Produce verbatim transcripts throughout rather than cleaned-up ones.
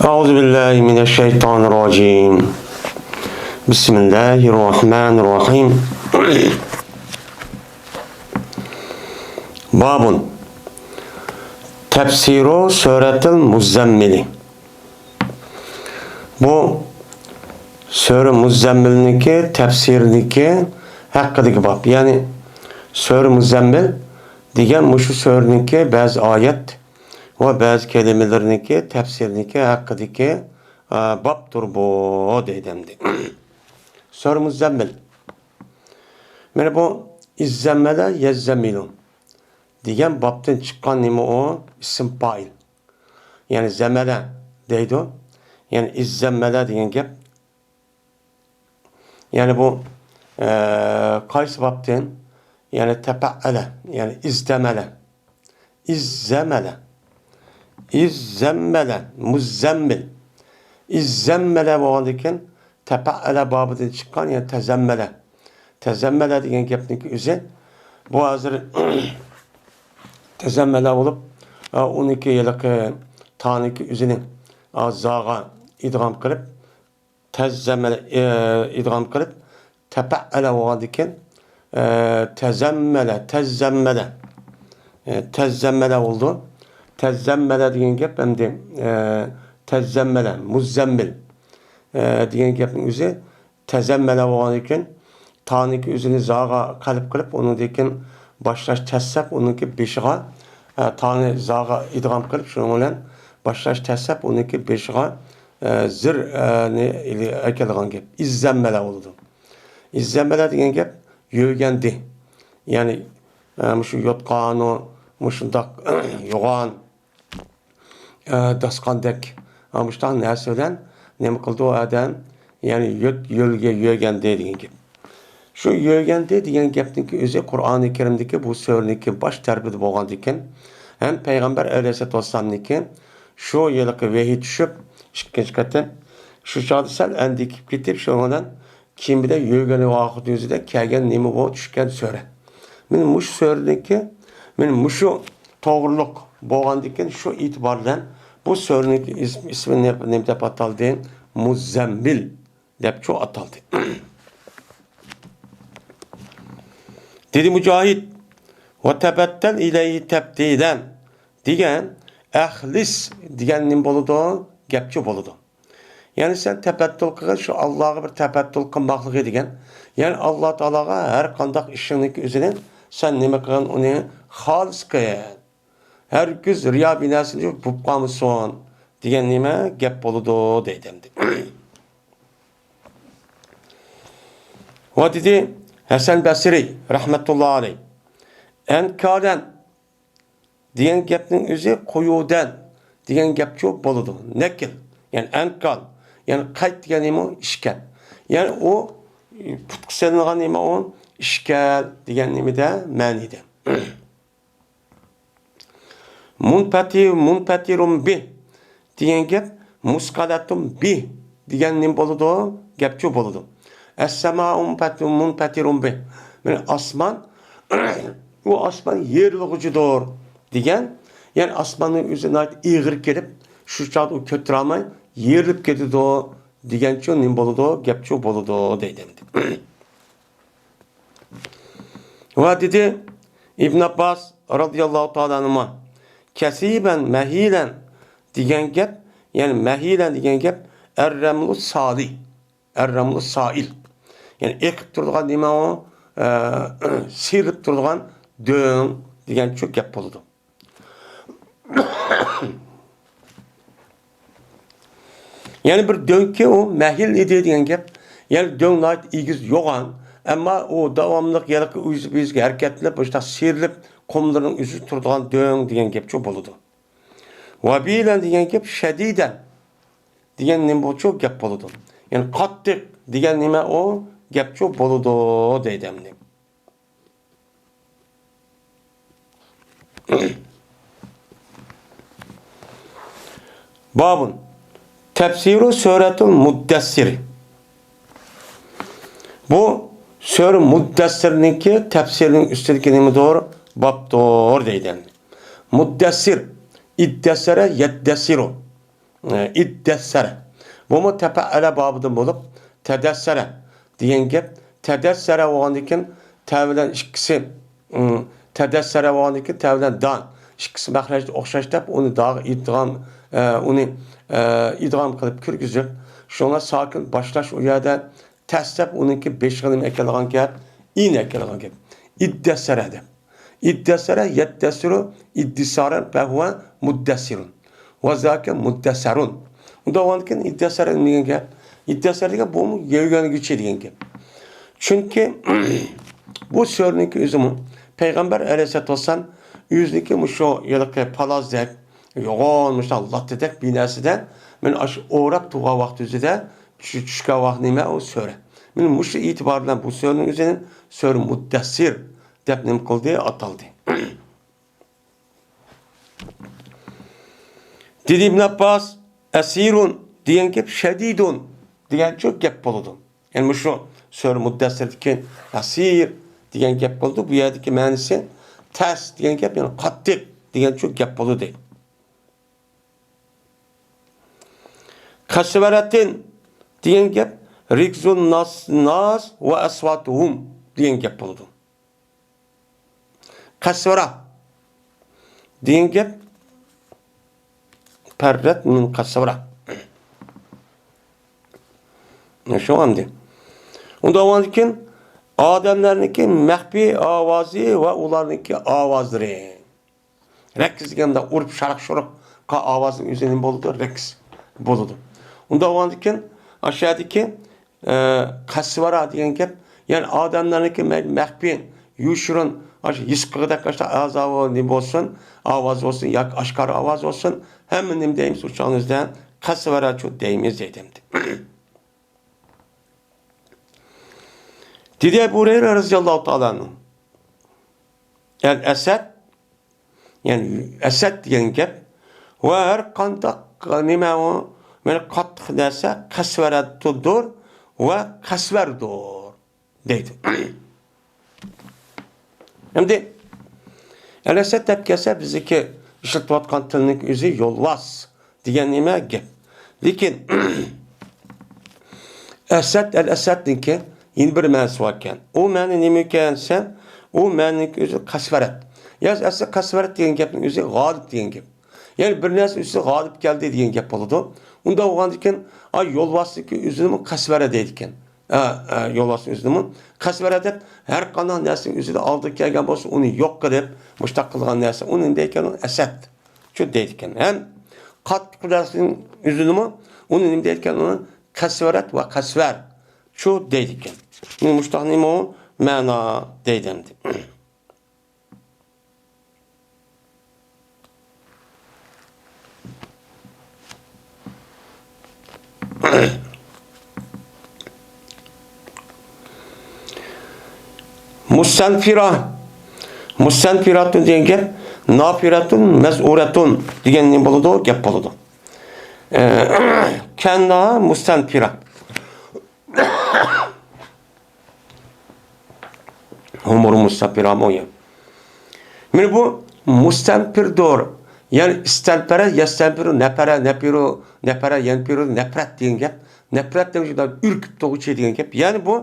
أعوذ بالله من الشيطان الرجيم. بسم الله الرحمن الرحيم. باب تفسير سورة المزمل. بۇ سۈرە مۇززەممىلنىڭكى تەپسىرىنىڭكى ھەققىدىكى باب. يەنى سۈرە مۇززەممىل دېگەن مۇشۇ سۈرىنىڭكى بەزى ئايەت ۋە بەزى كەلىمىلىرىنىڭكى تەپسىرىنىڭكى ھەققىدىكى، ئە، بابتۇر بۇ، دەيدۇ ئەمدى. سۈرە مۇززەممىل. مانا بۇ ئىززەممەلە يەززەممىلۇ دېگەن بابتىن چىققان نېمە ئۇ؟ ئىسىم پائىل. يەنى زەمەلە دەيدۇ. يەنى ئىززەممەلە دېگەن گەپ. يەنى بۇ، ئە، قايسى بابتىن؟ يەنى تەپەئەلە، يەنى ئىزدەمەلە. ئىززەمەلە. ئىززەممەلە، مۇززەممىل. ئىززەممەلە بولغاندىكىن تەپەئەلە بابىدىن چىققان، يەنى تەزەممەلە. تەزەممەلە دېگەن گەپنىڭكى ئۆزى. بۇ ھازىر تەزەممەلە بولۇپ، ئا، ئۇنىڭكى ھېلىقى تانىڭكى ئۆزىنى، ئا، زاغا ئىدغام قىلىپ، تەززەمەلە، ئى، ئىدغام قىلىپ، تەپەئەلە بولغاندىكىن، ئە، تەزەممەلە، تەززەممەلە. ئە، تەززەممەلە بولىدۇ. تەززەممەلە دېگەن گەپ ئەمدى، ئە، تەززەممەلە، مۇززەممىل، ئە، دېگەن گەپنىڭ ئۆزى تەزەممەلە بولغاندىكىن، تانىكى ئۆزىنى زاغا قەلب قىلىپ، ئۇنىڭدىن كېيىن باشلاش تەسسەپ، ئۇنىڭكى بېشىغا، ئە، تانى زاغا ئىدغام قىلىپ، شۇنىڭ بىلەن باشلاش تەسسەپ، ئۇنىڭكى بېشىغا، ئە، زىر، ئە، نى ئەكەلگەن گەپ. ئىززەممەلە بولىدۇ. ئىززەممەلە دېگەن گەپ يۆگەندى. يەنى، ئە، مۇشۇ يوتقانۇ، مۇشۇنداق يوغان، ئە، داستىخاندەك، ئە، مۇشۇنداق نەرسە بىلەن نېمە قىلدى ئۇ ئادەم؟ يەنى يۆت-، يۆلگە يۆگەندى دېگەن گەپ. شۇ يۆگەندى دېگەن گەپنىڭكى ئۆزى قۇرئانى كەرىمدىكى بۇ سۈرىنىڭكى باش تەرىپىدە بولغاندىكىن، ھەم پەيغەمبەر ئەلەيھىسسالاتۇ ۋەسسالامنىڭكى شۇ ھېلىقى ۋەھىي چۈشۈپ، ئىككىنچى قېتىم، شۇ چاغدا سەل ئەندىكىپ كېتىپ، شۇنىڭ بىلەن كېمىدە يۆگەنلىك ۋاقىتنىڭ ئۆزىدە كەلگەن نېمە بۇ؟ چۈشكەن سۈرە. مانا مۇشۇ سۈرىنىڭكى، مانا مۇشۇ توغرىلىق بولغاندىكىن، شۇ ئېتىبار بىلەن بۇ سۈرىنىڭكى ئىس-، ئىسمى نېمە، نېمە دەپ ئاتالدى؟ مۇززەممىل دەپچۇ ئاتالدى. دېدى مۇجاھىد، «ۋە تەبەتتەل ئىلەيھى تەبتىلەن» دېگەن، ئەخلىس دېگەن نېمە بولىدۇ؟ گەپچۇ بولىدۇ. يەنى سەن تەپەتتۇل قىلغىن، شۇ ئاللاغا بىر تەپەتتۇل قىلماقلىقى دېگەن. يەنى ئاللا تائالاغا ھەر قانداق ئىشىڭنىڭكى ئۆزىنى سەن نېمە قىلغىن، ئۇنى خالىس قىل. ھەرگىز رىيا بىناسىنى بولۇپ قالمىسۇن دېگەن نېمە گەپ بولىدۇ دەيدۇ ئەمدى. ۋە دېدى ھەسەن بەسرى رەھمەتۇللا ئەلەيھ، ئەنكالەن دېگەن گەپنىڭ ئۆزى قۇيۇدەن دېگەن گەپچۇ بولىدۇ. نەكىل، يەنى ئەنكال، يەنى قەيت دېگەن نېمە؟ ئىشكەل. يەنى ئۇ پۇتقا سېلىنغان نېمە ئۇ؟ ئىشكەل دېگەن نېمىدە؟ مەنىدە. مۇنپەتى-، مۇنپەتىرۇن بىھ دېگەن گەپ مۇسقەلەتۇن بىھ دېگەن نېمە بولىدۇ؟ گەپچۇ بولىدۇ. ئەسسەمائۇ مۇنپەتىرۇن بىھ. مانا ئاسمان، ئۇ ئاسمان يېرىلغۇچىدۇر دېگەن. يەنى ئاسماننىڭ ئۆزى ناھايىتى ئېغىر كېلىپ، شۇ چاغدا ئۇ كۆتۈرەلمەي يېرىلىپ كېتىدۇ دېگەنچۇ نېمە بولىدۇ؟ گەپچۇ بولىدۇ دەيدۇ ئەمدى. ۋە دېدى ئىبن ئابباس رازىياللاھۇ تائالا ئەنھۇما، كەسىبەن مەھىلەن دېگەن گەپ، يەنى مەھىلەن دېگەن گەپ ئەررەملۇ سالى، ئەررەملۇ سائىل. يەنى ئېقىپ تۇرىدىغان نېمە ئۇ؟ ئە، سىيرىلىپ تۇرىدىغان دۆڭ دېگەن شۇ گەپ بولىدۇ. يەنى بىر دۆڭكى ئۇ مەھىل ئىدى دېگەن گەپ. يەنى دۆڭ ناھايىتى ئېگىز، يوغان. ئەمما ئۇ داۋاملىق ھېلىقى ئۈزۈپ-ئۈزۈپ ھەرىكەتلىنىپ، مۇشۇنداق سىيرىلىپ، قۇملىرىنىڭ ئۈزۈپ تۇرىدىغان دۆڭ دېگەن گەپچۇ بولىدۇ. ۋەبىلەن دېگەن گەپ شەدىدەن دېگەن نېمە بولچۇ گەپ بولىدۇ. يەنى قاتتىق دېگەن نېمە ئۇ گەپچۇ بولىدۇ دەيدۇ ئەمدى. بابۇن تەپسىرۇ سۈرەتۇل مۇددەسسىر. بۇ سۈرە مۇددەسسىرنىڭكى تەپسىرىنىڭ ئۈستىدىكى نېمىدۇر؟ بابتۇر دەيدۇ. مۇددەسسىر، ئىددەسسەرە يەددەسسىرۇ. ئىددەسسەرە. بۇمۇ تەپەئەلە بابىدىن بولۇپ، تەدەسسەرە دېگەن گەپ. تەدەسسەرە بولغاندىن كېيىن، تە بىلەن ئىككىسى، ئىم، تەدەسسەرە بولغاندىن كېيىن، تە بىلەن دان ئىككىسى مەخرەجدە ئوخشاش دەپ، ئۇنى داغا ئىدغام، ئە، ئۇنى، ئە، ئىدغام قىلىپ كىرگۈزۈپ، شۇڭا ساكىن باشلاش ئۇ يەردە تەس دەپ، ئۇنىڭكى بېشىغا نېمە ئەكېلىدىغان گەپ؟ ئىن ئەكېلىدىغان گەپ. ئىددەسسەرە دەپ. ئىددەسسەرە يەددەسسىرۇ ئىددىسارەن فەھۇۋە مۇددەسسىرۇن. ۋە زاكە مۇددەسسەرۇن. ئۇنداق بولغاندىكىن ئىددەسسەرە دېگەن گەپ. ئىددەسسەرە دېگەن بۇمۇ يۆگەنگۈچى دېگەن گەپ. چۈنكى بۇ سۈرىنىڭكى ئۆزىمۇ پەيغەمبەر ئەلەيھىسسالاتۇ ۋەسسالام ئۆزىنىڭكى مۇشۇ ھېلىقى پالازدەك، يوغان مۇشۇنداق لاتتىدەك بىناسىدا مانا ئاشۇ ئوراپ تۇرغان ۋاقتى ئۆزىدە چۈ-، چۈشكەن ۋاقىت نېمە ئۇ سۈرە. مانا مۇشۇ ئېتىبار بىلەن بۇ سۈرىنىڭ ئۆزىنى سۈرە مۇددەسسىر دەپ نېمە قىلدى، ئاتالدى. دېدى ئىبن ئابباس، ئەسىرۇن دېگەن گەپ شەدىدۇن دېگەنچۇ گەپ بولىدۇ. يەنى مۇشۇ سۈرە مۇددەسسىردىكى ئەسىر دېگەن گەپ بولىدۇ. بۇ يەردىكى مەنىسى تەس دېگەن گەپ، يەنى قاتتىق دېگەنچۇ گەپ بولىدۇ. قەسۋەرەتىن دېگەن گەپ رىكزۇن ناس، ناس ۋە ئەسۋاتۇھۇم دېگەن گەپ بولىدۇ. قەسۋەرە دېگەن گەپ پەررەت مىن قەسۋەرە. شۇ ئەمدى. ئۇنداق بولغاندىكىن ئادەملەرنىڭكى مەخپىي ئاۋازى ۋە ئۇلارنىڭكى ئاۋازلىرى. رەكز دېگەندە ئۇرۇپ شاراق-شۇرۇق قىلغان ئاۋازنىڭ ئۆزى نېمە بولىدۇ؟ رەكز بولىدۇ. ئۇنداق بولغاندىكىن ئاشۇ يەردىكى، ئە، قەسۋەرە دېگەن گەپ، يەنى ئادەملەرنىڭكى مە-، مەخپىي، يوشۇرۇن، ئاشۇ ھېس قىلغۇدەك ئاشۇ ئەزا نېمە بولسۇن، ئاۋاز بولسۇن ياكى ئاشكارا ئاۋاز بولسۇن، ھەممە نېمە دەيمىز، ئۇ چاغنىڭ ئۆزىدە قەسۋەرەچۇ دەيمىز دەيدۇ ئەمدى. دېدى ئەبۇ ھۇرەيرە رەزىياللاھۇ تائالا ئەنھۇ. ئەل ئەسەد، يەنى ئەسەد دېگەن گەپ. ۋە ھەر قانداق نېمە ئۇ، يەنى قاتتىق نەرسە قەسۋەرەتۇدۇر ۋە قەسۋەردۇر دەيدۇ. ئەمدى ئەل ئەسەد دەپ كەلسە، بىزنىڭكى ئىشلىتىۋاتقان تىلنىڭ ئۆزى يولۋاس دېگەن نېمە گەپ. لېكىن ئەسەد، ئەل ئەسەدنىڭكى يەنە بىر مەنىسى باركەن. ئۇ مەنە نېمە ئىكەن دېسە، ئۇ مەنىنىڭكى ئۆزى قەسۋەرەت. يا ئەسلى قەسۋەرەت دېگەن گەپنىڭ ئۆزى غالىب دېگەن گەپ. يەنى بىر نەرسە ئۈستىگە غالىب كەلدى دېگەن گەپ بولىدۇ. ئۇنداق بولغاندىكىن، ئا، يولۋاسنىڭكى ئۆزىنىمۇ قەسۋەرە دەيدىكەن. ئا، ئا، يولۋاسنىڭ ئۆزىنىمۇ قەسۋەرە دەپ، ھەر قانداق نەرسىنىڭ ئۆزىدە ئالدىغا كەلگەن بولسا، ئۇنى يوق قىلىپ، مۇشتاق قىلغان نەرسە، ئۇنى نېمە دەيدىكەن؟ ئۇنى ئەسەد. شۇ دەيدىكەن. ھەم قاتتىق نەرسىنىڭ ئۆزىنىمۇ، ئۇنى نېمە دەيدىكەن؟ ئۇنى قەسۋەرەت ۋە قەسۋەر. شۇ دەيدىكەن. مۇشتاق نېمە ئۇ؟ مەنا دەيدۇ ئەمدى. مۇستەنفىرە. مۇستەنفىرەتۇن دېگەن گەپ، نافىرەتۇن، مەزئۇرەتۇن دېگەن نېمە بولىدۇ؟ گەپ بولىدۇ. ئە، كەنناھا مۇستەنفىرە. ھۇمۇر مۇستەنفىرە مۇ يا. مانا بۇ مۇستەنپىردۇر. يەنى ئىستەنپەرە، يەستەنپىرۇ، نەپەرە، نەپىرۇ، نەپەرە، يەنپىرۇ، نەپرەت دېگەن گەپ. نەپرەت دېگەن شۇنداق ئۈركۈپ تۇرغۇچى دېگەن گەپ. يەنى بۇ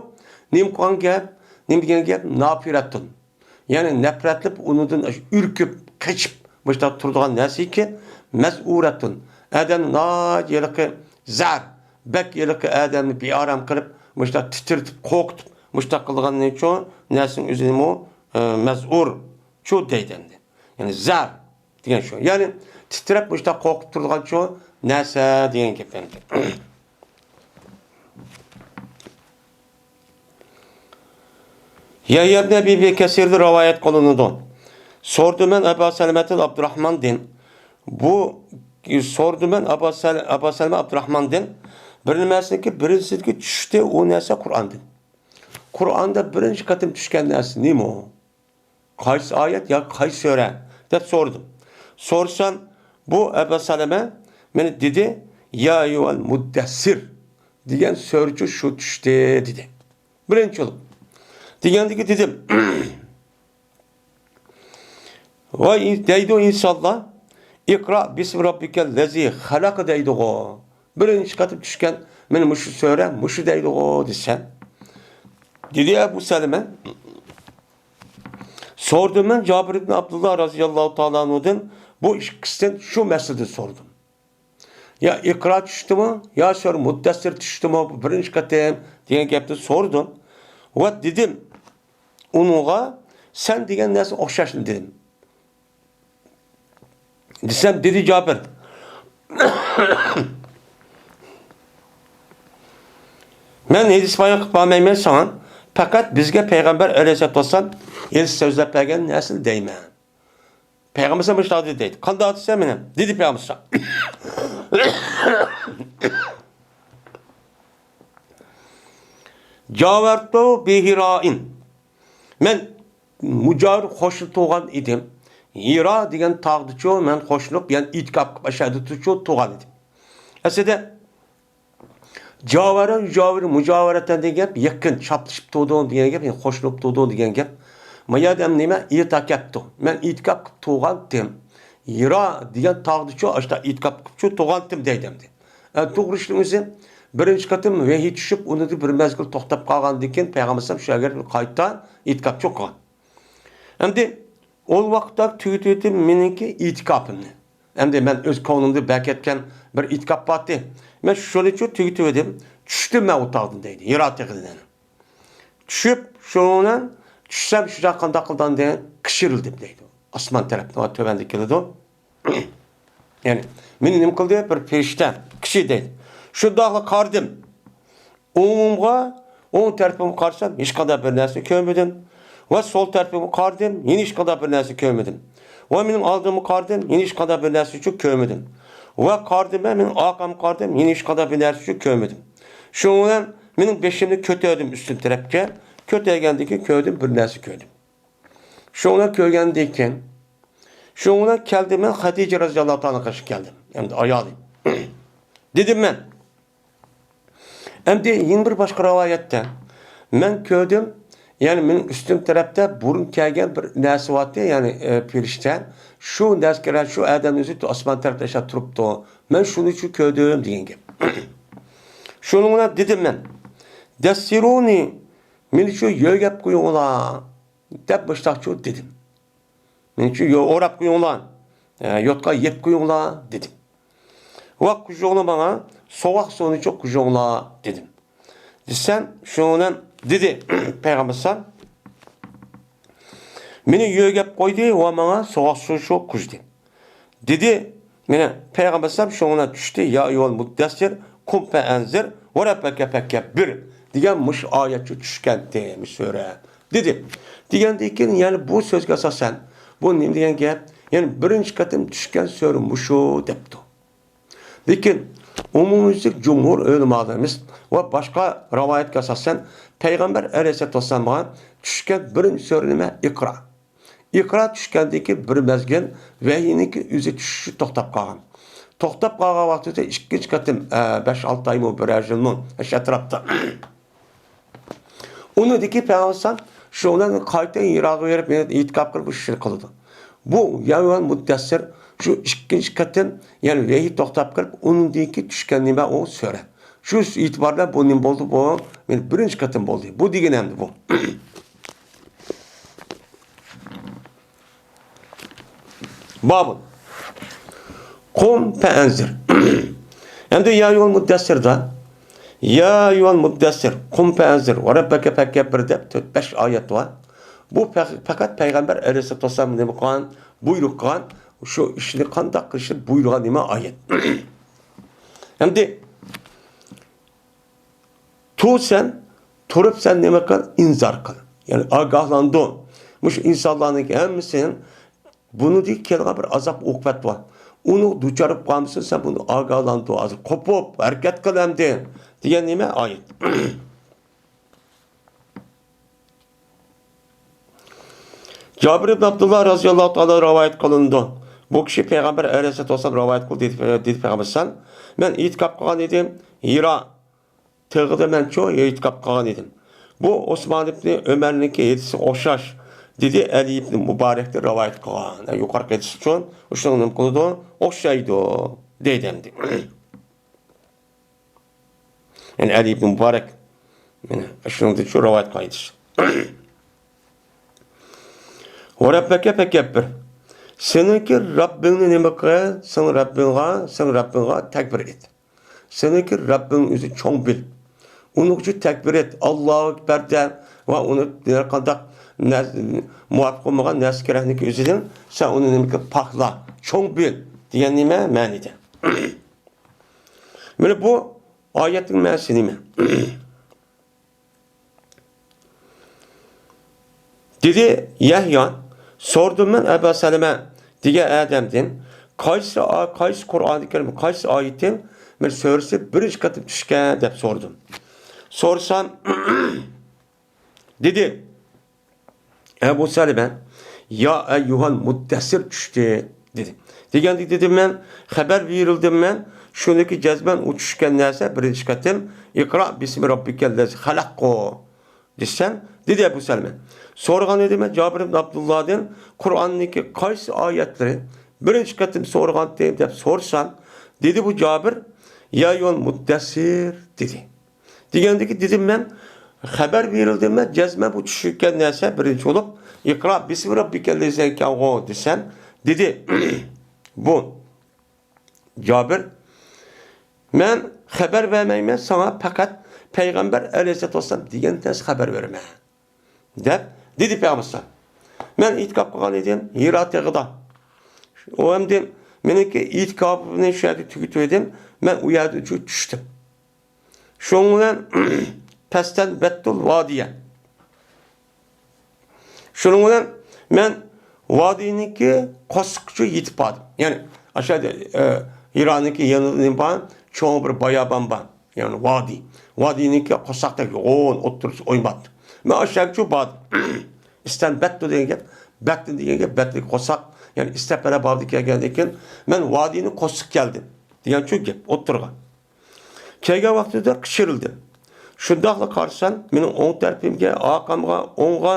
نېمە قىلغان گەپ؟ نېمە دېگەن گەپ؟ نافىرەتۇن. يەنى نەپرەتلىنىپ، ئۇنىڭدىن ئۈركۈپ، قېچىپ، مۇشۇنداق تۇرىدىغان نەرسىكى، مەزئۇرەتۇن. ئادەمنى ناھايىتى ھېلىقى زەر، بەك ھېلىقى ئادەمنى بىئارام قىلىپ، مۇشۇنداق تىترىتىپ، قورقۇتۇپ، مۇشۇنداق قىلىدىغان نېچۇ نەرسىنىڭ ئۆزىنىمۇ، ئە، مەزئۇرچۇ دەيدۇ ئەمدى. يەنى زەر دېگەن شۇ. يەنى تىترەپ، مۇشۇنداق قورقۇپ تۇرىدىغانچۇ نەرسە دېگەن گەپ ئەمدى. يەھيا ئىبن ئەبى كەسىردىن رىۋايەت قىلىنىدۇ. سورىدىم مەن ئەبا سەلەمەتىن ئابدۇراخماندىن. بۇ، سورىدىم مەن ئەبا سەل-، ئەبا سەلەمە ئابدۇراخماندىن. بىر نېمىسىنىڭكى بىرىنچىسىدىكى چۈشتى ئۇ نەرسە قۇرئاندىن. قۇرئاندا بىرىنچى قېتىم چۈشكەن نەرسە نېمە ئۇ؟ قايسى ئايەت ياكى قايسى سۈرە؟ دەپ سورىدىم. سورىسام، بۇ ئەبا سەلەمە مانا دېدى، يا ئەييۇھەل مۇددەسسىر دېگەن سۈرىچۇ شۇ چۈشتى دېدى. بىرىنچى بولۇپ. دېگەندىكى دېدىم. ۋاي، دەيدۇ ئىنسانلار، «ئىقرا بىسمى رەببىكەللەزى خەلەق» دەيدىغۇ. بىرىنچى قېتىم چۈشكەن مانا مۇشۇ سۈرە مۇشۇ دەيدىغۇ دېسەم. دېدى ئەبۇ سەلىمە. سورىدىم مەن جابىر ئىبن ئابدۇللا رازىياللاھۇ تائالا ئەنھۇدىن، بۇ ئىككىسىدىن شۇ مەسىلىدە سورىدىم. يا ئىقرا چۈشتىمۇ، يا سۈرە مۇددەسسىر چۈشتىمۇ، بۇ بىرىنچى قېتىم دېگەن گەپنى سورىدىم. ۋە دېدىم ئۇنىڭغا، سەن دېگەن نەرسە ئوخشاشلا دېدىم. دېسەم، دېدى جابىر، مەن ھەدىس بايان قىلىپ بەرمەيمەن ساڭا، پەقەت بىزگە پەيغەمبەر ئەلەيھىسسالاتۇ ۋەسسالام ھەدىس سۆزلەپ بەرگەن نەرسىنى دەيمەن. پەيغەمبەر مۇشۇنداق دېدى دەيدۇ. قانداق دېسە مېنى؟ دېدى پەيغەمبەر. جاۋەرتۇ بىھىرائىن. مەن مۇجاۋىر قوشنا تۇغان ئىدىم. ھىرا دېگەن تاغدىچۇ مەن قوشۇلۇپ، يەنى ئېتىكاپ قىلىپ ئاشۇ يەردە تۇرۇچۇ تۇغان ئىدىم. ئەسلىدە جاۋەرە، يۇجاۋىر، مۇجاۋەرەتەن دېگەن گەپ يېقىن، چاپلىشىپ تۇردۇڭ دېگەن گەپ، يەنى قوشۇلۇپ تۇردۇڭ دېگەن گەپ. ما يەردە نېمە؟ ئېتىكاپ قىپتۇ. مەن ئېتىكاپ قىلىپ تۇغانتىم. ھىرا دېگەن تاغدىچۇ، ئاشتا ئېتىكاپ قىپچۇ تۇغانتىم دەيدۇ ئەمدى. ئە، توغرا ئىشنىڭ ئۆزى، بىرىنچى قېتىم ۋەھىي چۈشۈپ، ئۇنىڭدا بىر مەزگىل توختاپ قالغاندىن كېيىن، پەيغەمبەر ئەلەيھىسسالام شۇ يەرگە قايتا ئېتىكاپچۇ قىلغان. ئەمدى ئۇ ۋاقىتتا تۈگىتىۋېتىپ مېنىڭكى ئېتىكاپىمنى. ئەمدى مەن ئۆز كۆڭلۈمدە بەركەتكەن بىر ئېتىكاپ بارتى. مەن شۇنىچۇ تۈگىتىۋېدىم. چۈشتۈم مەن ئۇ تاغدىن دەيدۇ. ھىرا تېغىدىن يەنە. چۈشۈپ، شۇنىڭ بىلەن چۈشسەم، شۇنداق قانداق قىلدىم دېگەن كىشىرىلدىم دەيدۇ. ئاسمان تەرەپتىن تۆۋەندە كېلىدۇ. يەنى، مېنى نېمە قىلدى؟ بىر پەرىشتە، كىشى دەيدۇ. شۇنداقلا قارىدىم. ئوڭۇمغا، ئوڭ تەرىپىمگە قارىسام، ھېچقانداق بىر نەرسىنى كۆرمىدىم. ۋە سول تەرىپىمگە قارىدىم، يەنە ھېچقانداق بىر نەرسىنى كۆرمىدىم. ۋە مېنىڭ ئالدىمغا قارىدىم، يەنە ھېچقانداق بىر نەرسىنى كۆرمىدىم. ۋە قارىدىم، مەن مېنىڭ ئارقامغا قارىدىم، يەنە ھېچقانداق بىر نەرسىنى كۆرمىدىم. شۇنىڭ بىلەن مېنىڭ بېشىمنى كۆتەردىم ئۈستۈن تەرەپكە. كۆتەرگەندىن كېيىن كۆردۈم، بىر نەرسە كۆردۈم. شۇنى كۆرگەندىن كېيىن، شۇنى كەلدىم مەن خەدىجە رەزىياللاھۇ تائالا قېشىغا كەلدىم. ئەمدى ئايالى. دېدىم مەن. ئەمدى يەنە بىر باشقا رىۋايەتتە، مەن كۆردۈم، يەنى مېنىڭ ئۈستۈم تەرەپتە بۇرۇن كەلگەن بىر نەرسە بارتى، يەنى، ئە، پەرىشتە. شۇ نەرسە كېرەك، شۇ ئادەمنىڭ ئۆزى ئاسمان تەرەپتە ئاشۇ تۇرۇپتۇ. مەن شۇنى شۇ كۆردۈم دېگەن گەپ. شۇنىڭ بىلەن دېدىم مەن، دەسسىرۇنى، مېنى شۇ يۆگەپ قويۇڭلار، دەپ مۇشتاقچۇ دېدىم. مېنى شۇ يو-، ئوراپ قويۇڭلار، ئە، يوتقا يەپ قويۇڭلار دېدىم. ۋە قۇيۇڭلار ماڭا، سوغۇق سۇنىچۇ قۇيۇڭلار دېدىم. دېسەم، شۇنىڭ دېدى پەيغەمبەر ئەلەيھىسسالام، مېنى يۆگەپ قويدى ۋە ماڭا سوغۇق سۇچۇ قۇيدى. دېدى، مېنى پەيغەمبەر ئەلەيھىسسالام شۇڭا چۈشتى، يا ئەييۇھەل مۇددەسسىر، قۇم فەئەنزىر، ۋە رەببەكە فەككەببىر دېگەن مۇشۇ ئايەت چۈشكەنتى، مۇشۇ سۈرە. دېدى. دېگەندىن كېيىن، يەنى بۇ سۆزگە ئاساسەن، بۇ نېمە دېگەن گەپ؟ يەنى بىرىنچى قېتىم چۈشكەن سۈرە مۇشۇ دەپتۇ. لېكىن ئومۇميۈزلۈك جۇمھۇر ئۆلىمالىرىمىز ۋە باشقا رىۋايەتكە ئاساسەن، پەيغەمبەر ئەلەيھىسسالاتۇ ۋەسسالامغا چۈشكەن بىرىنچى سۈرە نېمە؟ ئىقرا. ئىقرا چۈشكەندىن كېيىن بىر مەزگىل ۋەھىينىڭكى ئۆزى چۈشۈشى توختاپ قالغان. توختاپ قالغان ۋاقتىدا ئىككىنچى قېتىم، ئە، بەش-ئالتە ئايمۇ، بىرەر يىلمۇ، ئاشۇ ئەتراپتا. ئۇنىڭدىن كېيىن پەيغەمبەر ئەلەيھىسسالام شۇ بىلەن قايتا ھىراغا بېرىپ، يەنە ئېتىكاپ قىلىپ، شۇ ئىشنى قىلىدۇ. بۇ يا ئەييۇھەل مۇددەسسىر، شۇ ئىككىنچى قېتىم، يەنى ۋەھىي توختاپ قېلىپ، ئۇنىڭدىن كېيىن چۈشكەن نېمە ئۇ سۈرە. شۇ ئېتىبار بىلەن بۇ نېمە بولدى؟ بۇ، يەنى بىرىنچى قېتىم بولدى. بۇ دېگىنى ئەمدى بۇ. بابۇن. قۇم فەئەنزىر. ئەمدى يا ئەييۇھەل مۇددەسسىردا، يا ئەييۇھەل مۇددەسسىر، قۇم فەئەنزىر، ۋە رەببەكە فەككەببىر دەپ تۆت، بەش ئايەت بار. بۇ پەق-، پەقەت پەيغەمبەر ئەلەيھىسسالاتۇ ۋەسسالام نېمە قىلغان؟ بۇيرۇق قىلغان، شۇ ئىشنى قانداق قىلىشنى بۇيرۇغان نېمە ئايەت. ئەمدى تۇرسەن، تۇرۇپ سەن نېمە قىل؟ ئىنزار قىل. يەنى ئاگاھلاندۇر. مۇشۇ ئىنسانلارنىڭ ھەممىسىنىڭ بۇنىڭدىن كېلىدىغان بىر ئازاب ئوقۇبەت بار. ئۇنىڭ دۇچار بولۇپ قالمىسۇن، سەن بۇنى ئاگاھلاندۇر. ھازىر قوپۇپ، ھەرىكەت قىل ئەمدى دېگەن نېمە؟ ئايەت. جابىر ئىبن ئابدۇللا رازىياللاھۇ تائالا رىۋايەت قىلىنىدۇ. بۇ كىشى پەيغەمبەر ئەلەيھىسسالاتۇ ۋەسسالام رىۋايەت قىلدى، دېدى، دېدى پەيغەمبەر ئەلەيھىسسالام، مەن ئېتىكاپ قىلغان ئىدىم ھىرا تېغىدا مەنچۇ ئېتىكاپ قىلغان ئىدىم. بۇ ئوسمان ئىبنى ئۆمەرنىڭكى ھەدىسىگە ئوخشاش. دېدى ئەلى ئىبن مۇبارەكتىن رىۋايەت قىلغان. يۇقىرىقى ھەدىس ئۈچۈن ئۇشۇنىڭ نېمە قىلىدۇ؟ ئوخشايدۇ، دەيدۇ ئەمدى. يەنى ئەلى ئىبن مۇبارەك، مانا، شۇنىڭدىن شۇ رىۋايەت قىلغان ھەدىس. ۋە رەببەكە فەكەببىر. سېنىڭكى رەببىڭنى نېمە قىل؟ سېنىڭ رەببىڭغا، سېنىڭ رەببىڭغا تەكبىر ئېيت. سېنىڭكى رەببىڭنى ئۆزى چوڭ بىل. ئۇنىڭ ئۈچۈن تەكبىر ئېيت، ئاللاھۇ ئەكبەر دە ۋە ئۇنى ھەر قانداق نەرسە، مۇۋاپىق بولمىغان نەرسە كېرەكنىڭكى ئۆزىدىن سەن ئۇنى نېمە قىل؟ پاكلا، چوڭ بىل دېگەن نېمە؟ مەنىدە. مانا بۇ ئايەتنىڭ مەنىسى نېمە؟ دېدى يەھيا، سورىدىم مەن ئەبا سەلەمە دېگەن ئادەمدىن، قايسى ئا-، قايسى قۇرئانى كەرىم، قايسى ئايىتى، مانا سۈرىسى بىرىنچى قېتىم چۈشكەن دەپ سورىدىم. سورىسام، دېدى، ئەبۇ سەلەمە، يا ئەييۇھەل مۇددەسسىر چۈشتى، دېدى. دېگەندە دېدىم مەن، خەۋەر بېرىلدىم مەن، شۇنىڭكى جەزمەن ئۇ چۈشكەن نەرسە بىرىنچى قېتىم، ئىقرا بىسمى رەببىكەللەزى خەلەققۇ، دېسەم، دېدى ئەبۇ سەلەمە. سورىغان ئىدىم مەن جابىر ئىبن ئابدۇللادىن، قۇرئاننىڭكى قايسى ئايەتلىرى بىرىنچى قېتىم سورىغانتىم دەپ سورىسام، دېدى بۇ جابىر، يا ئەييۇھەل مۇددەسسىر، دېدى. دېگەندىكى دېدىم مەن، خەۋەر بېرىلدى مەن، جەزمەن بۇ چۈشكەن نەرسە بىرىنچى بولۇپ، ئىقرا بىسمى رەببىكەللەزى ئىكەنغۇ دېسەم، دېدى، بۇ جابىر، مەن خەۋەر بەرمەيمەن ساڭا، پەقەت پەيغەمبەر ئەلەيھىسسالاتۇ ۋەسسالام دېگەن نەرسە خەۋەر بېرىمەن، دەپ دېدى پەيغەمبەر. مەن ئېتىكاپ قىلغان ئىدىم ھىرا تېغىدا. ئۇ ئەمدى مېنىڭكى ئېتىكاپىمنى شۇ يەردە تۈگىتىۋىدىم. مەن ئۇ يەردىن چۈشتۈم. شۇنىڭ بىلەن پەستەنبەتتۇل ۋادىيە. شۇنىڭ بىلەن مەن ۋادىينىڭكى قورسىقىغىچە يېتىپ باردىم. يەنى ئاشۇ يەردە، ئە، ھىرانىڭكى يېنىدا نېمە بار؟ چوڭ بىر بايابان بار. يەنى ۋادىي. ۋادىينىڭكى قورساقتا يوغان ئوتتۇرىسى ئويماپتۇ. مەن ئاشۇ يەرگىچە باردىم. ئىستەنبەتتۇ دېگەن گەپ، بەتتىن دېگەن گەپ، بەتلىك قورساق. يەنى ئىستەپەلە بابىدا كەلگەندىن كېيىن مەن ۋادىينىڭ قورسىقىغا كەلدىم دېگەنچۇ گەپ ئوتتۇرىغا. كەلگەن ۋاقتىدا قىچقىرىلدىم. شۇنداقلا قارىسام، مېنىڭ ئوڭ تەرىپىمگە، ئارقامغا، ئوڭغا،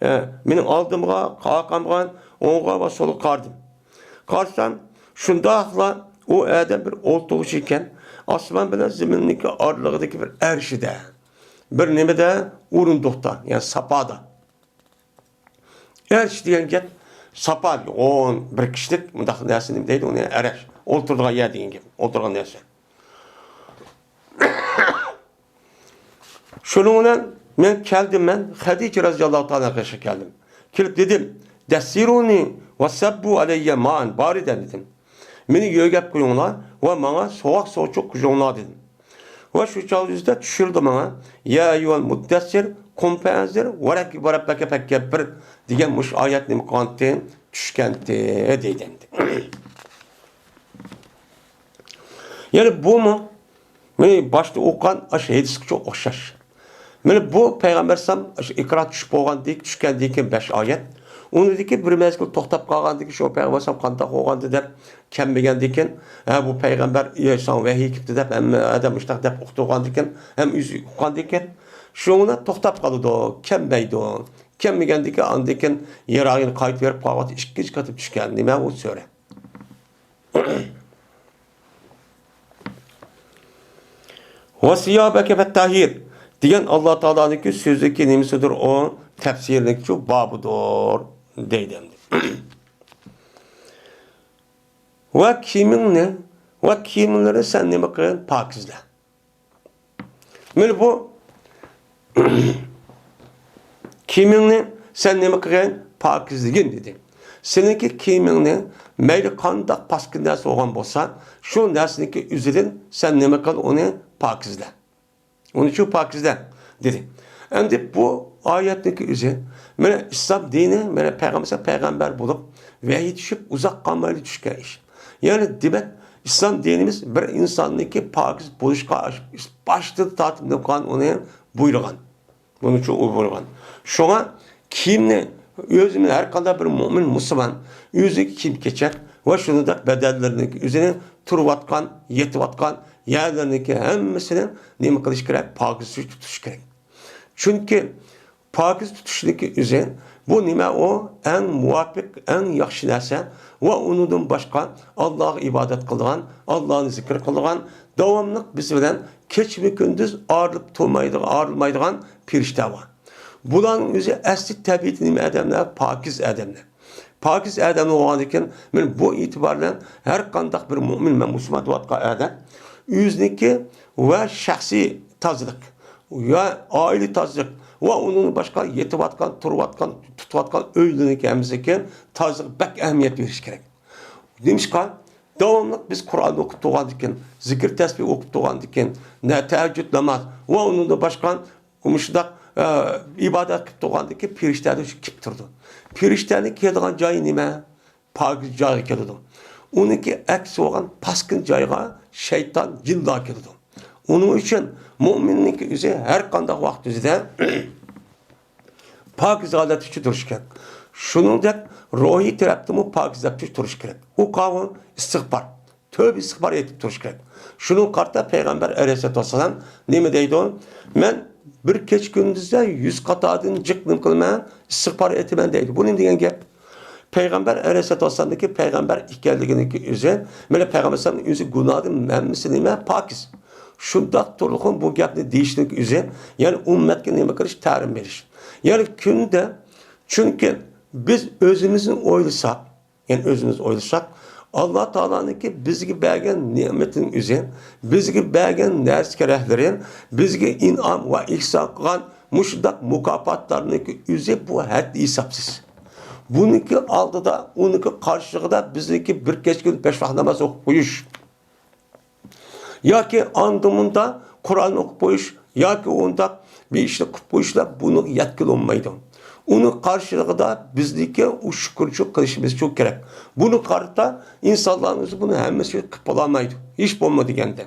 ئە، مېنىڭ ئالدىمغا، ئارقامغا، ئوڭغا ۋە سولغا قارىدىم. قارىسام، شۇنداقلا ئۇ ئادەم بىر ئولتۇرغۇچى ئىكەن، ئاسمان بىلەن زېمىننىڭكى ئارىلىقىدىكى بىر ئەرشىدە، بىر نېمىدە، ئورۇندۇقتا، يەنى ساپادا. ئەرش دېگەن گەپ ساپا، يوغان بىر كىشىلىك مۇنداق نەرسە نېمە دەيدۇ، ئۇنى ئەرش، ئولتۇرىدىغان يەر دېگەن گەپ، ئولتۇرغان نەرسە. شۇنىڭ بىلەن مەن كەلدىم، مەن خەدىچە رەزىياللاھۇ تائالا ئەنھاغا كەلدىم. كېلىپ دېدىم، دەسسىرۇنى ۋە سەببۇ ئەلەييە مائەن باردەن دېدىم. مېنى يۆگەپ قويۇڭلار ۋە ماڭا سوغۇق سۇچۇق قۇيۇڭلار دېدىم. ۋە شۇ چاغدا تۈشۈردى ماڭا، يا ئەييۇھەل مۇددەسسىر، قۇم فەئەنزىر، ۋە رەببەكە فەكەببىر دېگەن مۇشۇ ئايەت نېمە قىلغانتى؟ چۈشكەنتى دەيدۇ ئەمدى. يەنى بۇمۇ مېنى باشتا ئوقۇغان ئاشۇ ھەدىسكىچۇ ئوخشاش. مانا بۇ پەيغەمبەر ئەلەيھىسسالام ئاشۇ ئىقرا چۈشۈپ بولغاندىن، چۈشكەندىن كېيىن بەش ئايەت. ئۇنىڭدىن كېيىن بىر مەزگىل توختاپ قالغاندىن كېيىن، شۇ پەيغەمبەر ئەلەيھىسسالام قانداق بولغاندى دەپ، كەلمىگەندىن كېيىن، ھە، بۇ پەيغەمبەر، ئى، ساڭا ۋەھىي كېلىپتۇ دەپ، ھەممە ئادەم مۇشۇنداق دەپ ئۇقتۇرغاندىن كېيىن، ھەم ئۆزى ئۇققاندىن كېيىن، شۇنىڭ بىلەن توختاپ قالىدۇ، كەلمەيدۇ. كەلمىگەندىن كېيىن، ئاندىن كېيىن يىراقىنى قايتىۋېرىپ قالغان ئىككىنچى قېتىم چۈشكەن. نېمە ئۇ سۈرە؟ ۋە سىيابەكە فەتتەھھىر دېگەن ئاللا تائالانىڭكى سۆزىدىكى نېمىسىدۇر ئۇ؟ تەپسىرىنىڭكى شۇ بابىدۇر دەيدۇ ئەمدى. ۋە كىيىمىڭنى، ۋە كىيىملىرى سەن نېمە قىل؟ پاكىزلە. مانا بۇ كىيىمىڭنى سەن نېمە قىلغىن؟ پاكىزلىگىن دېدى. سېنىڭكى كىيىمىڭنى مەيلى قانداق پاسكىنا نەرسە بولغان بولسا، شۇ نەرسىنىڭكى ئۆزىدىن سەن نېمە قىل؟ ئۇنى پاكىزلە. ئۇنى شۇ پاكىزلە دېدى. ئەمدى بۇ ئايەتنىڭكى ئۆزى، مانا ئىسلام دىنى، مانا پەيغەمبەر پەيغەمبەر بولۇپ، ۋەھىي چۈشۈپ ئۇزاق قالمايلا چۈشكەن ئىش. يەنى دېمەك، ئىسلام دىنىمىز بىر ئىنساننىڭكى پاكىز بولۇشقا باشتىن تارتىپ نېمە قىلغان، ئۇنى بۇيرۇغان. بۇنى شۇ بۇيرۇغان. شۇڭا كىيىمنى ئۆزىمىز ھەر قانداق بىر مۆمىن مۇسۇلمان ئۆزىگە كىيىم-كېچەك ۋە شۇنىڭدەك بەدەنلىرىنىڭ ئۆزىنى تۇرۇۋاتقان، يېتىۋاتقان يەرلىرىنىڭكى ھەممىسىنى نېمە قىلىش كېرەك؟ پاكىز تۇتۇش كېرەك. چۈنكى پاكىز تۇتۇشنىڭكى ئۆزى بۇ نېمە ئۇ؟ ئەڭ مۇۋاپىق، ئەڭ ياخشى نەرسە. ۋە ئۇنىڭدىن باشقا ئاللاغا ئىبادەت قىلىدىغان، ئاللانى زىكىر قىلىدىغان، داۋاملىق بىز بىلەن كېچىمۇ-كۈندۈز ئايرىلىپ تۇرمايدىغان، ئايرىلمايدىغان پېرىشتە بار. بۇلارنىڭ ئۆزى ئەسلى تەبىئىتى نېمە ئادەملەر؟ پاكىز ئادەملەر. پاكىز ئادەم بولغاندىكىن، مانا بۇ ئېتىبار بىلەن ھەر قانداق بىر مۆمىن، مەن مۇسۇلمان دەۋاتقان ئادەم، ئۆزىنىڭكى ۋە شەخسىي تازىلىق، ۋە ئائىلە تازىلىق، ۋە ئۇنىڭدىن باشقا يېتىۋاتقان، تۇرۇۋاتقان، تۇتۇۋاتقان ئۆيلىرىنىڭكى ھەممىسىگە تازىلىققا بەك ئەھمىيەت بېرىش كېرەك. نېمىشقا؟ داۋاملىق بىز قۇرئان ئوقۇپ تۇرغاندىكىن، زىكىر تەسبىھ ئوقۇپ تۇرغاندىكىن، نە-، تەھەججۇد ناماز ۋە ئۇنىڭدىن باشقا مۇشۇنداق، ئە، ئىبادەت قىلىپ تۇرغاندىكىن پېرىشتەلەر شۇ كېلىپ تۇرىدۇ. پېرىشتەلەر كېلىدىغان جايى نېمە؟ پاكىز جايغا كېلىدۇ. ئۇنىڭكى ئەكسى بولغان پاسكىنا جايغا شەيتان، جىنلار كېلىدۇ. ئۇنىڭ ئۈچۈن مۆمىننىڭكى ئۆزى ھەر قانداق ۋاقىت ئۆزىدە پاكىز ھالەتتە تۇرۇش كېرەك. شۇنىڭدەك روھىي تەرەپتىمۇ پاكىز ھالەتتە تۇرۇش كېرەك. ئۇ قاۋۇ ئىستىغپار، تۆبە ئىستىغپار ئېيتىپ تۇرۇش كېرەك. شۇنىڭغا قارىتا پەيغەمبەر ئەلەيھىسسالاتۇ ۋەسسالام نېمە دەيدۇ؟ مەن بىر كېچە كۈندۈزدە يۈز قاتاردىن جىق نېمە قىلىمەن؟ ئىستىغپار ئېيتىمەن دەيدۇ. بۇ نېمە دېگەن گەپ؟ پەيغەمبەر ئەلەيھىسسالاتۇ ۋەسسالامنىڭكى پەيغەمبەر ئىكەنلىكىنىڭكى ئۆزى، مانا پەيغەمبەر ئەلەيھىسسالامنىڭ ئۆزى گۇناھىدىن ھەممىسى نېمە؟ پاكىز. شۇنداق تۇرۇقمۇ بۇ گەپنى دېيىشنىڭكى ئۆزى، يەنى ئۈممەتكە نېمە قىلىش؟ تەلىم بېرىش. يەنى كۈندە، چۈنكى بىز ئۆزىمىزنى ئويلىساق، يەنى ئۆزىمىز ئويلىساق، ئاللا تائالانىڭكى بىزگە بەرگەن نېمىتىنىڭ ئۆزى، بىزگە بەرگەن نەرسە كېرەكلىرى، بىزگە ئىنئام ۋە ئېھسان قىلغان مۇشۇنداق مۇكاپاتلارنىڭكى ئۆزى بۇ ھەددى ھېسابسىز. بۇنىڭكى ئالدىدا، ئۇنىڭكى قارشىلىقىدا بىزنىڭكى بىر كەچ كۈن بەش ۋاق ناماز ئوقۇپ قويۇش، ياكى ئاندا مۇندا قۇرئان ئوقۇپ قويۇش، ياكى ئۇنداق بىر ئىشنى قىلىپ قويۇشلار بۇنىڭغا يەتكىلى بولمايدۇ. ئۇنىڭ قارشىلىقىدا بىزنىڭكى ئۇ شۈكۈرچىلىك قىلىشىمىز شۇ كېرەك. بۇنى قارىتا ئىنسانلارنىڭ ئۆزى بۇنى ھەممىسى قىلىپ بولالمايدۇ. ھېچ بولما دېگەندە.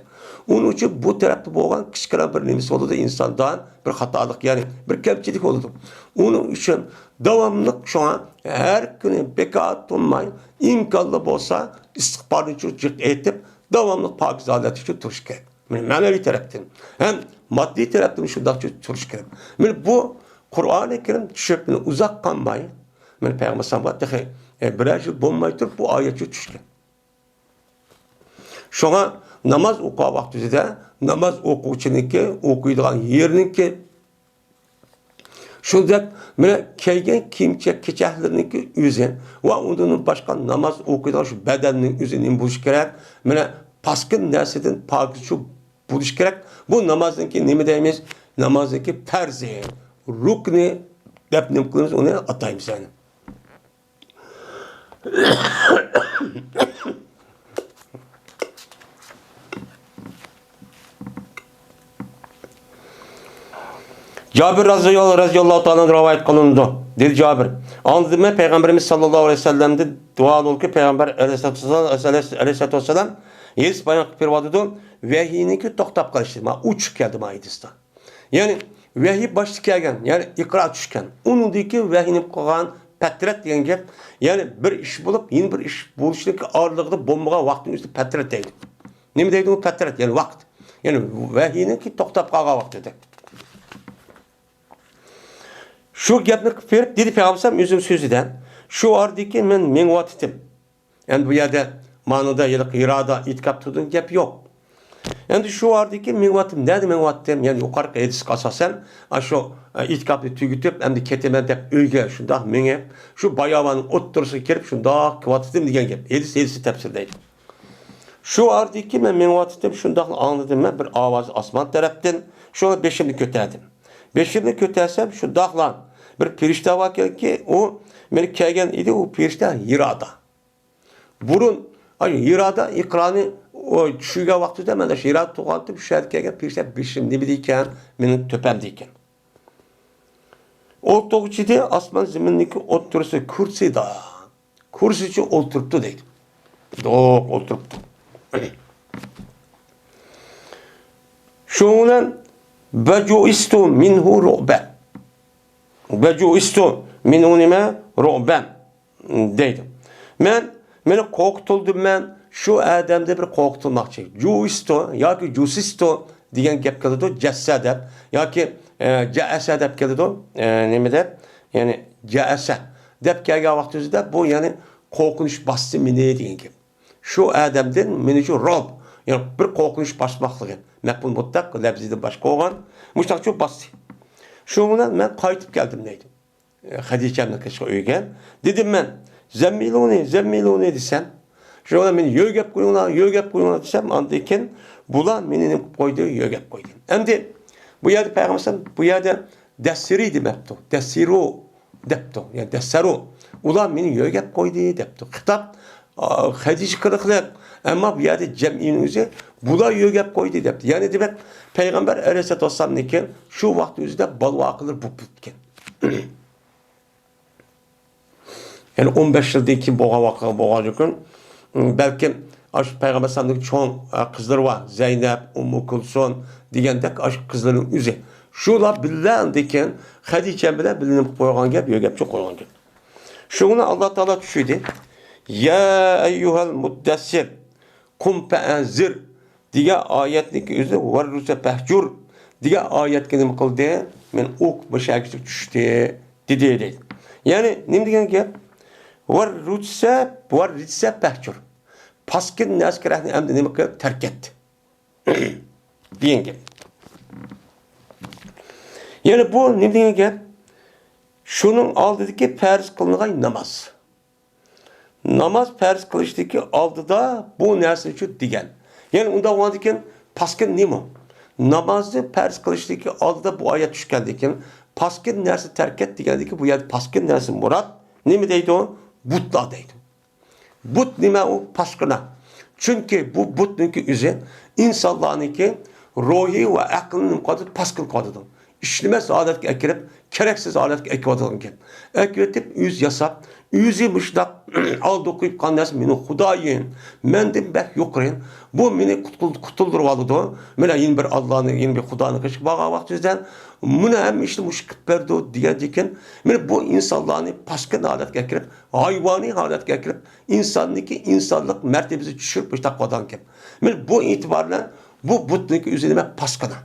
ئۇنىڭ ئۈچۈن بۇ تەرەپتە بولغان كىچىككىنە بىر نېمىسى بولىدۇ، ئىنساندا بىر خاتالىق، يەنى بىر كەمچىلىك بولىدۇ. ئۇنىڭ ئۈچۈن داۋاملىق شۇڭا ھەر كۈنى بىكار تۇرماي، ئىمكانلا بولسا ئىستىغپارنى جىق ئېيتىپ، داۋاملىق پاكىز ھالەتتە تۇرۇش كېرەك. مانا مەنىۋى تەرەپتىن ھەم ماددىي تەرەپتىن شۇنداق تۇرۇش كېرەك. مانا بۇ قۇرئانى كەرىم چۈشۈپ، مانا ئۇزاق قالماي، مانا پەيغەمبەر ئەلەيھىسسالامغا تېخى، ئە، بىرەر يىل بولماي تۇرۇپ بۇ ئايەت شۇ چۈشكەن. شۇڭا ناماز ئوقۇغان ۋاقتىدا ناماز ئوقۇغۇچىنىڭكى، ئوقۇيدىغان يېرىنىڭكى، شۇنداق مانا كىيگەن كىيىم-كېچەكلىرىنىڭكى ئۆزى ۋە ئۇندىن باشقا ناماز ئوقۇيدىغان شۇ بەدەننىڭ ئۆزى نېمە بولۇشى كېرەك؟ مانا پاسكىنا نەرسىدىن پاكىز شۇ بولۇشى كېرەك. بۇ نامازنىڭكى نېمە دەيمىز؟ نامازنىڭكى پەرزى، رۇكنى دەپ نېمە قىلىمىز؟ ئۇنى ئاتايمىز يەنى. جابىر رازىياللاھۇ، رازىياللاھۇ تائالا ئەنھۇ رىۋايەت قىلىنىدۇ. دېدى جابىر، ئاڭلىدىم مەن پەيغەمبىرىمىز ساللاللاھۇ ئەلەيھى ۋەسەللەمدىن دۇئالۇلكى پەيغەمبەر ئەلەيھىسسالاتۇ ۋەسسالام، ئەلەيھىسسالاتۇ ۋەسسالام ھەدىس بايان قىلىپ بېرىۋاتىدۇ. ۋەھىينىڭكى توختاپ قېلىشى، مانا ئۇچۇپ كەلدى مانا ھەدىستە. يەنى ۋەھىي باشتا كەلگەن، يەنى ئىقرا چۈشكەن. ئۇنىڭدىن كېيىن ۋەھىينى قىلغان پەترەت دېگەن گەپ، يەنى بىر ئىش بولۇپ، يەنە بىر ئىش بولۇشنىڭكى ئارىلىقىدا بولمىغان ۋاقىتنىڭ ئۆزىنى پەترەت دەيدۇ. نېمە دەيدۇ ئۇ پەترەت؟ يەنى ۋاقىت. يەنى ۋەھىينىڭكى توختاپ قالغان ۋاقتىدا. شۇ گەپنى قىلىپ بېرىپ دېدى پەيغەمبەر ئۆزىنىڭ سۆزىدە، شۇ ئارىدىكى مەن مېڭىۋاتىتتىم. ئەمدى بۇ يەردە مانىدا ھېلىقى ھىرادا ئېتىكاپ تۇردۇم گەپ يوق. ئەمدى شۇ ئارىدىكى مېڭىۋاتتىم، نەدە مېڭىۋاتتىم؟ يەنى يۇقىرىقى ھەدىسكە ئاساسەن، ئاشۇ، ئە، ئېتىكاپنى تۈگىتىپ، ئەمدى كېتىمەن دەپ ئۆيگە شۇنداق مېڭىپ، شۇ باياۋاننىڭ ئوتتۇرىسىغا كىرىپ، شۇنداق كېلىۋاتىتتىم دېگەن گەپ. ھەدىس، ھەدىسنى تەپسىرلەيدۇ. شۇ ئارىدىكى مەن مېڭىۋاتىتتىم، شۇنداقلا ئاڭلىدىم مەن بىر ئاۋاز ئاسمان تەرەپتىن، شۇڭا بېشىمنى كۆتەردىم. بېشىمنى كۆتەرسەم، شۇنداقلا بىر پېرىشتە باركەنكى، ئۇ مېنى كەلگەن ئىدى، ئۇ پېرىشتە ھىرادا. بۇرۇن، ئاي، ھىرادا ئىقرانى، ئۇ، چۈشۈرگەن ۋاقتىدا مەن شۇ ھىرادا تۇرغانتىم، شۇ يەردە كەلگەن پېرىشتە بېشىم نېمىدە ئىكەن، مېنىڭ تۆپەمدە ئىكەن. ئولتۇرغۇچى ئىدى، ئاسمان زېمىننىڭكى ئوتتۇرىسى كۇرسىدا. كۇرسىچە ئولتۇرۇپتۇ دەيدۇ. دوق ئولتۇرۇپتۇ. شۇنىڭ بىلەن ۋەجۇئىستۇ مىنھۇ رۇئبەن. ۋەجۇئىستۇ مىنھۇ نېمە؟ رۇئبەن دەيدۇ. مەن، مېنى قورقۇتۇلدۇم مەن، شۇ ئادەمدە بىر قورقۇتۇلماقچى. جۇئىستۇ ياكى جۇسىستۇ دېگەن گەپ كېلىدۇ، جەسسە دەپ ياكى، ئە، جەئەسە دەپ كېلىدۇ، ئە، نېمە دەپ؟ يەنى جەئەسە دەپ كەلگەن ۋاقتىمىزدا بۇ يەنى قورقۇنچ باستى مېنى دېگەن گەپ. شۇ ئادەمدىن مېنى شۇ رۇئب، يەنى بىر قورقۇنچ باسماقلىقى. مەپئۇل مۇتلەق لەپزىدىن باشقا بولغان. مۇشۇنداق شۇ باستى. شۇنىڭ بىلەن مەن قايتىپ كەلدىم دەيدۇ. خەدىچەمنىڭ قېشىغا ئۆيگە. دېدىم مەن، زەممىلۇنى، زەممىلۇنى دېسەم، شۇنىڭ بىلەن مېنى يۆگەپ قويۇڭلار، يۆگەپ قويۇڭلار دېسەم، ئاندىن كېيىن بۇلار مېنى نېمە قىلىپ قويدى، يۆگەپ قويدى. ئەمدى بۇ يەردە پەيغەمبەر ئەلەيھىسسالام بۇ يەردە دەسسىرى دېمەپتۇ. دەسسىرۇ دەپتۇ. يەنى دەسسەرۇ. ئۇلار مېنى يۆگەپ قويدى دەپتۇ. خىتاب، ئا، خەدىچە قىلىقلىق. ئەمما بۇ يەردە جەمئىنىڭ ئۆزى بۇلار يۆگەپ قويدى دەپتۇ. يەنى دېمەك، پەيغەمبەر ئەلەيھىسسالاتۇ ۋەسسالامدىن كېيىن شۇ ۋاقىت ئۆزىدە بالا ۋەقەلەر بولۇپ ئۆتكەن. يەنى ئون بەش يىلدىن كېيىن بولغان ۋەقە بولغاندىكىن، بەلكىم ئاشۇ پەيغەمبەر ئەلەيھىسسالامنىڭ چوڭ، ئە، قىزلىرى بار، زەينەپ، ئۇممۇ كۇلسۇم دېگەندەك ئاشۇ قىزلىرىنىڭ ئۆزى. شۇلار بىللە ئاندىن كېيىن خەدىچە بىلەن بىللە نېمە قىلىپ قويغان گەپ، يۆگەپچە قويغان گەپ. شۇڭا ئاللا تائالا چۈشۈردى. يا ئەييۇھەل مۇددەسسىر، قۇم فەئەنزىر دېگەن ئايەتنىڭكى ئۆزى ۋەررۇجزە فەھجۇر دېگەن ئايەتكە نېمە قىلدى؟ مەن ئوق مۇشەگىچە چۈشتى دېدى دەيدۇ. يەنى نېمە دېگەن گەپ؟ ۋەررۇجزە، ۋەررۇجزە فەھجۇر. پاسكىنا نەرسە كېرەكنى ئەمدى نېمە قىل؟ تەرك ئەت. دېگەن گەپ. يەنى بۇ نېمە دېگەن گەپ؟ شۇنىڭ ئالدىدىكى پەرز قىلىنغان ناماز. ناماز پەرز قىلىشتىكى ئالدىدا بۇ نەرسىنى چۈشۈر دېگەن. يەنى ئۇنداق بولغاندىكىن پاسكىنا نېمە؟ نامازنى پەرز قىلىشتىكى ئالدىدا بۇ ئايەت چۈشكەندىكىن پاسكىنا نەرسە تەرك ئەت دېگەندىكىن بۇ يەردە پاسكىنا نەرسە مۇراد نېمە دەيدۇ؟ بۇتلار دەيدۇ. بۇت نېمە ئۇ؟ پاسكىنا. چۈنكى بۇ بۇتنىڭكى ئۆزى ئىنسانلارنىڭكى روھى ۋە ئەقلىنى نېمە قىلىۋاتىدۇ؟ پاسكىنا قىلىۋاتىدۇ. ئىشلىمەس ھالەتكە ئەكىرىپ، كېرەكسىز ھالەتكە ئەكىۋاتىدىغان گەپ. ئەكىۋېتىپ، ئۆزى ياساپ، ئۆزى مۇشۇنداق ئالدى قويۇپ قالغان نەرسە، مېنىڭ خۇدايىم، مەندىن بەك يۇقىرى، بۇ مېنى قۇتۇل-، قۇتۇلدۇرۇۋالىدۇ. مانا يەنە بىر ئاللانى، يەنە بىر خۇدانى قېشىغا بارغان ۋاقتىمىزدا، مانا ھەممە ئىشنى مۇشۇ قىلىپ بەردى دېگەندىكىن، مانا بۇ ئىنسانلارنى پاسكىنا ھالەتكە ئەكىرىپ، ھايۋانىي ھالەتكە ئەكىرىپ، ئىنساننىڭكى ئىنسانلىق مەرتىۋىسىنى چۈشۈرۈپ مۇشۇنداق قىلىدىغان گەپ. مانا بۇ ئېتىبار بىلەن بۇ بۇتنىڭكى ئۆزى نېمە؟ پاسكىنا.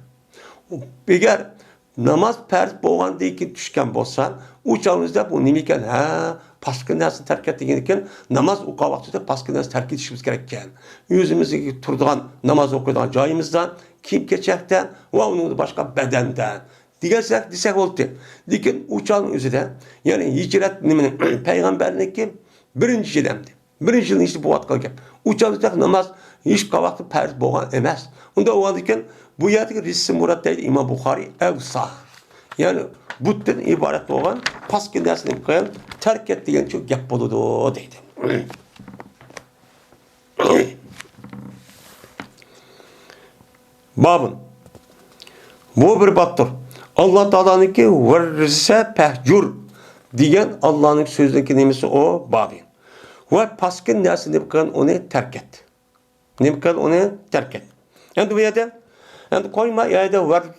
ئەگەر ناماز پەرز بولغاندىن كېيىن چۈشكەن بولسا، ئۇ چاغىمىزدا بۇ نېمە ئىكەن؟ ھە، پاسكىنا نەرسىنى تەرك ئەت دېگەن ئىكەن، ناماز ئوقۇغان ۋاقتىدا پاسكىنا نەرسىنى تەرك ئېتىشىمىز كېرەك ئىكەن. ئۆزىمىزدىكى تۇرىدىغان، ناماز ئوقۇيدىغان جايىمىزدا، كىيىم-كېچەكتە ۋە ئۇنىڭدىن باشقا بەدەندە دېگەن سۆزلەر دېسەك بولاتتى. لېكىن ئۇ چاغنىڭ ئۆزىدە، يەنى ھىجرەت نېمىنى، پەيغەمبەرنىڭكى بىرىنچى يىلى ئەمدى. بىرىنچى يىلنىڭ ئىچىدە بولۇۋاتقان گەپ. ئۇ چاغدا ناماز ھېچ ۋاقىتتا پەرز بولغان ئەمەس. ئۇنداق بولغاندىكىن، بۇ يەردىكى رىجسى مۇراد دەيدۇ ئىمام بۇخارىي، ئەۋساخ. يەنى بۇتتىن ئىبارەت بولغان پاسكىنا نەرسىنى قىل، تەرك ئەت دېگەنچە گەپ بولىدۇ دەيدۇ. بابۇن. بۇ بىر بابتۇر. ئاللا تائالانىڭكى ۋەررۇجزە فەھجۇر دېگەن ئاللانىڭ سۆزىنىڭكى نېمىسى ئۇ؟ بابى. ۋە پاسكىنا نەرسىنى نېمە قىل؟ ئۇنى تەرك ئەت. نېمە قىل؟ ئۇنى تەرك ئەت. ئەمدى بۇ يەردە، ئەمدى قويما، يا يەردە ۋەر-،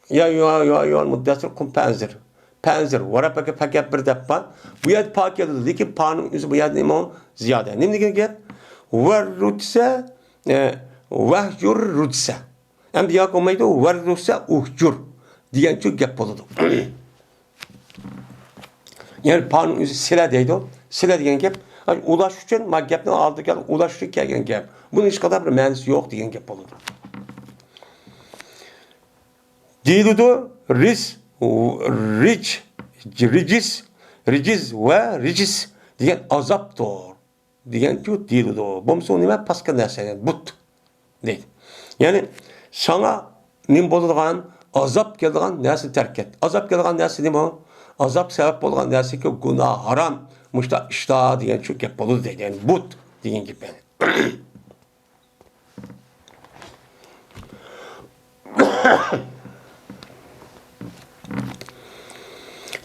يا، يا، يا، يا، مۇددەسسىر، قۇم فەنزىر. فەنزىر، ۋە رەببەكە فەكەببىر دەپ بار. بۇ يەردە پا كېلىدۇ، لېكىن پانىڭ ئۆزى بۇ يەردە نېمە ئۇ؟ زىيادە. نېمە دېگەن گەپ؟ ۋەررۇجزە، ئە، ۋەھجۇر رۇجزە. ئەمدى ياكى بولمايدۇ، ۋەررۇجزە ئۇھجۇر دېگەنچە گەپ بولىدۇ. يەنى پانىڭ ئۆزى سىلە دەيدۇ. سىلە دېگەن گەپ، ئۇلاش ئۈچۈن، ما گەپنىڭ ئالدىدا كەلگەن ئۇلاش ئۈچۈن كەلگەن گەپ. بۇنىڭ ھېچقانداق بىر مەنىسى يوق دېگەن گەپ بولىدۇ. دېيىلىدۇ، رىس، رىج، رىجىس، رىجىز ۋە رىجىس دېگەن ئازابتۇر دېگەنچۇ دېيىلىدۇ. بولمىسا ئۇ نېمە؟ پاسكىنا نەرسە، يەنى بۇت دەيدۇ. يەنى ساڭا نېمە بولىدىغان؟ ئازاب كېلىدىغان نەرسىنى تەرك ئەت. ئازاب كېلىدىغان نەرسە نېمە؟ ئازاب سەۋەب بولغان نەرسىكى گۇناھ، ھارام، مۇشۇنداق ئىشلار دېگەنچۇ گەپ بولىدۇ دەيدۇ. يەنى بۇت دېگەن گەپ يەنى.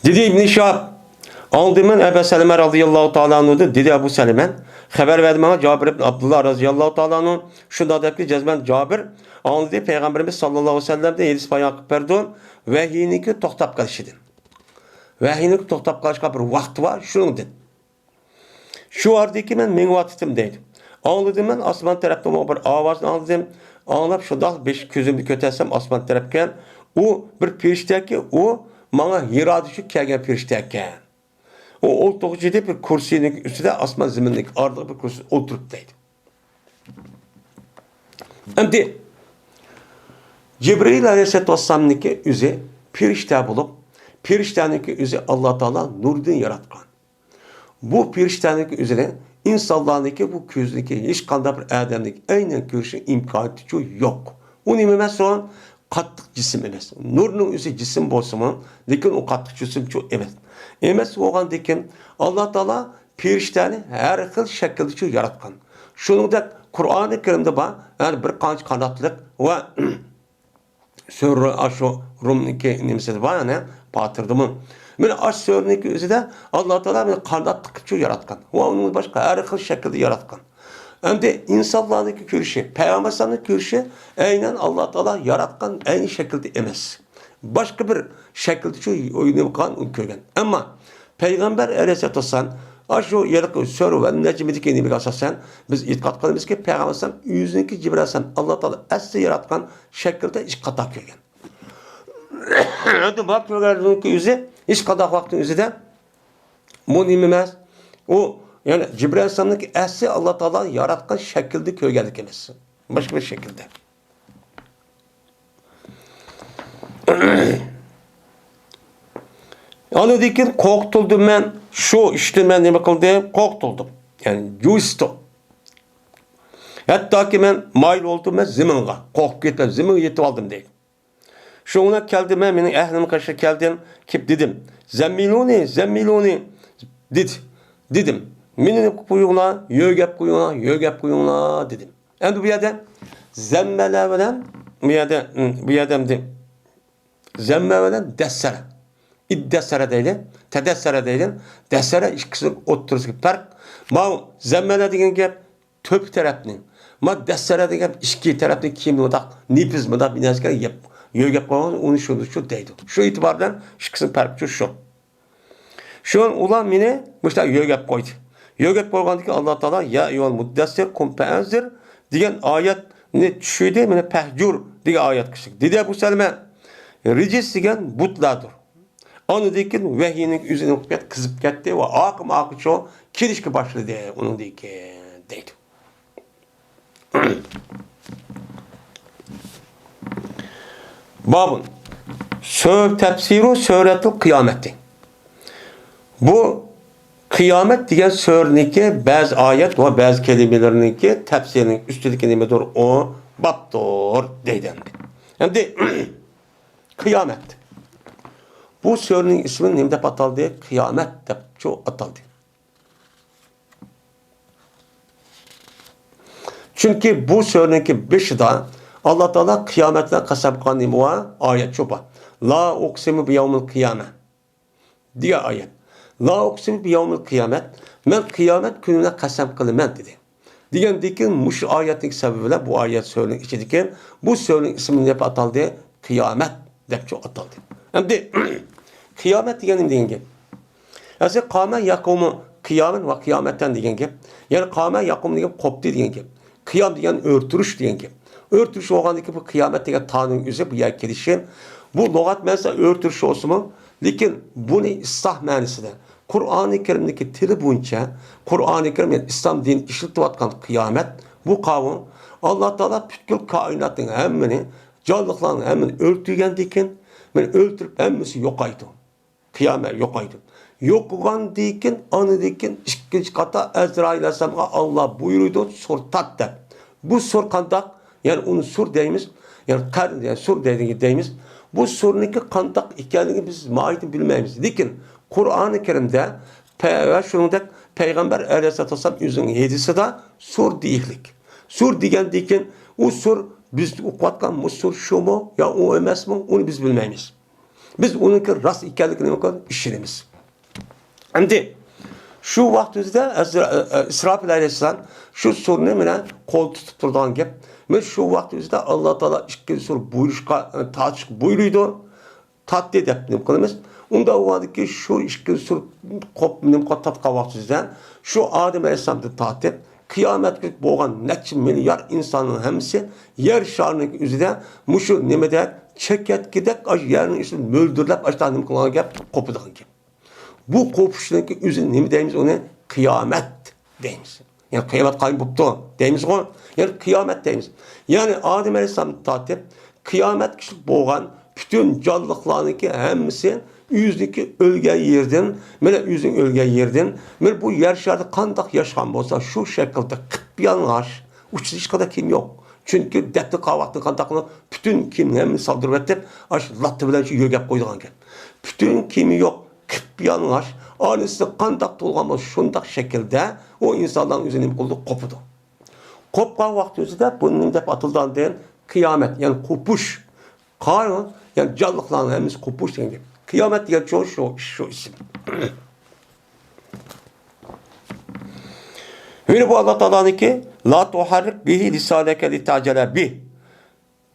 دېدى ئىبنى شىھاب، ئاڭلىدىم مەن ئەبا سەلەمە رازىياللاھۇ تائالا ئەنھۇدىن، دېدى ئەبۇ سەلەمە، خەۋەر بەردى ماڭا جابىر ئىبن ئابدۇللا رازىياللاھۇ تائالا ئەنھۇ، شۇنداق دەپتۇ، جەزمەن جابىر، ئاڭلىدى پەيغەمبىرىمىز ساللاللاھۇ ئەلەيھى ۋەسەللەمدىن ھەدىس بايان قىلىپ بەردى، ۋەھىينىڭكى توختاپ قېلىشىدىن. ۋەھىينىڭ توختاپ قېلىشقا بىر ۋاقتى بار، شۇنىڭدىن. شۇ ئارىدىكى مەن مېڭىۋاتىتتىم دەيدۇ. ئاڭلىدىم مەن ئاسمان تەرەپتىن بىر ئاۋازنى ئاڭلىدىم. ئاڭلاپ شۇنداق بېشى كۆزۈمنى كۆتەرسەم ئاسمان تەرەپكە، ئۇ بىر پېرىشتەكى ئۇ ماڭا ھىرادىن چۈشۈپ كەلگەن پەرىشتە ئىكەن. ئۇ ئولتۇرغۇچى ئىدى، بىر كۇرسىنىڭ ئۈستىدە، ئاسمان زېمىننىڭ ئارىلىقىدا بىر كۇرسىدا ئولتۇرۇپتۇ دەيدۇ. ئەمدى جىبرىئىل ئەلەيھىسسالاتۇ ۋەسسالامنىڭكى ئۆزى پەرىشتە بولۇپ، پەرىشتەنىڭكى ئۆزى ئاللا تائالا نۇردىن ياراتقان. بۇ پەرىشتەنىڭكى ئۆزىنىڭ ئىنسانلارنىڭكى بۇ كۆزىنىڭكى ھېچقانداق بىر ئادەمنىڭكى ئەينەن كۆرۈشى ئىمكانىيىتىچۇ يوق. ئۇ نېمە ئەمەس، ئۇ قاتتىق جىسىم ئەمەس. نۇرنىڭ ئۆزى جىسىم بولسىمۇ، لېكىن ئۇ قاتتىق جىسىمچۇ ئەمەس. ئەمەس بولغاندىكىن، ئاللا تائالا پەرىشتەنى ھەر خىل شەكىلدىچۇ ياراتقان. شۇنىڭدەك قۇرئانى كەرىمدە بار، يەنى بىر قانچە قاناتلىق ۋە سۈرە ئاشۇ رۇمنىڭكى نېمىسىدە بار، يەنى پاتىردىمۇ. مانا ئاشۇ سۈرىنىڭكى ئۆزىدە ئاللا تائالا مانا قاناتلىقچۇ ياراتقان. ۋە ئۇنىڭدىن باشقا ھەر خىل شەكىلدە ياراتقان. ئەمدى ئىنسانلارنىڭكى كۆرۈشى، پەيغەمبەرلەرنىڭ كۆرۈشى ئەينەن ئاللا تائالا ياراتقان ئەينى شەكىلدە ئەمەس. باشقا بىر شەكىلدىچۇ ئوينىغان ئۇنى كۆرگەن. ئەمما پەيغەمبەر ئەلەيھىسسالاتۇ ۋەسسالام ئاشۇ ھېلىقى سۈرە ۋە نەجمىدىكى نېمىگە ئاساسەن، بىز ئېتىقاد قىلىمىزكى، پەيغەمبەر ئەلەيھىسسالام ئۆزىنىڭكى جىبرىئىل ئەلەيھىسسالام ئاللا تائالا ئەسلى ياراتقان شەكىلدە ئىككى قاتا كۆرگەن. ئەمدى بۇ كۆرگەننىڭكى ئۆزى ھېچقانداق ۋاقىتنىڭ ئۆزىدە بۇ نېمە ئەمەس؟ ئۇ، يەنى جىبرىئىل ئەلەيھىسسالامنىڭكى ئەسلى ئاللا تائالا ياراتقان شەكىلدە كۆرگەنلىك ئەمەس. باشقا بىر شەكىلدە. ئاندىن كېيىن قورقۇتۇلدۇم مەن. شۇ ئىشتىن مەن نېمە قىلدىم؟ قورقۇتۇلدۇم. يەنى جۇيستۇ. ھەتتاكى مەن مايىل بولدۇم مەن زېمىنغا. قورقۇپ كېتىپ زېمىنغا يېتىپ ئالدىم دەيدۇ. شۇڭا كەلدىم مەن، مېنىڭ ئەھلىمنىڭ قېشىغا كەلدىم، كېلىپ دېدىم، زەممىلۇنى، زەممىلۇنى دېدى، دېدىم. مېنى نېمە قىلىپ قويۇڭلار، يۆگەپ قويۇڭلار، يۆگەپ قويۇڭلار دېدىم. ئەمدى بۇ يەردە زەممەلە بىلەن، بۇ يەردە، بۇ يەردە ئەمدى زەممە بىلەن دەسسەرە. ئىددەسسەرە دەيلى، تەدەسسەرە دەيلى. دەسسەرە ئىككىسىنىڭ ئوتتۇرىسىدىكى پەرق. ماۋۇ زەممەلە دېگەن گەپ تۆپە تەرەپنى، ما دەسسەرە دېگەن گەپ ئىچكى تەرەپنى كىيىمنى مۇنداق نېپىز مۇنداق بىر نەرسىگە يەپ، يۆگەپ قويغان، ئۇنى شۇ، شۇ دەيدۇ. شۇ ئېتىبار بىلەن ئىككىسىنىڭ پەرقى شۇ. شۇ ئۇلار مېنى مۇشۇنداق يۆگەپ قويدى. يۆگەپ قويغاندىن كېيىن ئاللا تائالا يا ئەييۇھەل مۇددەسسىر قۇم فەئەنزىر دېگەن ئايەتنى چۈشۈردى، مېنى پەھجۇر دېگەن ئايەتكە چۈشتى. دېدى ئەبۇ سەلمە، رىجىس دېگەن بۇتلاردۇر. ئاندىن كېيىن ۋەھىينىڭ ئۆزىنى قىزىپ كەتتى ۋە ئاقىم ئاقىچۇ كېلىشكە باشلىدى ئۇنىڭدىن كېيىن دەيدۇ. بابۇن. سۆر تەپسىرۇ سۆرەتۇل قىيامەتى. بۇ قىيامەت دېگەن سۆرىنىڭكى بەزى ئايەت ۋە بەزى كەلىمىلىرىنىڭكى تەپسىرىنىڭ ئۈستىدىكى نېمىدۇر؟ ئۇ بابتۇر دەيدۇ ئەمدى. ئەمدى قىيامەت. بۇ سۆرىنىڭ ئىسمى نېمە دەپ ئاتالدى؟ قىيامەت دەپچۇ ئاتالدى. چۈنكى بۇ سۈرىنىڭكى بېشىدا ئاللا تائالا قىيامەت بىلەن قەسەم قىلغان نېمە بار؟ ئايەت شۇ بار. لا ئۇقسىمۇ بىيەۋمىل قىيامە دېگەن ئايەت. لا ئۇقسىمۇ بىيەۋمىل قىيامەت، مەن قىيامەت كۈنى بىلەن قەسەم قىلىمەن دېدى. دېگەندىن كېيىن مۇشۇ ئايەتنىڭ سەۋەبى بىلەن بۇ ئايەت سۈرىنىڭ ئىچىدىكى بۇ سۈرىنىڭ ئىسمى نېمە ئاتالدى؟ قىيامەت دەپچۇ ئاتالدى. ئەمدى قىيامەت دېگەن نېمە دېگەن گەپ؟ ئەسلى قامە يەقۇمۇ قىيامەن ۋە قىيامەتەن دېگەن گەپ. يەنى قامە يەقۇم دېگەن قوپتى دېگەن گەپ. قىيام دېگەن ئۆرتۈرۈش دېگەن گەپ. ئۆرتۈرۈش بولغاندىن كېيىن بۇ قىيامەت دېگەن تانىڭ ئۆزى بۇ يەرگە كېلىشى. بۇ لۇغەت مەنىسى ئۆرتۈرۈش بولسىمۇ، لېكىن بۇنى ئىستىلاھ مەنىسىدە، قۇرئانى كەرىمدىكى تىلى بويىچە، قۇرئانى كەرىم، يەنى ئىسلام دىنى ئىشلىتىۋاتقان قىيامەت، بۇ قاۋۇ، ئاللا تائالا پۈتكۈل كائىناتنىڭ ھەممىنى، جانلىقلارنىڭ ھەممىنى ئۆلتۈرگەندىن كېيىن، مانا ئۆلتۈرۈپ ھەممىسى يوقايدۇ. قىيامەت يوقايدۇ. يوقىغاندىن كېيىن، ئاندىن كېيىن ئىككىنچى قاتا ئەزرائىل ئەلەيھىسسالامغا ئاللا بۇيرۇيدۇ، سۇر تارت دەپ. بۇ سۇر قانداق؟ يەنى ئۇنى سۇر دەيمىز، يەنى قەر، يەنى سۇر دەيدىغان دەيمىز. بۇ سۇرنىڭكى قانداق ئىكەنلىكىنى بىز ماھىيىتىنى بىلمەيمىز. لېكىن قۇرئانى كەرىمدە پە-، ۋە شۇنىڭدەك پەيغەمبەر ئەلەيھىسسالاتۇ ۋەسسالام ئۆزىنىڭ ھەدىسىدە سۇر دېيىشلىك. سۇر دېگەندىن كېيىن ئۇ سۇر بىز ئوقۇۋاتقان بۇ سۇر شۇمۇ يا ئۇ ئەمەسمۇ، ئۇنى بىز بىلمەيمىز. بىز ئۇنىڭكى راست ئىكەنلىكىنى ئىشىنىمىز. ئەمدى شۇ ۋاقىت ئۆزىدە ئەزرا-، ئە، ئە، ئىسراپىل ئەلەيھىسسالام شۇ سۇرنى مانا قول تۇتۇپ تۇرىدىغان گەپ. مانا شۇ ۋاقىت ئۆزىدە ئاللا تائالا ئىككىنچى سۇر بۇيرۇشقا، ئە، تارتىشقا بۇيرۇيدۇ. تارتتى دەپ نېمە قىلىمىز؟ ئۇنداق بولغاندىكىن شۇ ئىككىنچى سۇر قوپ-، نېمە قىلىپ تارتقان ۋاقتىمىزدا شۇ ئادەم ئەلەيھىسسالامدىن تارتىپ قىيامەتكىچە بولغان نەچچە مىليارد ئىنساننىڭ ھەممىسى يەر شارىنىڭ ئۆزىدە مۇشۇ نېمىدەك چېكەتكىدەك ئاشۇ يەرنىڭ ئىچىدە مۆلدۈرلەپ ئاشۇنداق نېمە قىلغان گەپ، قوپىدىغان گەپ. بۇ قوپۇشنىڭكى ئۆزى نېمە دەيمىز ئۇنى؟ قىيامەت دەيمىز. يەنى قىيامەت قايىم بوپتۇ دەيمىزغۇ. يەنى قىيامەت دەيمىز. يەنى ئادەم ئەلەيھىسسالامدىن تارتىپ قىيامەتكىچە بولغان پۈتۈن جانلىقلارنىڭكى ھەممىسى ئۆزىنىڭكى ئۆلگەن يېرىدىن، مانا ئۆزىنىڭ ئۆلگەن يېرىدىن، مانا بۇ يەر شارىدا قانداق ياشىغان بولسا، شۇ شەكىلدە قىپيالىڭاچ، ئۇچىسى ھېچقانداق كىيىم يوق. چۈنكى دەپنە قىلغان ۋاقتىدا قانداق قىلىپ پۈتۈن كىيىمنى ھەممىسىنى سالدۇرۇۋېتىپ، ئاشۇ لاتا بىلەن شۇ يۆگەپ قويىدىغان گەپ. پۈتۈن كىيىمى يوق، قىپيالىڭاچ، ئانىسى قانداق تۇغۇلغان بولسا، شۇنداق شەكىلدە ئۇ ئىنسانلارنىڭ ئۆزى نېمە قىلىدۇ؟ قوپىدۇ. قوپقان ۋاقتى ئۆزىدە بۇنى نېمە دەپ ئاتىلىدۇ ئاندىن؟ قىيامەت، يەنى قوپۇش. قار، يەنى جانلىقلارنىڭ ھەممىسى قوپۇش دېگەن گەپ. قىيامەت دېگەن شۇ، شۇ، شۇ ئىسىم. يەنە بۇ ئاللا تائالانىڭكى، لا تۇھەررىك بىھى لىسانەكە لىتەجەلە بىھ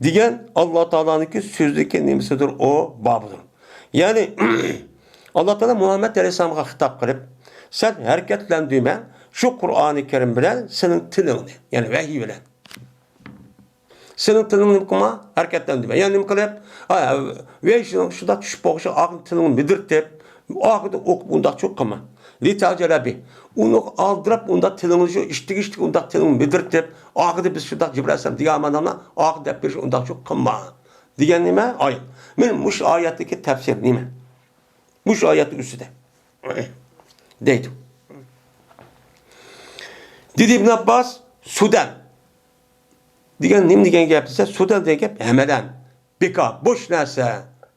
دېگەن ئاللا تائالانىڭكى سۆزىدىكى نېمىسىدۇر ئۇ بابىدۇر. يەنى ئاللا تائالا مۇھەممەد ئەلەيھىسسالامغا خىتاب قىلىپ، سەن ھەرىكەتلەندۈرمە شۇ قۇرئانى كەرىم بىلەن سېنىڭ تىلىڭنى، يەنى ۋەھىي بىلەن. سېنىڭ تىلىڭنى نېمە قىلما؟ ھەرىكەتلەندۈرمە. يەنى نېمە قىلىپ؟ ھە، ۋەھىي شۇنداق چۈشۈپ بولغۇچە ئاخىرىدا تىلىڭنى مىدىرتىپ، ئاخىرىدا ئوقۇپ ئۇنداقچۇ قىلما. لىتەجەلە بىھ. ئۇنى ئالدىراپ ئۇنداق تىلىڭنى شۇ ئىشتىك-ئىشتىك ئۇنداق تىلىڭنى مىدىرتىپ، ئاخىرىدا بىز شۇنداق جىبرىل ئەلەيھىسسالام دېگەن مانىنى ئاخىرىدا دەپ بېرىش ئۇنداقچۇ قىلما. دېگەن نېمە؟ ئايەت. مانا مۇشۇ ئايەتتىكى تەپسىر نېمە؟ مۇشۇ ئايەتنىڭ ئۈستىدە. دەيدۇ. دېدى ئىبن ئابباس، سۇدەن. دېگەن نېمە دېگەن گەپ دېسە، سۇدەن دېگەن گەپ ھەمەدەن، بىكار، بوش نەرسە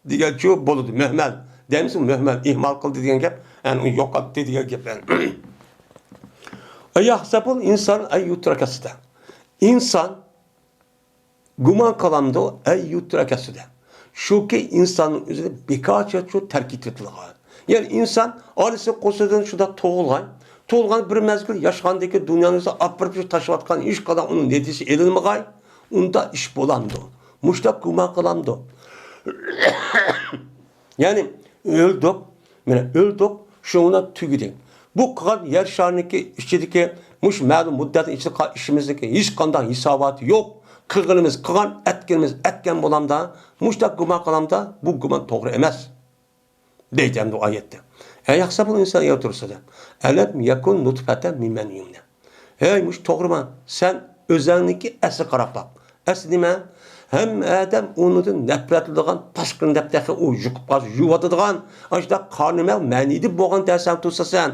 دېگەنچۇ بولىدۇ. مۆھمەل دەيمىز، مۆھمەل، ئىھمال قىلدى دېگەن گەپ، يەنى ئۇنى يوقاتتى دېگەن گەپ. يەنى. ئەيەھسەبۇل ئىنسان ئەن يۇترەكە سۇدەن. ئىنسان گۇمان قىلامدۇ؟ ئەن يۇترەكە سۇدەن. شۇكى ئىنساننىڭ ئۆزىنى بىكارچە شۇ تەرك ئېتىۋېتىلغان. يەنى ئىنسان ئانىسى قورسىقىدىن شۇنداق تۇغۇلغان. تۇغۇلغان بىر مەزگىل ياشىغاندىن كېيىن دۇنيانى ئۆزى ئاپىرىپ شۇ تاشلاۋاتقان ھېچقانداق ئۇنىڭ نەتىجىسى ئېلىنمىغاي. ئۇنداق ئىش بولامدۇ؟ مۇشۇنداق گۇمان قىلامدۇ؟ يەنى ئۆلدۇق، مانا ئۆلدۇق، شۇنىڭ بىلەن تۈگىدى. بۇ قىلغان يەر شارىنىڭكى ئىچىدىكى مۇشۇ مەلۇم مۇددەتنىڭ ئىچىدە قىلغان ئىشىمىزنىڭكى ھېچقانداق ھېساباتى يوق. قىلغىنىمىز قىلغان، ئەتكىنىمىز ئەتكەن بولامدا، مۇشۇنداق گۇمان قىلامدا، بۇ گۇمان توغرا ئەمەس. دەيدۇ ئەمدى ئايەتتە. ئەيەھسەبۇل ئىنسان يەۋتۇرسىدە. ئەلەم يەكۇن نۇتفەتەن مىن مەنىيۇمنە. ھەي، مۇشۇ توغرىما؟ سەن ئۆزەڭنىڭكى ئەسلىگە قاراپ باق. ئەسلى نېمە؟ ھەممە ئادەم ئۇنىڭدىن نەپرەتلىنىدىغان، تاشقىرىنى دەپ تېخى ئۇ يۇقۇپ قالسا يۇيۇۋاتىدىغان، ئاشۇنداق قارنى مەل مەنىدىن بولغان دەرسەڭ تۇرسا سەن.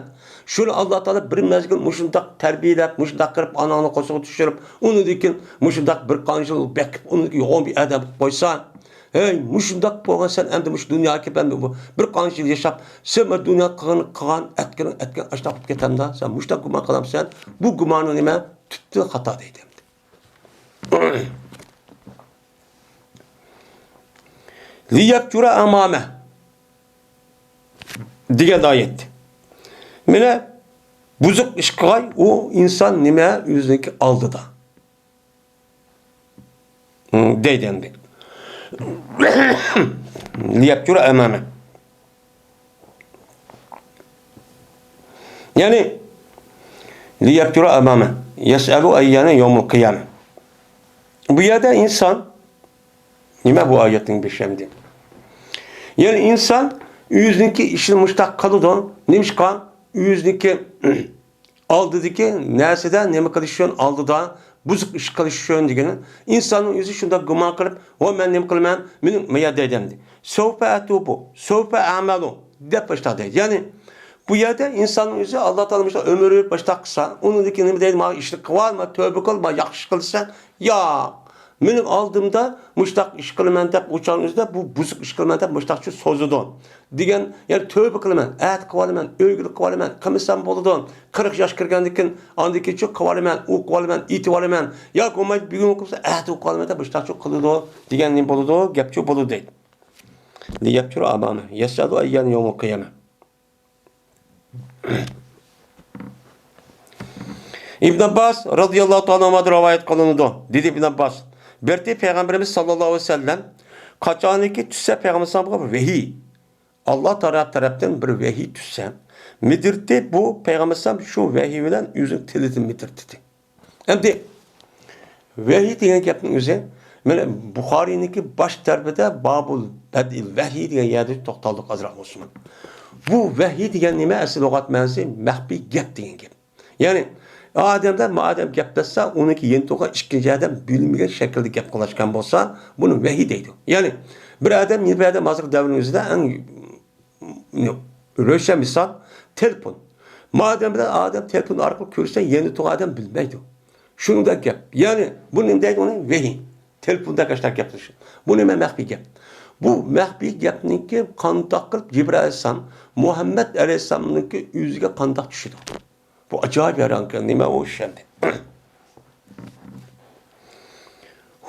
شۇنى ئاللا تائالا بىر مەزگىل مۇشۇنداق تەربىيەلەپ، مۇشۇنداق قىلىپ ئاناڭنى قورسىقىغا چۈشۈرۈپ، ئۇنىڭدىن كېيىن مۇشۇنداق بىر قانچە يىل بېقىپ، ئۇنىڭدىن كېيىن يوغان بىر ئادەم قىلىپ قويسا، ھەي، مۇشۇنداق بولغان سەن ئەمدى مۇشۇ دۇنياغا كېلىپ ئەمدى بۇ بىر قانچە يىل ياشاپ، سەن بۇ دۇنيادا قىلغان، قىلغان، ئەتكىنىڭ ئەتكەن ئاشۇنداق بولۇپ كېتەمدۇ؟ سەن مۇشۇنداق گۇمان قىلامسەن؟ بۇ گۇمانىڭ نېمە؟ تۈپتىن خاتا دەيدۇ ئەمدى. لىيەپجۇرە ئەمامە دېگەن ئايەت. مانا بۇزۇق ئىش قىلغاي ئۇ ئىنسان نېمە ئۆزىنىڭكى ئالدىدا. دەيدۇ ئەمدى. لىيەپجۇرە ئەمامە. يەنى، لىيەپجۇرە ئەمامە. يەسئەلۇ ئەييانە يەۋمۇل قىيامە. بۇ يەردە ئىنسان، نېمە بۇ ئايەتنىڭ بېشى ئەمدى؟ يەنى ئىنسان ئۆزىنىڭكى ئىشىنى مۇشۇنداق قىلىدۇ. نېمىشقا؟ ئۆزىنىڭكى ئالدىدىكى نەرسىدە نېمە قىلىش ئۈچۈن، ئالدىدا بۇزۇق ئىش قىلىش ئۈچۈن دېگىنى. ئىنساننىڭ ئۆزى شۇنداق گۇمان قىلىپ، ۋە مەن نېمە قىلىمەن؟ مېنىڭ مەيە دەيدۇ ئەمدى. سەۋپە ئەتۇبۇ، سەۋپە ئەمەلۇ دەپ باشلاپ دەيدۇ. يەنى بۇ يەردە ئىنساننىڭ ئۆزى ئاللا تائالا مۇشۇنداق ئۆمۈر بېرىپ باشلاپ قىلسا، ئۇنىڭدىن كېيىن نېمە دەيدۇ؟ مانا ئىشنى قىلىۋال، مانا تۆۋبە قىل، مانا ياخشى ئىش قىلسا، ياق. مېنىڭ ئالدىمدا مۇشۇنداق ئىش قىلىمەن دەپ، ئۇ چاغنىڭ ئۆزىدە بۇ بۇزۇق ئىش قىلىمەن دەپ مۇشۇنداقچە سوزىدۇ. دېگەن، يەنى تۆۋبە قىلىمەن، ئەتە قىلىۋالىمەن، ئۆگىلىك قىلىۋالىمەن، قىلمىسام بولىدۇ. قىرىق ياش كىرگەندىن كېيىن، ئاندىن كېيىنچۇ قىلىۋالىمەن، ئۇ قىلىۋالىمەن، ئېتىۋالىمەن. ياكى بولمايدۇ، بۈگۈن قىلسا، ئەتە قىلىۋالىمەن دەپ مۇشۇنداقچۇ قىلىدۇ. دېگەن نېمە بولىدۇ؟ گەپچۇ بولىدۇ دەيدۇ. لىيەپجۇرە ئەمامە. يەسئەلۇ ئەييانە يەۋمۇل قىيامە. ئىبن ئابباس رازىياللاھۇ تائالا ئەنھۇدىن رىۋايەت قىلىنىدۇ. دېدى ئىبن ئابباس، بىر پەيغەمبىرىمىز ساللاللاھۇ ئەلەيھى ۋەسەللەم قاچانكى چۈشسە پەيغەمبىرىمىزگە ۋەھىي، ئاللا تائالا تەرەپتىن بىر ۋەھىي چۈشسە، مىدىرتى بۇ پەيغەمبىرىمىز شۇ ۋەھىي بىلەن ئۆزىنىڭ تىلىدىن مىدىرتىدى. ئەمدى ۋەھىي دېگەن گەپنىڭ ئۆزى، مانا بۇخارىينىڭكى باش تەرىپىدە بابۇل بەدئىل ۋەھىي دېگەن يەردە توختالدۇق ئازراق بولسىمۇ. بۇ ۋەھىي دېگەن نېمە؟ ئەسلى لۇغەت مەنىسى مەخپىي گەپ دېگەن گەپ. يەنى ئادەمدە ما ئادەم گەپلەشسە، ئۇنىڭكى يېنى تۇرغان ئىككىنچى ئادەم بىلمىگەن شەكىلدە گەپ قىلىشقان بولسا، بۇنى ۋەھىي دەيدۇ. يەنى بىر ئادەم، بىر ئادەم ھازىرقى دەۋرنىڭ ئۆزىدە ئەڭ روشەن مىسال، تېلېفون. ما ئادەم بىلەن ئادەم تېلېفون ئارقىلىق كۆرۈشسە، يېنى تۇرغان ئادەم بىلمەيدۇ. شۇنىڭدەك گەپ. يەنى بۇ نېمە دەيدۇ ئۇنى؟ ۋەھىي. تېلېفوندا كاشتاق گەپلىشىش. بۇ نېمە؟ مەخپىي گەپ. بۇ مەخپىي گەپنىڭكى قانداق قىلىپ جىبرىئىل ئەلەيھىسسالام مۇھەممەد ئەلەيھىسسالامنىڭكى ئۆزىگە قانداق چۈشىدۇ؟ بۇ ئاجايىپ ھەيران قىلغان نېمە ئۇ ئىش ئەمدى.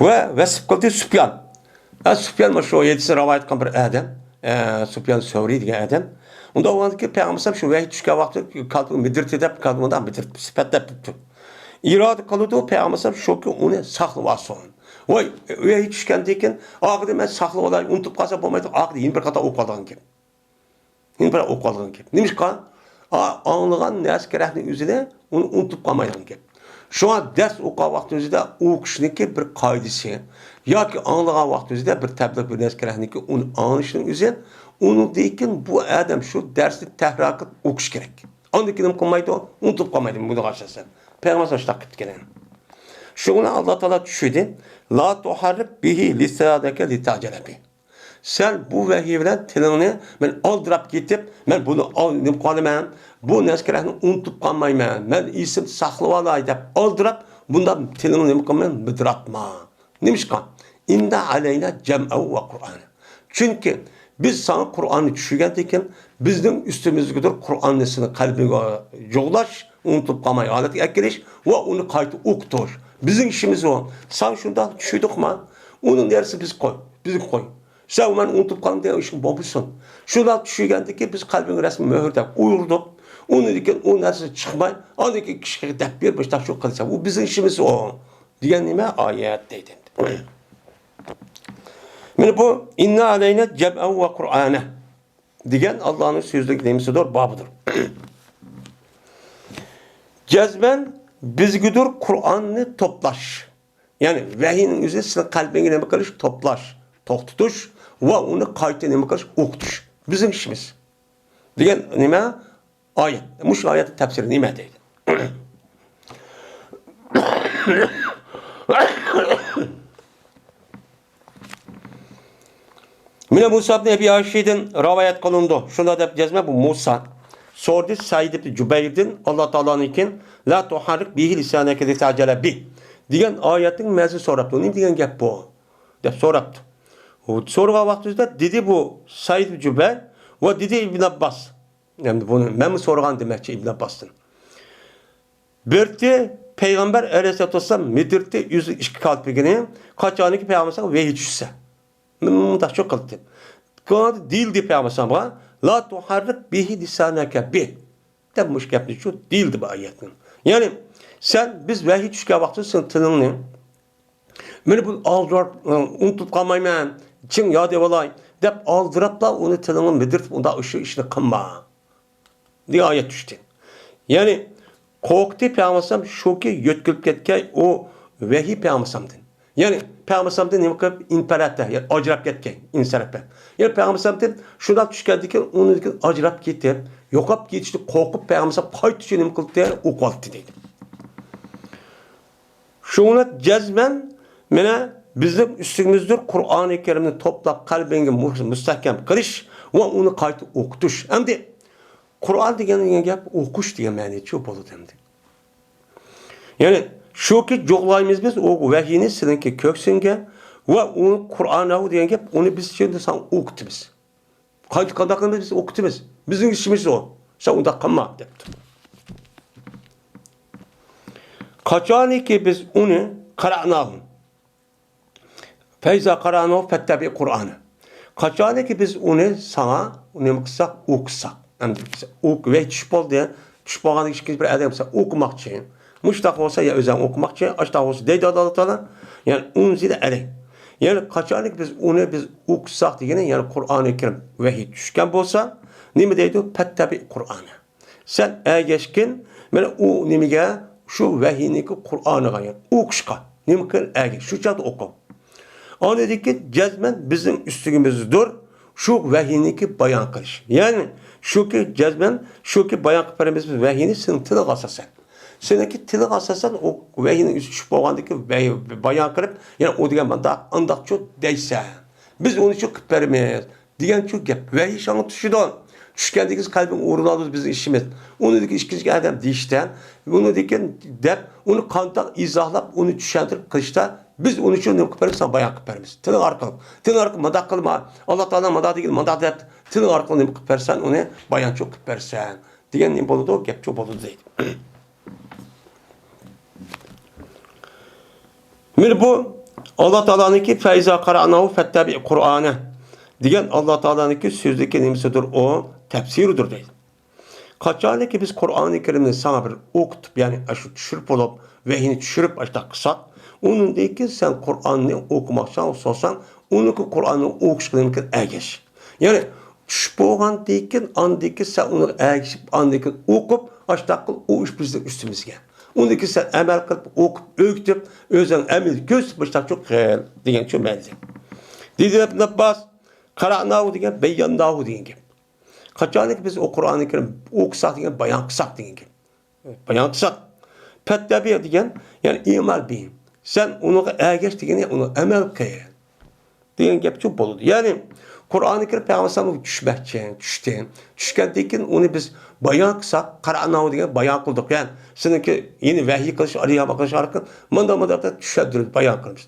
ۋە ۋەسىپ قىلدى سۇپيان. ھە، سۇپيان مانا شۇ ھەدىسنى رىۋايەت قىلغان بىر ئادەم. ئە، سۇپيان سەۋرى دېگەن ئادەم. ئۇنداق بولغاندىكىن پەيغەمبەر ئەلەيھىسسالام شۇ ۋەھىي چۈشكەن ۋاقتى كالپۇكنى مىدىرتى دەپ، كالپۇكنى مۇنداق مىدىرتىپ سۈپەتلەپ تۇرۇپتۇ. ئىرادە قىلىدۇ پەيغەمبەر ئەلەيھىسسالام شۇكى ئۇنى ساقلىۋالسۇن. ۋاي، ۋەھىي چۈشكەندىن كېيىن ئاخىرىدا مەن ساقلىۋالاي، ئۇنتۇپ قالسا بولمايدۇ، ئاخىرىدا يەنە بىر قېتىم ئوقۇۋالىدىغان گەپ. يەنە بىر ئوقۇۋالىدىغان گەپ. نېمىشقا؟ ئا-، ئاڭلىغان نەرسە كېرەكنى ئۆزىنى ئۇنى ئۇنتۇپ قالمايدىغان گەپ. شۇڭا دەرس ئوقۇغان ۋاقتىمىزدا ئوقۇشنىڭكى بىر قائىدىسى ياكى ئاڭلىغان ۋاقتىمىزدا بىر تەبلىغ، بىر نەرسە كېرەكنىكى ئۇنى ئاڭلىشنىڭ ئۆزى، ئۇنىڭدىن كېيىن بۇ ئادەم شۇ دەرسنى تەكرار قىلىپ ئوقۇش كېرەك. ئاندىن كېيىن نېمە قىلمايدۇ؟ ئۇنتۇپ قالمايدۇ. بۇنىڭغا ئاساسەن پەيغەمبەر شۇنداق قىپتىكەن. شۇڭا ئاللا تائالا چۈشىدى، لا تحرك به لسانك لتعجل به. سەن بۇ ۋەھىي بىلەن تىلىڭنى، مەن ئالدىراپ كېتىپ، مەن بۇنى ئال-، نېمە قىلىمەن، بۇ نەرسە كېرەكنى ئۇنتۇپ قالمايمەن، مەن ئېسىمدە ساقلىۋالاي دەپ ئالدىراپ، بۇنداق تىلىڭنى نېمە قىلمايمەن، مىدىراتما. نېمىشقا؟ ئىننا ئەلەينا جەمئەھۇ ۋە قۇرئانە. چۈنكى بىز ساڭا قۇرئاننى چۈشۈرگەندىن كېيىن، بىزنىڭ ئۈستىمىزدىكىدۇر قۇرئاننى سېنىڭ قەلبىڭگە جۇغلاش، ئۇنتۇپ قالماي ھالەتكە ئەكېلىش ۋە ئۇنى قايتا ئوقۇتۇش. بىزنىڭ ئىشىمىز ئۇ. ساڭا شۇنداق چۈشۈردۇقما؟ ئۇنىڭ نەرسىسى بىز قوي، بىزگە قوي. سەن مەن ئۇنتۇپ قالدىم دېگەن ئىشىڭ بولمىسۇن. شۇنداق چۈشۈرگەندىكى بىز قەلبىڭگە رەسمىي مۆھۈر دەپ ئۇيغۇردۇق. ئۇنىڭدىن كېيىن ئۇ نەرسە چىقماي، ئاندىن كېيىن كىشىگە دەپ بېرىپ، مۇشۇنداق شۇ قىلسا، ئۇ بىزنىڭ ئىشىمىز ئۇ. دېگەن نېمە؟ ئايەت دەيدۇ. مانا بۇ، ئىننا ئەلەينا جەمئەھۇ ۋە قۇرئانە دېگەن ئاللانىڭ سۆزلۈك نېمىسىدۇر، بابىدۇر. جەزمەن بىزگىدۇر قۇرئاننى توپلاش. يەنى ۋەھىينىڭ ئۆزى سېنىڭ قەلبىڭگە نېمە قىلىش؟ توپلاش، توختىتىش ۋە ئۇنى قايتا نېمە قىلىش؟ ئوقۇتۇش. بىزنىڭ ئىشىمىز. دېگەن نېمە؟ ئايەت. مۇشۇ ئايەتنىڭ تەپسىرى نېمە دەيدۇ؟ مانا مۇسا ئىبنى ئەبى ياشىدىن رىۋايەت قىلىنىدۇ. شۇنداق دەپ جەزمە بۇ مۇسا سورىدى سەئىد ئىبنى جۇبەيردىن، ئاللا تائالانىڭكىن، لا تۇھەررىك بىھى لىسانەكە لىتەجەلە بىھ دېگەن ئايەتنىڭ مەنىسىنى سوراپتۇ. نېمە دېگەن گەپ بۇ؟ دەپ سوراپتۇ. ئۇ سورىغان ۋاقتىمىزدا دېدى بۇ سەئىد ئىبنى جۇبەير ۋە دېدى ئىبن ئابباس. ئەمدى بۇنى مەنمۇ سورىغان دېمەكچى ئىبن ئابباستىن. بىرتى پەيغەمبەر ئەلەيھىسسالاتۇ ۋەسسالام مىدىرتى ئۆزى ئىككى كالپىكىنى قاچانكى پەيغەمبەرگە ۋەھىي چۈشسە. مۇنداقچە قىلدى. دېيىلدى پەيغەمبەرگە، لا تۇھەررىك بىھى لىسانەكە بىھ دەپ مۇشۇ گەپنى شۇ دېيىلدى بۇ ئايەتنىڭ. يەنى سەن بىز ۋەھىي چۈشكەن ۋاقتىدا سېنىڭ تىلىڭنى مانا بۇ ئالدىراپ، ئۇنتۇپ قالمايمەن، چىڭ ياد ئېۋالاي دەپ ئالدىراپلا ئۇنى تىلىڭنى مىدىرتىپ ئۇنداق شۇ ئىشنى قىلما. دېگەن ئايەت چۈشتى. يەنى قورقتى پەيغەمبەر ئەلەيھىسسالام شۇكى يۆتكىلىپ كەتكەي ئۇ ۋەھىي پەيغەمبەر ئەلەيھىسسالامدىن. يەنى پەيغەمبەر ئەلەيھىسسالامدىن نېمە قىلىپ ئىنپەلەتە، يەنى ئاجراپ كەتكەي، ئىنسەرەپە. يەنى پەيغەمبەر ئەلەيھىسسالامدىن شۇنداق چۈشكەندىكىن ئۇنىڭدىن ئاجراپ كېتىپ، يوقاپ كېتىشتىن قورقۇپ پەيغەمبەر ئەلەيھىسسالام قايتا شۇ نېمە قىلدى، ئوقۇۋالدى دەيدۇ. شۇڭا جەزمەن مانا بىزنىڭ ئۈستىمىزدۇر قۇرئانى كەرىمنى توپلاپ قەلبىڭگە مۇ-، مۇستەھكەم قىلىش ۋە ئۇنى قايتا ئوقۇتۇش. ئەمدى قۇرئان دېگەن، دېگەن گەپ ئوقۇش دېگەن مەنىچۇ بولىدۇ ئەمدى. يەنى شۇكى جۇغلايمىز بىز ئۇ ۋەھىينى سېنىڭكى كۆكسۈڭگە ۋە ئۇ قۇرئانەھۇ دېگەن گەپ ئۇنى بىز شۇنداق ساڭا ئوقۇتىمىز. قايتا قانداق قىلىمىز؟ بىز ئوقۇتىمىز. بىزنىڭ ئىشىمىز ئۇ. سەن ئۇنداق قىلما دەپتۇ. قاچانكى بىز ئۇنى قەرەئناھۇ. فەئىزا قەرەئناھۇ فەتتەبىئ قۇرئانە. قاچانكى بىز ئۇنى ساڭا نېمە قىلساق، ئوقۇساق. ئەمدى ئوق-، ۋەھىي چۈشۈپ بولدى. چۈشۈپ بولغاندىن كېيىن بىر ئادەم بولسا ئوقۇماقچى. مۇشتاق بولسا يا ئۆزۈڭ ئوقۇماقچى، ئاشتاق بولسا دەيدۇ ئاللا تائالا. يەنى ئۇنزىلە ئەلەيھ. يەنى قاچانكى بىز ئۇنى بىز ئوقۇساق دېگىنى، يەنى قۇرئانى كەرىم ۋەھىي چۈشكەن بولسا، نېمە دەيدۇ؟ پەتتەبىئ قۇرئانە. سەن ئەگەشكىن، مانا ئۇ نېمىگە؟ شۇ ۋەھىينىڭكى قۇرئانىغا، يەنى ئوقۇشقا. نېمە قىل؟ ئەگەش. شۇ چاغدا ئوقۇ. ئاندىن كېيىن جەزمەن بىزنىڭ ئۈستىگىمىزدۇر شۇ ۋەھىينىڭكى بايان قىلىش. يەنى شۇكى، جەزمەن شۇكى، بايان قىلىپ بېرىمىز بىز ۋەھىينى سېنىڭ تىلىڭغا ئاساسەن. سېنىڭكى تىلىڭغا ئاساسەن ئۇ ۋەھىينىڭ ئۈستىگە چۈشۈپ بولغاندىن كېيىن ۋەھىي بايان قىلىپ، يەنى ئۇ دېگەن مانداق، ئانداقچۇ دەيسەن. بىز ئۇنى شۇ قىلىپ بېرىمىز دېگەن شۇ گەپ. ۋەھىي شۇڭا چۈشىدۇ. چۈشكەندىن كېيىن قەلبىڭ ئورۇن ئالىدۇ بىزنىڭ ئىشىمىز. ئۇنىڭدىن كېيىن ئىككىنچى ئادەم دېيىشتە، ئۇنىڭدىن كېيىن دەپ، ئۇنى قانداق ئىزاھلاپ، ئۇنى چۈشەندۈرۈپ قىلىشتا بىز ئۇنى شۇ نېمە قىلىپ بېرىمىز، ساڭا بايان قىلىپ بېرىمىز. تىلىڭ ئارقىلىق. تىلىڭ ئارقىلىق مانداق قىلما، ئاللا تائالا مانداق دېگىن، مانداق دەپ، تىلىڭ ئارقىلىق نېمە قىلىپ بەرسەن، ئۇنى بايانچۇ قىلىپ بەرسەن دېگەن نېمە بولىدۇ، گەپچۇ بولىدۇ دەيدۇ. مانا بۇ ئاللا تائالانىڭكى «فەئىزا قەرەئناھۇ فەتتەبىئ قۇرئانە» دېگەن ئاللا تائالانىڭكى سۆزىدىكى نېمىسىدۇر، ئۇ تەپسىرىدۇر دەيدۇ. قاچانكى بىز قۇرئانى كەرىمنى ساڭا بىر ئوقۇتۇپ، يەنى ئاشۇ چۈشۈرۈپ بولۇپ، ۋەھىينى چۈشۈرۈپ ئاشۇنداق قىلساق، ئۇنىڭدىن كېيىن سەن قۇرئاننى ئوقۇماقچى بولساڭ، ئۇنىڭكى قۇرئاننى ئوقۇشقا نېمىكىن ئەگەش. يەنى چۈش بولغاندىن كېيىن، ئاندىن كېيىن سەن ئۇنى ئەگىشىپ، ئاندىن كېيىن ئوقۇپ، ئاشۇنداق قىل، ئۇ ئىش بىزنىڭ ئۈستىمىزگە. ئۇندىن كېيىن سەن ئەمەل قىلىپ، ئوقۇپ، ئۆگىتىپ، ئۆزۈڭ ئەمەلىي كۆرسىتىپ، مۇشۇنداق قىل دېگەن شۇ مەنىدە. دېدى ئىبن ئابباس، «قەرەئناھۇ» دېگەن، «بەييەنناھۇ» دېگەن گەپ. قاچانكى بىز ئۇ قۇرئانى كەرىم ئوقۇساق دېگەن، بايان قىلساق دېگەن گەپ. بايان قىلساق. «فەتتەبىئ» دېگەن، يەنى «ئىئمەل بىھى». سەن ئۇنىڭغا ئەگەش دېگىنى، ئۇنى ئەمەل قىل دېگەن گەپچۇ بولىدۇ. يەنى قۇرئانى كەرىم پەيغەمبەر ئەلەيھىسسالامغا چۈشمەكچى، چۈشتى. چۈشكەندىن كېيىن ئۇنى بىز بايان قىلساق، «قەرەئناھۇ» دېگەن بايان قىلدۇق. يەنى سېنىڭكى يەنى ۋەھىي قىلىش، ئالىيھاما قىلىش ئارقىلىق مانداق، مانداق دەپ چۈشەندۈرۈپ بايان قىلىمىز.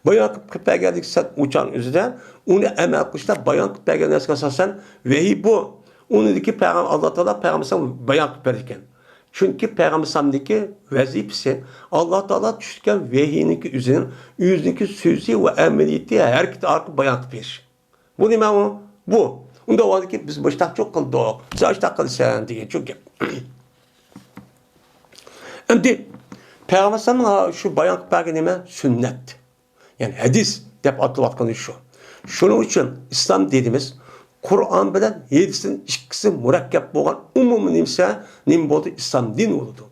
بايان قىلىپ، قىلىپ بەرگەندىن كېيىن سەن ئۇ چاغنىڭ ئۆزىدە ئۇنى ئەمەل قىلىشتا بايان قىلىپ بەرگەن نەرسىگە ئاساسەن ۋەھىي بۇ. ئۇنىڭدىكى پەيغەم-، ئاللا تائالا پەيغەمبەر ئەلەيھىسسالامغا بايان قىلىپ بەرگەن. چۈنكى پەيغەمبەر ئەلەيھىسسالامدىكى ۋەزىپىسى ئاللا تائالا چۈشۈرگەن ۋەھىينىڭكى ئۆزىنىڭ، ئۆزىنىڭكى سۆزى ۋە ئەمەلىيىتى، ھەرىكىتى ئارقىلىق بايان قىلىپ بېرىش. بۇ نېمە ئۇ؟ بۇ. ئۇنداق بولغاندىكىن بىز مۇشتاقچۇ قىلدۇق، سەن ئاشتاق قىلىسەن دېگەن شۇ گەپ. ئەمدى پەيغەمبەر ئەلەيھىسسالامنىڭ شۇ بايان قىلىپ بەرگەن نېمە؟ سۈننەت. يەنى ھەدىس دەپ ئاتىلىۋاتقىنى شۇ. شۇنىڭ ئۈچۈن ئىسلام دىنىمىز قۇرئان بىلەن ھەدىستىن ئىككىسى مۇرەككەپ بولغان ئومۇمىي نېمىسى، نېمە بولدى؟ ئىسلام دىنى بولىدۇ.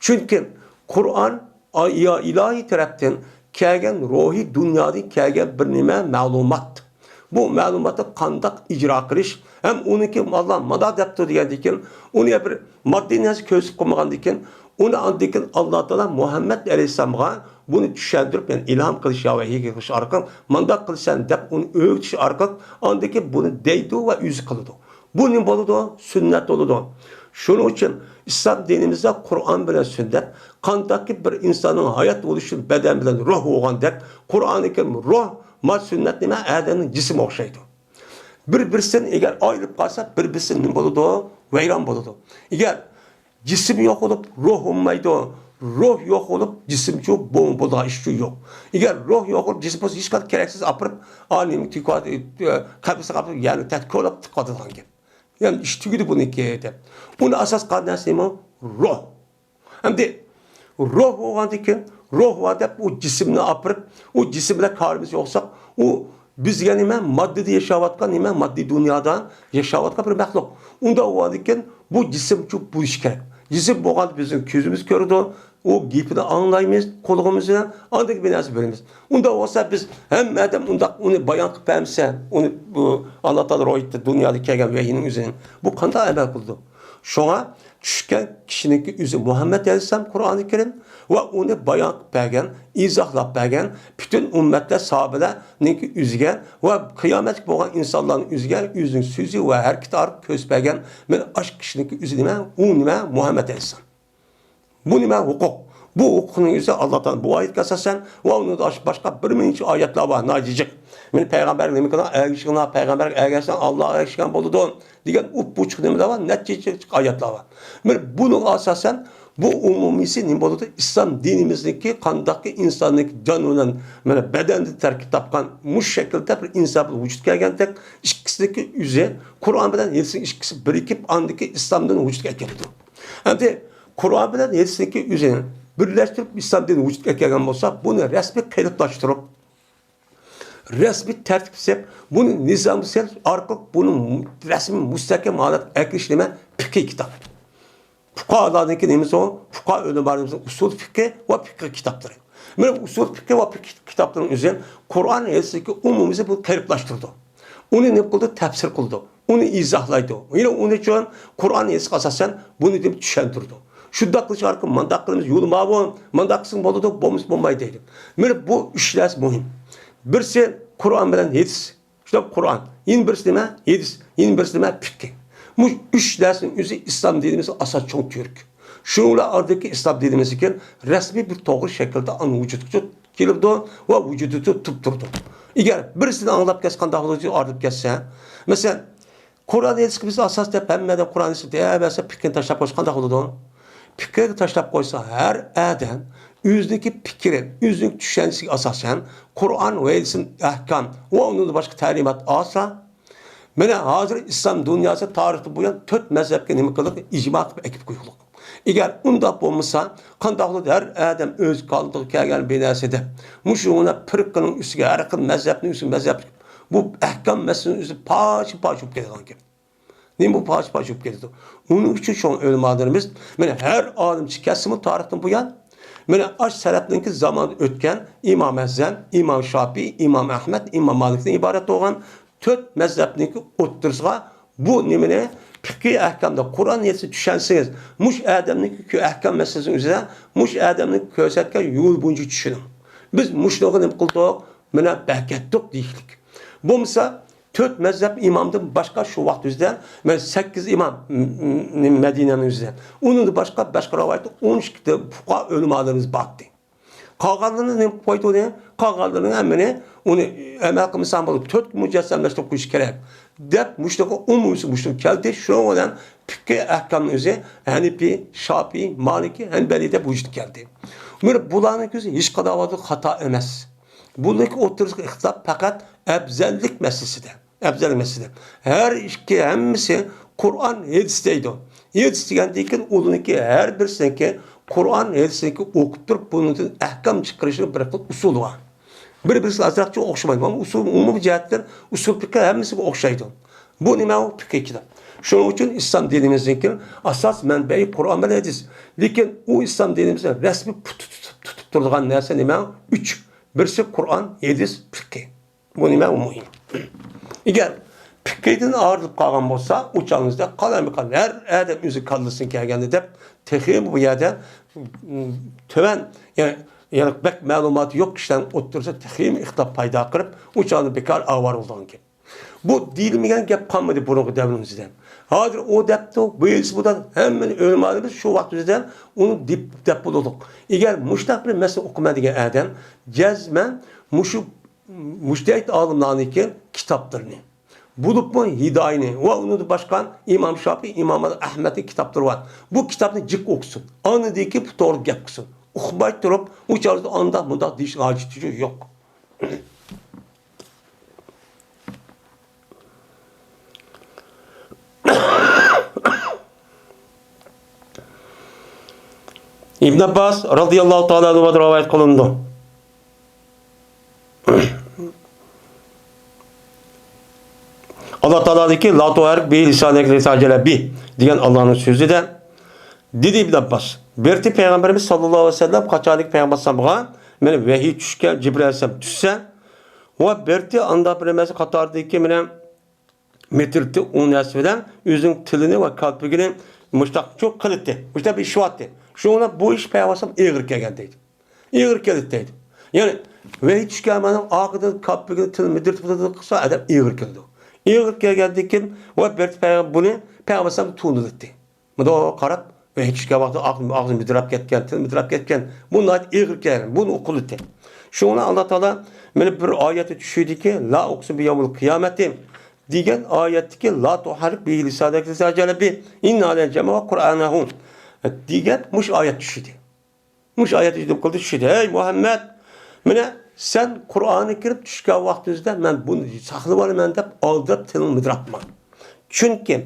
چۈنكى قۇرئان ئا-، يا ئىلاھىي تەرەپتىن كەلگەن، روھىي دۇنيادىن كەلگەن بىر نېمە؟ مەلۇمات. بۇ مەلۇماتنى قانداق ئىجرا قىلىش ھەم ئۇنىڭكى ئاللا مانا دەپتۇ دېگەندىن كېيىن، ئۇنى بىر ماددىي نەرسە كۆرسىتىپ قويمىغاندىن كېيىن، ئۇنى ئاندىن كېيىن ئاللا تائالا مۇھەممەد ئەلەيھىسسالامغا بۇنى چۈشەندۈرۈپ، يەنى ئىلھام قىلىش يا ۋەھىي قىلىش ئارقىلىق، مانداق قىلىسەن دەپ ئۇنى ئۆگىتىش ئارقىلىق، ئاندىن كېيىن بۇنى دەيدۇ ۋە ئۆزى قىلىدۇ. بۇ نېمە بولىدۇ؟ سۈننەت بولىدۇ. شۇنىڭ ئۈچۈن ئىسلام دىنىمىزدا قۇرئان بىلەن سۈننەت، قانداقكى بىر ئىنساننىڭ ھايات بولۇشى بەدەن بىلەن روھ بولغاندەك، قۇرئانى كەرىم روھ، ما سۈننەت نېمە؟ ئادەمنىڭ جىسمى ئوخشايدۇ. بىر-بىرسىدىن ئەگەر ئايرىلىپ قالسا، بىر-بىرسىدىن نېمە بولىدۇ؟ ۋەيران بولىدۇ. ئەگەر جىسىم يوق بولۇپ، روھ بولمايدۇ. روھ يوق بولۇپ، جىسىمچۇ بولىدىغان ئىشچۇ يوق. ئەگەر روھ يوق بولۇپ، جىسىم بولسا ھېچقانداق كېرەكسىز ئاپىرىپ، ئانىمۇ تىكىۋاتىدۇ، قەبرىسىگە ئاپىرىپ، يەرنى تەتكۈرلەپ تىقىۋاتىدىغان گەپ. يەنى ئىش تۈگىدى بۇنىڭكى دەپ. ئۇنى ئاساس قىلغان نەرسە نېمە؟ روھ. ئەمدى روھ بولغاندىن كېيىن، روھ بار دەپ ئۇ جىسىمنى ئاپىرىپ، ئۇ جىسىم بىلەن كارىمىز يوقساق، ئۇ بىز دېگەن نېمە؟ ماددىدا ياشاۋاتقان نېمە؟ ماددىي دۇنيادا ياشاۋاتقان بىر مەخلۇق. ئۇنداق بولغاندىن كېيىن بۇ جىسىمچۇ بولۇشى كېرەك. جىسىم بولغاندا بىزنىڭ كۆزىمىز كۆرىدۇ، ئۇ گېپىنى ئاڭلايمىز، قۇلىقىمىز بىلەن، ئاندىن كېيىن بىر نەرسە بىلىمىز. ئۇنداق بولسا بىز ھەممە ئادەم ئۇنداق ئۇنى بايان قىلىپ بەرمىسە، ئۇنى بۇ ئاللا تائالا روھىيەتتە دۇنيادا كەلگەن ۋەھىينىڭ ئۆزىنى بۇ قانداق ئەمەل قىلىدۇ؟ شۇڭا چۈشكەن كىشىنىڭكى ئۆزى مۇھەممەد ئەلەيھىسسالام قۇرئانى كەرىم ۋە ئۇنى بايان قىلىپ بەرگەن، ئىزاھلاپ بەرگەن پۈتۈن ئۈممەتلەر، ساھابىلەرنىڭكى ئۆزىگە ۋە قىيامەتلىك بولغان ئىنسانلارنىڭ ئۆزىگە ئۆزىنىڭ سۆزى ۋە ھەرىكىتى ئارقىلىق كۆرسىتىپ بەرگەن مانا ئاشۇ كىشىنىڭكى ئۆزى نېمە؟ ئۇ نېمە؟ مۇھەممەد ئەلەيھىسسالام. بۇ نېمە؟ ھوقۇق. بۇ ھوقۇقنىڭ ئۆزى ئاللا تائالا بۇ ئايەتكە ئاساسەن ۋە ئۇنىڭدا باشقا بىر مىڭچە ئايەتلەر بار، ناھايىتى جىق. مانا پەيغەمبەرگە نېمە قىلىڭ؟ ئەگىشىڭلار، پەيغەمبەرگە ئەگەشسەڭ، ئاللاغا ئەگەشكەن بولىدۇ دېگەن ئۇپۇچۇق نېمىلەر بار، نەچچە جىق ئايەتلەر بار. مانا بۇنىڭغا ئاساسەن بۇ ئومۇمىيسى نېمە بولىدۇ؟ ئىسلام دىنىمىزنىڭكى قانداقكى ئىنساننىڭكى جان بىلەن، مانا بەدەندىن تەركىب تاپقان مۇشۇ شەكىلدە بىر ئىنسان بىلەن ۋۇجۇدقا كەلگەندەك، ئىككىسىنىڭكى ئۆزى، قۇرئان بىلەن ھەدىسنىڭ ئىككىسى بىرىكىپ، ئاندىكى ئىسلام دىنى ۋۇجۇدقا كېلىدۇ. ئەمدى قۇرئان بىلەن ھەدىستىكى ئۆزىنى بىرلەشتۈرۈپ، ئىسلام دىنى ۋۇجۇدقا كەلگەن بولسا، بۇنى رەسمىي قېلىپلاشتۇرۇپ، رەسمىي تەرتىپ سېلىپ، بۇنى نىزام سېلىش ئارقىلىق بۇنى رەسمىي مۇستەھكەم ھالەتكە ئەكىرىش نېمە؟ پىقھىي كىتاب. پۇقاھالارنىڭكى نېمىسى ئۇ؟ پۇقاھا ئۆلىمالىرىمىزنىڭ ئۇسۇل پىقھى ۋە پىقھىي كىتابلىرى. مانا ئۇسۇل پىقھى ۋە پىقھى كىتابلىرىنىڭ ئۆزى قۇرئان ھەدىستىكى ئومۇمىيسى بۇ قېلىپلاشتۇرىدۇ. ئۇنى نېمە قىلىدۇ؟ تەپسىر قىلىدۇ. ئۇنى ئىزاھلايدۇ. يەنە ئۇنىڭ ئۈچۈن قۇرئان ھەدىسكە ئاساسەن بۇنى دەپ چۈشەندۈرىدۇ. شۇنداق قىلىش ئارقىلىق مانداق قىلىمىز، يولى ماۋۇ، مانداق قىلساڭ بولىدۇ، بولمىسا بولمايدۇ دەيدۇ. مانا بۇ ئۈچ نەرسە مۇھىم. بىرسى قۇرئان بىلەن ھەدىس. شۇنداق قۇرئان. يەنە بىرسى نېمە؟ ھەدىس. يەنە بىرسى نېمە؟ پىقھى. مۇشۇ ئۈچ نەرسىنىڭ ئۆزى ئىسلام دىنىمىزنىڭ ئاساس چوڭ تۈركى. شۇنىڭ بىلەن ئارىدىكى ئىسلام دىنىمىزدىكى رەسمىي بىر توغرا شەكىلدە ئانا ۋۇجۇدقا كېلىدۇ ۋە ۋۇجۇدىدا تۇرۇپ تۇرىدۇ. ئەگەر بىرسىنى ئاڭلاپ كەتسە، قانداق بولىدۇ؟ ئايرىلىپ كەتسە، مەسىلەن، قۇرئان ھەدىسكە بىز ئاساس دەپ ھەممە ئادەم قۇرئان ھەدىسكە دەۋەرسە، پىقھىنى تاشلاپ قويسا قانداق بولىدۇ؟ پىقھىنى تاشلاپ قويسا، ھەر ئادەم ئۆزىنىڭكى پىكرى، ئۆزىنىڭ چۈشەنچىسىگە ئاساسەن قۇرئان ۋە ھەدىستىن ئەھكام ۋە ئۇنىڭدىن باشقا تەلىمات ئالسا، مانا ھازىر ئىسلام دۇنياسى تارىختىن بۇيان تۆت مەزھەپكە نېمە قىلدۇق؟ ئىجما قىلىپ ئەكىپ قويغۇلۇق. ئەگەر ئۇنداق بولمىسا، قانداق بولىدۇ؟ ھەر ئادەم ئۆز قالدىغا كەلگەن بىر نەرسە دەپ، مۇشۇ مانا پىرقىنىڭ ئۈستىگە، ھەر خىل مەزھەپنىڭ ئۈستىگە مەزھەپ، بۇ ئەھكام مەسىلىنىڭ ئۆزى پارچە-پارچە بولۇپ كېتىدىغان گەپ. نېمە بۇ پارچە-پارچە بولۇپ كېتىدۇ؟ ئۇنىڭ ئۈچۈن چوڭ ئۆلىمالىرىمىز، مانا ھەر ئالىمچە كەلسىمۇ تارىختىن بۇيان، مانا ئاش سەلەفنىڭكى زامانىدا ئۆتكەن ئىمام ھەسەن، ئىمام شاپىئى، ئىمام ئەھمەد، ئىمام مالىكتىن ئىبارەت بولغان تۆت مەزھەپنىڭكى ئوتتۇرىسىغا بۇ نېمىنى پىقھىي ئەھكامدا قۇرئان ھەدىسنى چۈشەنسىڭىز، مۇشۇ ئادەمنىڭكى ئەھكام مەسىلىسىنىڭ ئۆزىدە مۇشۇ ئادەمنىڭ كۆرسەتكەن يول بويىچە چۈشىنىڭ. بىز مۇشۇنىڭغا نېمە قىلدۇق؟ مانا بەكەتتۇق دېيىشلىك. بولمىسا، تۆت مەزھەپ ئىمامدىن باشقا شۇ ۋاقىت ئۆزىدە مانا سەككىز ئىمام، م-، م-، مەدىنەنىڭ ئۆزىدە. ئۇنىڭدىن باشقا، باشقا رىۋايەتتە ئون ئىككى پۇقاھا ئۆلىمالىرىمىز بار ئىدى. قالغانلىرىنى نېمە قىلىپ قويدى ئۇنى؟ قالغانلىرىنى ھەممىنى ئۇنى ئەمەل قىلمىساڭ بولىدۇ. تۆتكە مۇجەسسەملەشتۈرۈپ قويۇش كېرەك، دەپ مۇشۇنىڭغا ئومۇمىي مۇشۇنى كەلدى. شۇنىڭ بىلەن پىقھىي ئەھكامنىڭ ئۆزى ھەنىپىي، شاپىئىي، مالىكىي، ھەنبەلىي دەپ ۋۇجۇدقا كەلدى. بۇلارنىڭ كۆزى ھېچقانداق ۋاقىتتا خاتا ئەمەس. بۇنىڭكى ئوتتۇرىسىدىكى ئىختىلاپ پەقەت ئەپزەللىك مەسىلىسىدە. ئەپزەل مەسىلە. ھەر ئىككى ھەممىسى قۇرئان، ھەدىس دەيدۇ. ھەدىس دېگەندىن كېيىن ئۇنىڭكى ھەر بىرسىنىڭكى قۇرئان، ھەدىسنىڭكى ئوقۇپ تۇرۇپ بۇنىڭدىن ئەھكام چىقىرىشنىڭ بىر خىل ئۇسۇلى بار. بىر-بىرسى ئازراقچە ئوخشىمايدۇ. ئەمما ئۇسۇل، ئومۇمىي جەھەتتىن ئۇسۇل پىقھى ھەممىسىگە ئوخشايدۇ. بۇ نېمە؟ ئۇ پىقھىي كىتاب. شۇنىڭ ئۈچۈن ئىسلام دىنىمىزنىڭكى ئاساس مەنبەي قۇرئان بىلەن ھەدىس. لېكىن ئۇ ئىسلام دىنىمىزنى رەسمىي پۇت تۇتۇپ، تۇتۇپ تۇرىدىغان نەرسە نېمە؟ ئۈچ. بىرسى قۇرئان، ھەدىس، پىقھى. بۇ نېمە؟ ئۇ مۇھىم. ئەگەر پىقھىدىن ئايرىلىپ قالغان بولسا، ئۇ چاغىمىزدا قالايمىقان ھەر ئادەم ئۆزى كاللىسىدىن كەلگەندە دەپ، تېخىمۇ بۇ يەردە، م، تۆۋەن، يەنى، يەنى بەك مەلۇماتى يوق كىشىلەرنىڭ ئوتتۇرىسىدا تېخىمۇ ئىختىلاپ پەيدا قىلىپ، ئۇ چاغدا بىكار ئاۋارە بولىدىغان گەپ. بۇ دېيىلمىگەن گەپ قالمىدى بۇرۇنقى دەۋرىمىزدە. ھازىر ئۇ دەپتۇ، بۇ ھېدىس بۇ دەپ، ھەممىنى ئۆلىمالىرىمىز شۇ ۋاقتىمىزدا ئۇنى دەپ، دەپ بولدۇق. ئەگەر مۇشۇنداق بىر مەسىلە ئوقۇيمەن دېگەن ئادەم جەزمەن مۇشۇ مۇجتەھىد ئالىملارنىڭكى كىتابلىرىنى، بولۇپمۇ ھىدايىنى ۋە ئۇنىڭدىن باشقا ئىمام شاپىئى، ئىمام ئەھمەدنىڭ كىتابلىرى بار. بۇ كىتابنى جىق ئوقۇسۇن. ئاندىن كېيىن بۇ توغرا گەپ قىلسۇن. ئۇقماي تۇرۇپ، ئۇ چاغدا ئانداق مۇنداق دېيىش ھاجىتى يوق. ئىبن ئابباس رازىياللاھۇ تائالا ئەنھۇدىن رىۋايەت قىلىنىدۇ. ئاللا تائالادىكى «لا تحرك به لسانك لتعجل به» دېگەن ئاللانىڭ سۆزىدە دېدى ئىبن ئابباس، بىرتى پەيغەمبىرىمىز ساللاللاھۇ ئەلەيھى ۋەسەللەم قاچانكى پەيغەمبەر ئەلەيھىسسالامغا مانا ۋەھىي چۈشكەن، جىبرىئىل ئەلەيھىسسالام چۈشسە، ۋە بىرتى ئاندا بىر ئەمەس قاتاردىكى مانا مىتىرتى ئۇ نەرسە بىلەن ئۆزىنىڭ تىلىنى ۋە كالپۇكىنى مۇشتاق چوق قىلىتتى. مۇشتاق بىر ئىش بارتتى. شۇڭا بۇ ئىش پەيغەمبەر ئېغىر كەلگەن دەيدۇ. ئېغىر كەلدى دەيدۇ. يەنى ۋەھىي چۈشكەن مانا ئارقىدىن كالپۇكىنى تىلىنى مىدىرتىپ قىلسا ئادەم ئېغىر كەلدى. ئېغىر كەلگەندىن كېيىن ۋە بىرتى پەيغەمبەر بۇنى پەيغەمبەر ئەلەيھىسسالام تونۇلىتتى. مۇنداق قاراپ، ۋەھىي چۈشكەن ۋاقىتتا ئاغ-، ئاغزى مىدىراپ كەتكەن، تىل مىدىراپ كەتكەن. بۇ ناھايىتى ئېغىر كەلگەن. بۇنى ئوقۇلىتى. شۇڭا ئاللا تائالا مانا بىر ئايەتتە چۈشۈردىكى، «لا ئۇقسىمۇ بىيەۋمىل قىيامەتى» دېگەن ئايەتتىكى «لا تحرك به لسانك لتعجل به إن علينا جمعه وقرآنه» دېگەن مۇشۇ ئايەت چۈشىدۇ. مۇشۇ ئايەت نېمە قىلدى؟ چۈشىدۇ. ھەي مۇھەممەد، مانا سەن قۇرئانى كىرىپ چۈشكەن ۋاقتىڭىزدا مەن بۇنى ساقلىۋالىمەن دەپ ئالدىراپ تىلىڭ مىدىراتما. چۈنكى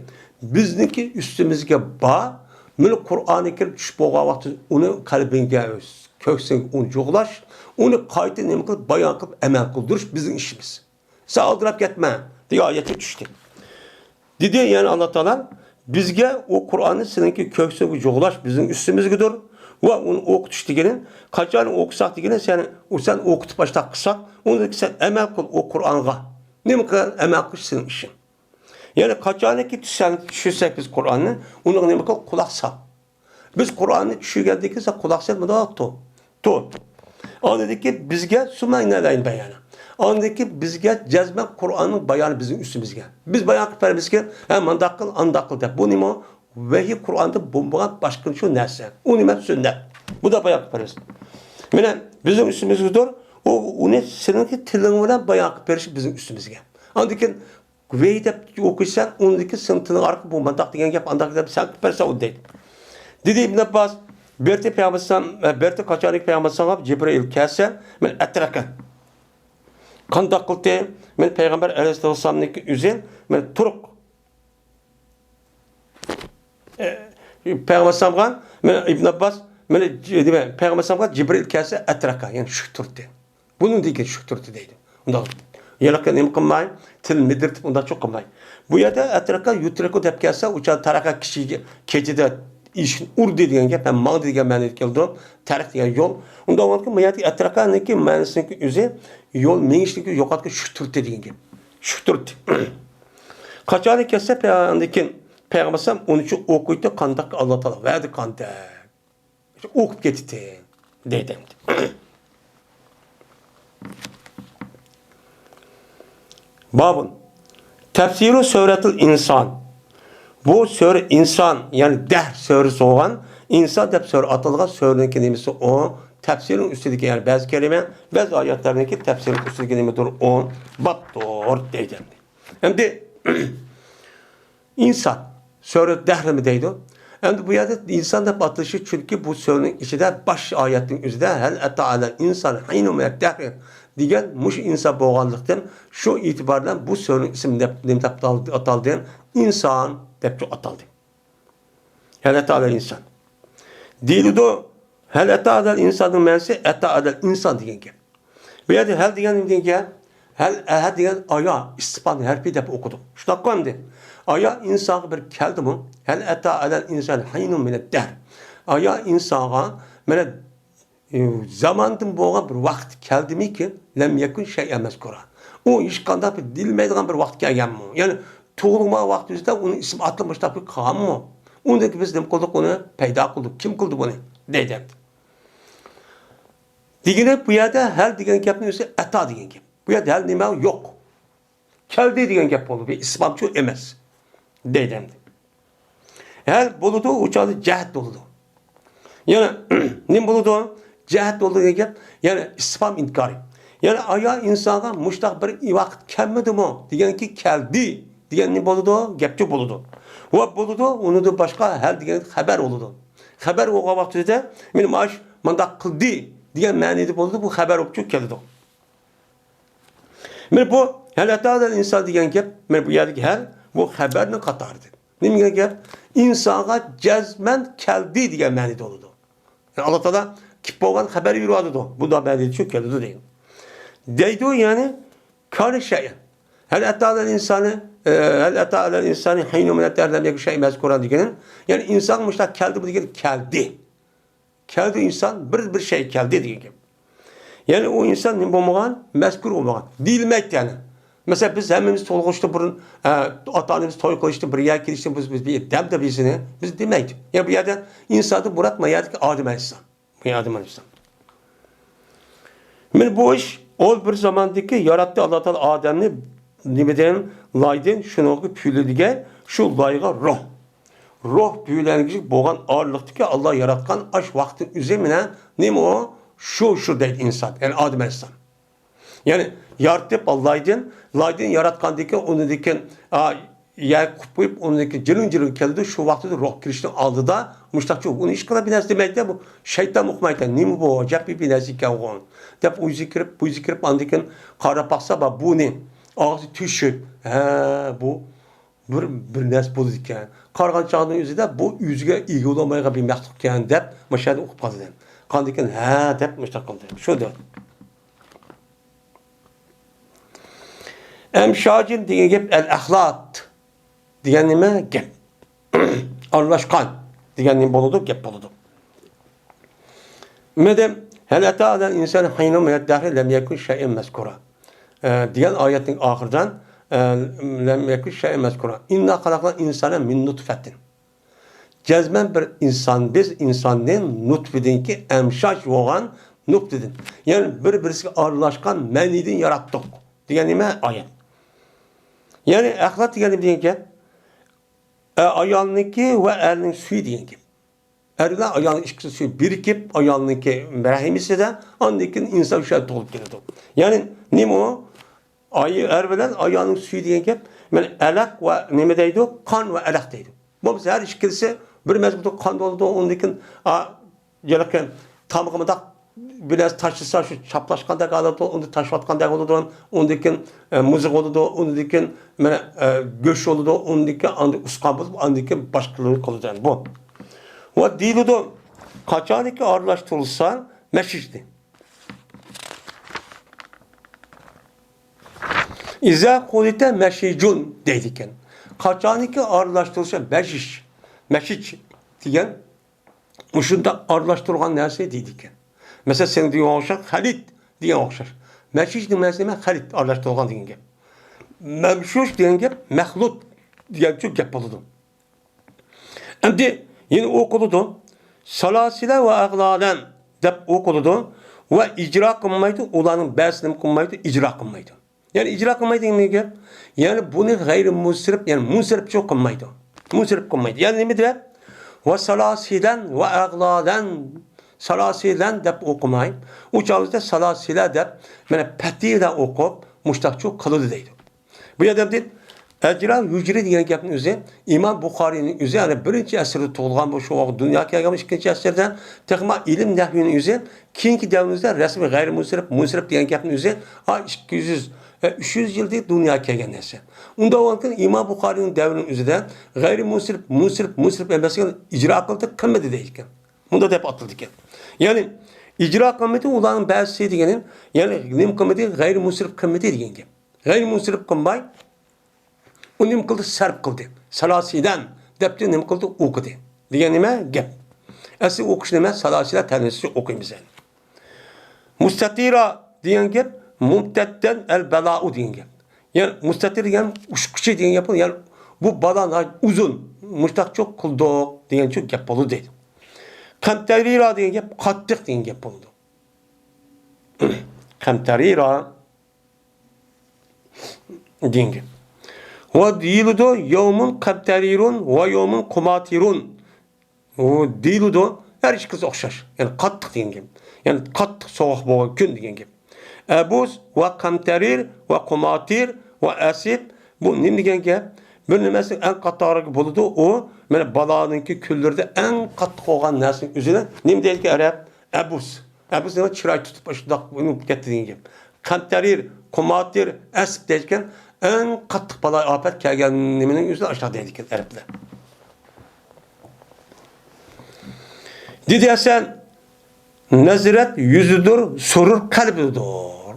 بىزنىڭكى ئۈستىمىزگە بار، مانا قۇرئانى كىرىپ چۈشۈپ بولغان ۋاقتىڭىزدا ئۇنى قەلبىڭگە، كۆكسىڭگە ئۇنى جۇغلاش، ئۇنى قايتا نېمە قىلىپ، بايان قىلىپ، ئەمەل قىلدۇرۇش بىزنىڭ ئىشىمىز. سەن ئالدىراپ كەتمە دېگەن ئايەتكە چۈشتى. دېدى، يەنى ئاللا تائالا بىزگە ئۇ قۇرئاننى سېنىڭكى كۆكسىڭگە جۇغلاش بىزنىڭ ئۈستىمىزگىدۇر. ۋە ئۇنى ئوقۇتۇش دېگىنى، قاچان ئوقۇساق دېگىنى، سەن، ئۇ سەن ئوقۇتۇپ باشلاپ قىلساق، ئۇندىن كېيىن سەن ئەمەل قىل ئۇ قۇرئانغا. نېمە قىل، ئەمەل قىلىش سېنىڭ ئىشىڭ. يەنى قاچانكى سەن چۈشۈرسەك بىز قۇرئاننى، ئۇنىڭغا نېمە قىل، قۇلاق سال. بىز قۇرئاننى چۈشۈرگەندىن كېيىن سەن قۇلاق سېلىپ مۇنداق تۇر. تۇر. ئاندىن كېيىن بىزگە سۇمەينەلەين بەيانى. ئاندىن كېيىن بىزگە جەزمەن قۇرئاننىڭ بايانى بىزنىڭ ئۈستىمىزگە. بىز بايان قىلىپ بېرىمىزكى، ھە، مۇنداق قىل، ئانداق قىل دەپ. بۇ نېمە؟ ۋەھىي قۇرئاندا بولمىغان باشقا شۇ نەرسە. ئۇ نېمە؟ سۈننەت. بۇنى بايان قىلىپ بېرىمىز. مانا بىزنىڭ ئۈستىمىزگىدۇر. ئۇ، ئۇنى سېنىڭكى تىلىڭ بىلەن بايان قىلىپ بېرىش بىزنىڭ ئۈستىمىزگە. ئاندىن كېيىن ۋەھىي دەپ ئوقۇيسەن، ئۇندىن كېيىن سېنىڭ تىلىڭ ئارقىلىق بۇ مۇنداق دېگەن گەپ، ئانداق دەپ سەن قىلىپ بەرسەن ئۇنى دەيدۇ. دېدى ئىبن ئابباس، بىر بىرتى پەيغەمبەر، بىر بىرتى قاچانكى پەيغەمبەر ئەلەيھىسسالامغا جىبرىئىل كەلسە، مانا ئەترەكە. قانداق قىلدى؟ مانا پەيغەمبەر ئەلەيھىسسالامنىڭكى ئۆزى، مانا تۇرۇق. ئە، پەيغەمبەر ئەلەيھىسسالامغا، مانا ئىبن ئابباس، مانا ج-، نېمە، پەيغەمبەر ئەلەيھىسسالامغا جىبرىئىل كەلسە ئەترەكە، يەنى شۈك تۇردى. بۇنىڭدىن كېيىن شۈك تۇردى دەيدۇ. ئۇنداق يالاق نېمە قىلماي، تىل مىدىرتىپ ئۇنداق چوق قىلماي. بۇ يەردە ئەترەكە يۇترەكۇ دەپ كەلسە، ئۇ چاغ تەرەكە كىشىگە كېچىدە ئىشىكنى ئۇردى دېگەن گەپ ھەم ماڭدى دېگەن مەنىدە كېلىدۇ. تەرەك دېگەن يول. ئۇنداق بولغاندىكىن بۇ يەردىكى ئەترەكەنىڭكى مەنىسىنىڭكى ئۆزى يول مېڭىشنىڭكى يوقاتقان شۈك تۇردى دېگەن گەپ. شۈك تۇردى. قاچانكى كەلسە، ئاندىن كېيىن پەيغەمبەر ئەلەيھىسسالام ئۇنى شۇ ئوقۇيتتى، قانداق ئاللا تائالا ۋەدە قىلغاندەك. ئوقۇپ كېتىتتى دەيدۇ. بابۇن. تەپسىرۇ سۈرەتىل ئىنسان. بۇ سۈرە ئىنسان، يەنى دەھر سۈرىسى بولغان، ئىنسان دەپ سۈرە ئاتالغان سۈرىنىڭكى نېمىسى ئۇ؟ تەپسىرىنىڭ ئۈستىدىكى، يەنى بەزى كەلىمە، بەزى ئايەتلەرنىڭكى تەپسىرىنىڭ ئۈستىدىكى نېمىدۇر ئۇ؟ بابتۇر دەيدۇ. ئەمدى ئىنسان، سۈرە دەھرمۇ دەيدۇ. ئەمدى بۇ يەردە ئىنسان دەپ ئاتىلىشى، چۈنكى بۇ سۈرىنىڭ ئىچىدە باش ئايەتنىڭ ئۆزىدە ھەل ئەتا ئەلەل ئىنسان ھىنۇن مىنەد دەھرى دېگەن مۇشۇ ئىنسان بولغانلىقتىن، شۇ ئېتىبار بىلەن بۇ سۈرىنىڭ ئىسمى دەپ، نېمە دەپ ئاتالدى؟ ئىنسان دەپ ئاتالدى. ھەل ئەتا ئەلەل ئىنسان دېيىلىدۇ. ھەل ئەتا ئەلەل ئىنساننىڭ مەنىسى ئەتا ئەلەل ئىنسان دېگەن گەپ. بۇ يەردە ھەل دېگەن نېمە دېگەن گەپ؟ ھەل ئەھە دېگەن ئايا ئىستىفھام ھەرپى دەپ ئوقۇدۇق. شۇنداققۇ ئەمدى؟ ئايا ئىنسانغا بىر كەلدىمۇ؟ ھەل ئەتا ئەلەل ئىنسان ھىنۇن مىنەد دەھر. ئايا ئىنسانغا مانا، ئى، زاماندىن بولغان بىر ۋاقىت كەلدىمىكىن؟ لەم يەكۇن شەيئەن مەزكۇرا. ئۇ ھېچقانداق بىر دېيىلمەيدىغان بىر ۋاقىت كەلگەنمۇ؟ يەنى تۇغۇلمىغان ۋاقتىمىزدا ئۇنىڭ ئىسمى ئاتىلىپ مۇشۇنداق بىر قالغانمۇ؟ ئۇندىن كېيىن بىز نېمە قىلدۇق ئۇنى؟ پەيدا قىلدۇق. كىم قىلدى بۇنى؟ دەيدۇ. دېگىنى بۇ يەردە ھەل دېگەن گەپنىڭ ئۆزى ئەتا دېگەن گەپ. بۇ يەردە ھەل نېمە؟ يوق. كەلدى دېگەن گەپ بولىدۇ. بىر ئىستىفھامچۇ ئەمەس. دەيدۇ ئەمدى. ھەل بولىدۇ، ئۇ چاغدا جەھەت بولىدۇ. يەنە نېمە بولىدۇ؟ جەھەت بولىدۇ دېگەن گەپ. يەنە ئىستىفھام ئىنكارى. يەنە ئايا ئىنسانغا مۇشتاق بىر ۋاقىت كەلمىدىمۇ؟ دېگەنكى كەلدى دېگەن نېمە بولىدۇ؟ گەپچۇ بولىدۇ. ۋە بولىدۇ، ئۇنىڭدىن باشقا ھەل دېگەن خەبەر بولىدۇ. خەبەر بولغان ۋاقتىدا مېنى ماش مۇنداق قىلدى دېگەن مەنىدە بولىدۇ، بۇ خەبەر بولۇپ كېلىدۇ. مانا بۇ ھەل ئەتا ئەلەل ئىنسان دېگەن گەپ، مانا بۇ يەردىكى ھەل، بۇ خەبەرنىڭ قاتارىدىن. نېمە دېگەن گەپ؟ ئىنسانغا جەزمەن كەلدى دېگەن مەنىدە بولىدۇ. يەنى ئاللا تائالا كېلىپ بولغان خەبەر بېرىۋاتىدۇ. بۇ دا مەنىدە شۇ كېلىدۇ دەيدۇ. دەيدۇ، يەنى كانە شەيئەن. ھەل ئەتا ئەلەل ئىنسانى، ئە، ھەل ئەتا ئەلەل ئىنسانى ھىنۇن مىنەد دەھرى لەم يەكۇن شەيئەن مەزكۇرا دېگىنى، يەنى ئىنسانغا مۇشۇنداق كەلدىمۇ دېگەن، كەلدى. كەلدى ئىنسان، بىر، بىر شەي كەلدى دېگەن گەپ. يەنى ئۇ ئىنسان نېمە بولمىغان؟ مەزكۇر بولمىغان. دېيىلمەيتتى يەنى. مەسىلەن، بىز ھەممىمىز تولغۇشتا بۇرۇن، ئە، ئاتا-ئانىمىز توي قىلىشتا، بىر يەرگە كېلىشتىن بىز، بىز بىر دەم دەپ يېسىنى بىز دېمەيتتى. يەنى بۇ يەردە ئىنساندىن مۇراد ما يەردىكى ئادەم ئەلەيھىسسالام. يا ئادەم ئەلەيھىسسالام. مانا بۇ ئىش، ئۇ بىر زاماندىكى ياراتتى ئاللا تائالا ئادەمنى نېمىدىن؟ لايدىن، شۇنىڭغا پۈۋلىدىگەن، شۇ لايغا روھ. روھ پۈۋلەنگۈچىلىك بولغان ئارىلىقتىكى ئاللا ياراتقان ئاش ۋاقىتنىڭ ئۆزى مانا نېمە ئۇ؟ شۇ، شۇ دەيدۇ ئىنسان، يەنى ئادەم ئەلەيھىسسالام. يەنى يارىتىپ لايدىن، لايدىن ياراتقاندىن كېيىن، ئۇنىڭدىن كېيىن، ئا، يەر قۇپ قويۇپ، ئۇنىڭدىن كېيىن جىلىن-جىلىن كېلىدۇ، شۇ ۋاقتىدا روھ كىرىشنىڭ ئالدىدا مۇشتاق چۇ، ئۇنى ھېچقانداق بىر نەرسە دېمەيدۇ، بۇ شەيتان ئۇقمايدۇ، نېمە بۇ، ئەجەب بىر نەرسە ئىكەنغۇ دەپ ئۆيىگە كىرىپ، ئۆيىگە كىرىپ، ئاندىن كېيىن قاراپ باقسا، بۇنى ئاغزى تۆشۈك، ھە، بۇ بىر، بىر نەرسە بولىدىكەن. قارىغان چاغنىڭ ئۆزىدە بۇ ئۆزىگە ئىگە بولالمايدىغان بىر مەخلۇقكەن دەپ مۇشۇ يەردە ئۇقۇپ قالدى. قاندىن كېيىن ھە دەپ مۇشۇنداق قىلدى. شۇ دەپ. ئەمشاجىن دېگەن گەپ ئەل ئەخلات دېگەن نېمە؟ گەپ. ئارىلاشقان دېگەن نېمە بولىدۇ؟ گەپ بولىدۇ. نېمە دېدى؟ «هل أتى على الإنسان حين من الدهر لم يكن شيئا مذكورا» دېگەن ئايەتنىڭ ئاخىرىدىن، لم يكن شيئا مذكورا، إنا خلقنا الإنسان من نطفة. جەزمەن بىر ئىنسان، بىز ئىنساننى نۇتفىدىنكى، ئەمشاش بولغان نۇتفىدىن، يەنى بىر-بىرسىگە ئارىلاشقان مەنىدىن ياراتتۇق دېگەن نېمە؟ ئايەت. يەنى ئەخلەت دېگەن نېمە دېگەن گەپ؟ ئە، ئايالنىڭكى ۋە ئەرنىڭ سۈيى دېگەن گەپ. ئەر بىلەن ئايالنىڭ ئىككىسى سۈيى بىرىكىپ، ئايالنىڭكى رەھىمىسىدە، ئاندىن كېيىن ئىنسان شۇ يەردە تۇغۇلۇپ كېلىدۇ. يەنى نېمە ئۇ؟ ئاي-، ئەر بىلەن ئايالنىڭ سۈيى دېگەن گەپ، مانا، ئەلەق ۋە نېمە دەيدۇ؟ قان ۋە ئەلەق دەيدۇ. بولمىسا ھەر ئىككىلىسى بىر مەزگىلدە قان بولىدۇ، ئۇندىن كېيىن، ئا، ھېلىقى تامىقى مۇنداق بىر نەرسە تاشلىسا، شۇ چاپلاشقاندەك ھالەت بولىدۇ، ئۇندا تاشلىۋاتقاندەك بولىدۇ، ئۇندىن كېيىن، ئە، مۇزۇ بولىدۇ، ئۇندىن كېيىن، مانا، ئە، گۆش بولىدۇ، ئۇندىن كېيىن ئاندىن ئۇسقان بولىدۇ، ئاندىن كېيىن باشقىلىرى قىلىدۇ. يەنى بۇ. ۋە دېيىلىدۇ، قاچانكى ئارىلاشتۇرۇلسا مەشىشنى. «إذا خلط مشيج» دەيدىكەن. قاچانكى ئارىلاشتۇرۇلسا مەشىش، مەشىش دېگەن مۇشۇنداق ئارىلاشتۇرغان نەرسە دەيدىكەن. مەسىلەن، سەن دېگەن ئوخشاش، خەلىت دېگەن ئوخشاش. مەشىشنىڭ مەنىسى نېمە؟ خەلىت، ئارىلاشتۇرغان دېگەن گەپ. مەمشۇش دېگەن گەپ مەخلۇت دېگەنچۇ گەپ بولىدۇ. ئەمدى يەنە ئوقۇلىدۇ. سالاسىلە ۋە ئەغلالەن دەپ ئوقۇلىدۇ. ۋە ئىجرا قىلمايدۇ، ئۇلارنىڭ بەزىسى نېمە قىلمايدۇ؟ ئىجرا قىلمايدۇ. يەنى ئىجرا قىلمايدۇ دېگەن گەپ، يەنى بۇنى غەيرىي مۇنسىرىپ، يەنى مۇنسىرىپچۇ قىلمايدۇ. مۇنسىرىپ قىلمايدۇ. يەنى نېمە دەپ؟ ۋە سالاسىلەن ۋە ئەغلالەن، سالاسىلەن دەپ ئوقۇماي، ئۇ چاغدا سالاسىلە دەپ، مانا، پەتھە بىلەن ئوقۇپ، مۇشتاقچۇ قىلىدۇ دەيدۇ. بۇ يەردە دېدى، ئەجرا يۇجرى دېگەن گەپنىڭ ئۆزى ئىمام بۇخارىينىڭ ئۆزى، يەنى بىرىنچى ئەسىردە تۇغۇلغان، بۇ شۇ دۇنياغا كەلگەن ئىككىنچى ئەسىردە، تېخىمۇ ئىلىم نەھۋىنىڭ ئۆزى كېيىنكى دەۋرىمىزدە رەسمىي غەيرىي مۇنسىرىپ، مۇنسىرىپ دېگەن گەپنىڭ ئۆزى، ئا، ئىككى يۈز، ئە، ئۈچ يۈز يىلدىن دۇنياغا كەلگەن نەرسە. ئۇنداق بولغاندىكىن ئىمام بۇخارىينىڭ دەۋرىنىڭ ئۆزىدە غەيرىي مۇنسىرىپ، مۇنسىرىپ، مۇنسىرىپ ئەمەسلىكىنى ئىجرا قىلدى، قىلمىدى دەيدىكەن. مۇنداق دەپ ئاتىلىدىكەن. يەنى ئىجرا قىلمىدى، ئۇلارنىڭ بەزىسى دېگىنى، يەنى نېمە قىلمىدى؟ غەيرىي مۇنسىرىپ قىلمىدى دېگەن گەپ. غەيرىي مۇنسىرىپ قىلماي، ئۇ نېمە قىلدى؟ سەرپ قىلدى. سالاسىلەن دەپتۇ، نېمە قىلدى؟ ئوقۇدى. دېگەن نېمە؟ گەپ. ئەسلى ئوقۇش نېمە؟ سالاسىلە تەنھىسىچە ئوقۇيمىز ئەمدى. مۇستەتىرا دېگەن گەپ، مۇمتەددەن ئەل بالاۇ دېگەن گەپ. يەنى مۇستەتىر دېگەن ئۇچقۇچى دېگەن گەپ، يەنى بۇ بالا ناھايىتى ئۇزۇن، مۇشتاقچۇ قىلدۇق دېگەنچۇ گەپ بولىدۇ دەيدۇ. قەمتەرىرا دېگەن گەپ قاتتىق دېگەن گەپ بولىدۇ. قەمتەرىرا دېگەن گەپ. ۋە دېيىلىدۇ، يومۇن قەمتەرىرۇن ۋە يومۇن قۇماتىرۇن. ئۇ دېيىلىدۇ، ھەر ئىككىسى ئوخشاش. يەنى قاتتىق دېگەن گەپ. يەنى قاتتىق سوغۇق بولغان كۈن دېگەن گەپ. ئەبۇس ۋە قەمتەرىر ۋە قۇماتىر ۋە ئەسىپ، بۇ نېمە دېگەن گەپ؟ بىر نېمىسى ئەڭ قاتتىقراق بولىدۇ، ئۇ، مانا، بالانىڭكى كۈنلىرىدە ئەڭ قاتتىق بولغان نەرسىنىڭ ئۆزىنى نېمە دەيدىكەن ئەرەب؟ ئەبۇس. ئەبۇس دېگەن چىراي تۇتۇپ، شۇنداق ئۆلۈپ كەتتى دېگەن گەپ. قەمتەرىر، قۇماتىر، ئەسىپ دەيدىكەن، ئەڭ قاتتىق بالايىئاپەت كەلگەن نېمىنىڭ ئۆزىنى ئاشۇنداق دەيدىكەن ئەرەبلەر. دېدى ھەسەن، نەزرەت يۈزىدۇر، سۇرۇر قەلبىدۇر